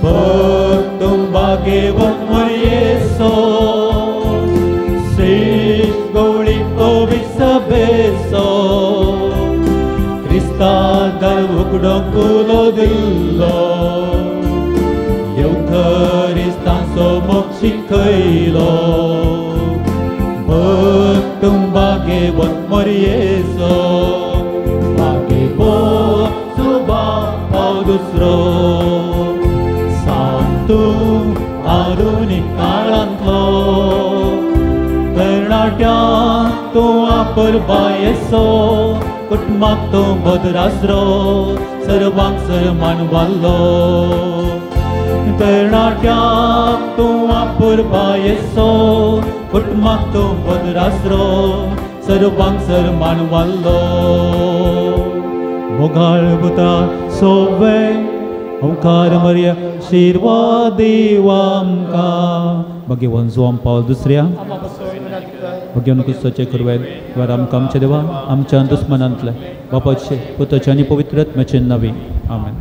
भक्तुंबागेवत मरयेसो श्रेष्ठ गवळी पविसबेसो क्रिस्ता दार बुकडोंग बोलो दिल्लो येवकरिस्ताचो मोग शिकयलो भक्तुंबागेवत मरयेसो भागेवत सुबा पाव दुसरो सांतू आधुनीक काळांतलो तरणाट्या तूं आपुरबायेचो कुटुंबाक तूं बदरासरो सर्वांक सर्मान वाल्लो. तरणाट्या तूं आपुरबायेचो कुटुंबाक तूं बदरासरो सर्वांक सर्मान वाल्लो. मोगाळ पुता सोवे ओंकार मरिया आशिर्वाद दीव आमकां. भगवान जुआम पावल दुसऱ्या भगवान क्रिस्ताचे कुरवेन द्वारा आमकां आमच्या देवा आमच्या दुस्मनांतले बापाचे पुताचे आनी पवित्र आत्म्याचे नांवी. आमेन.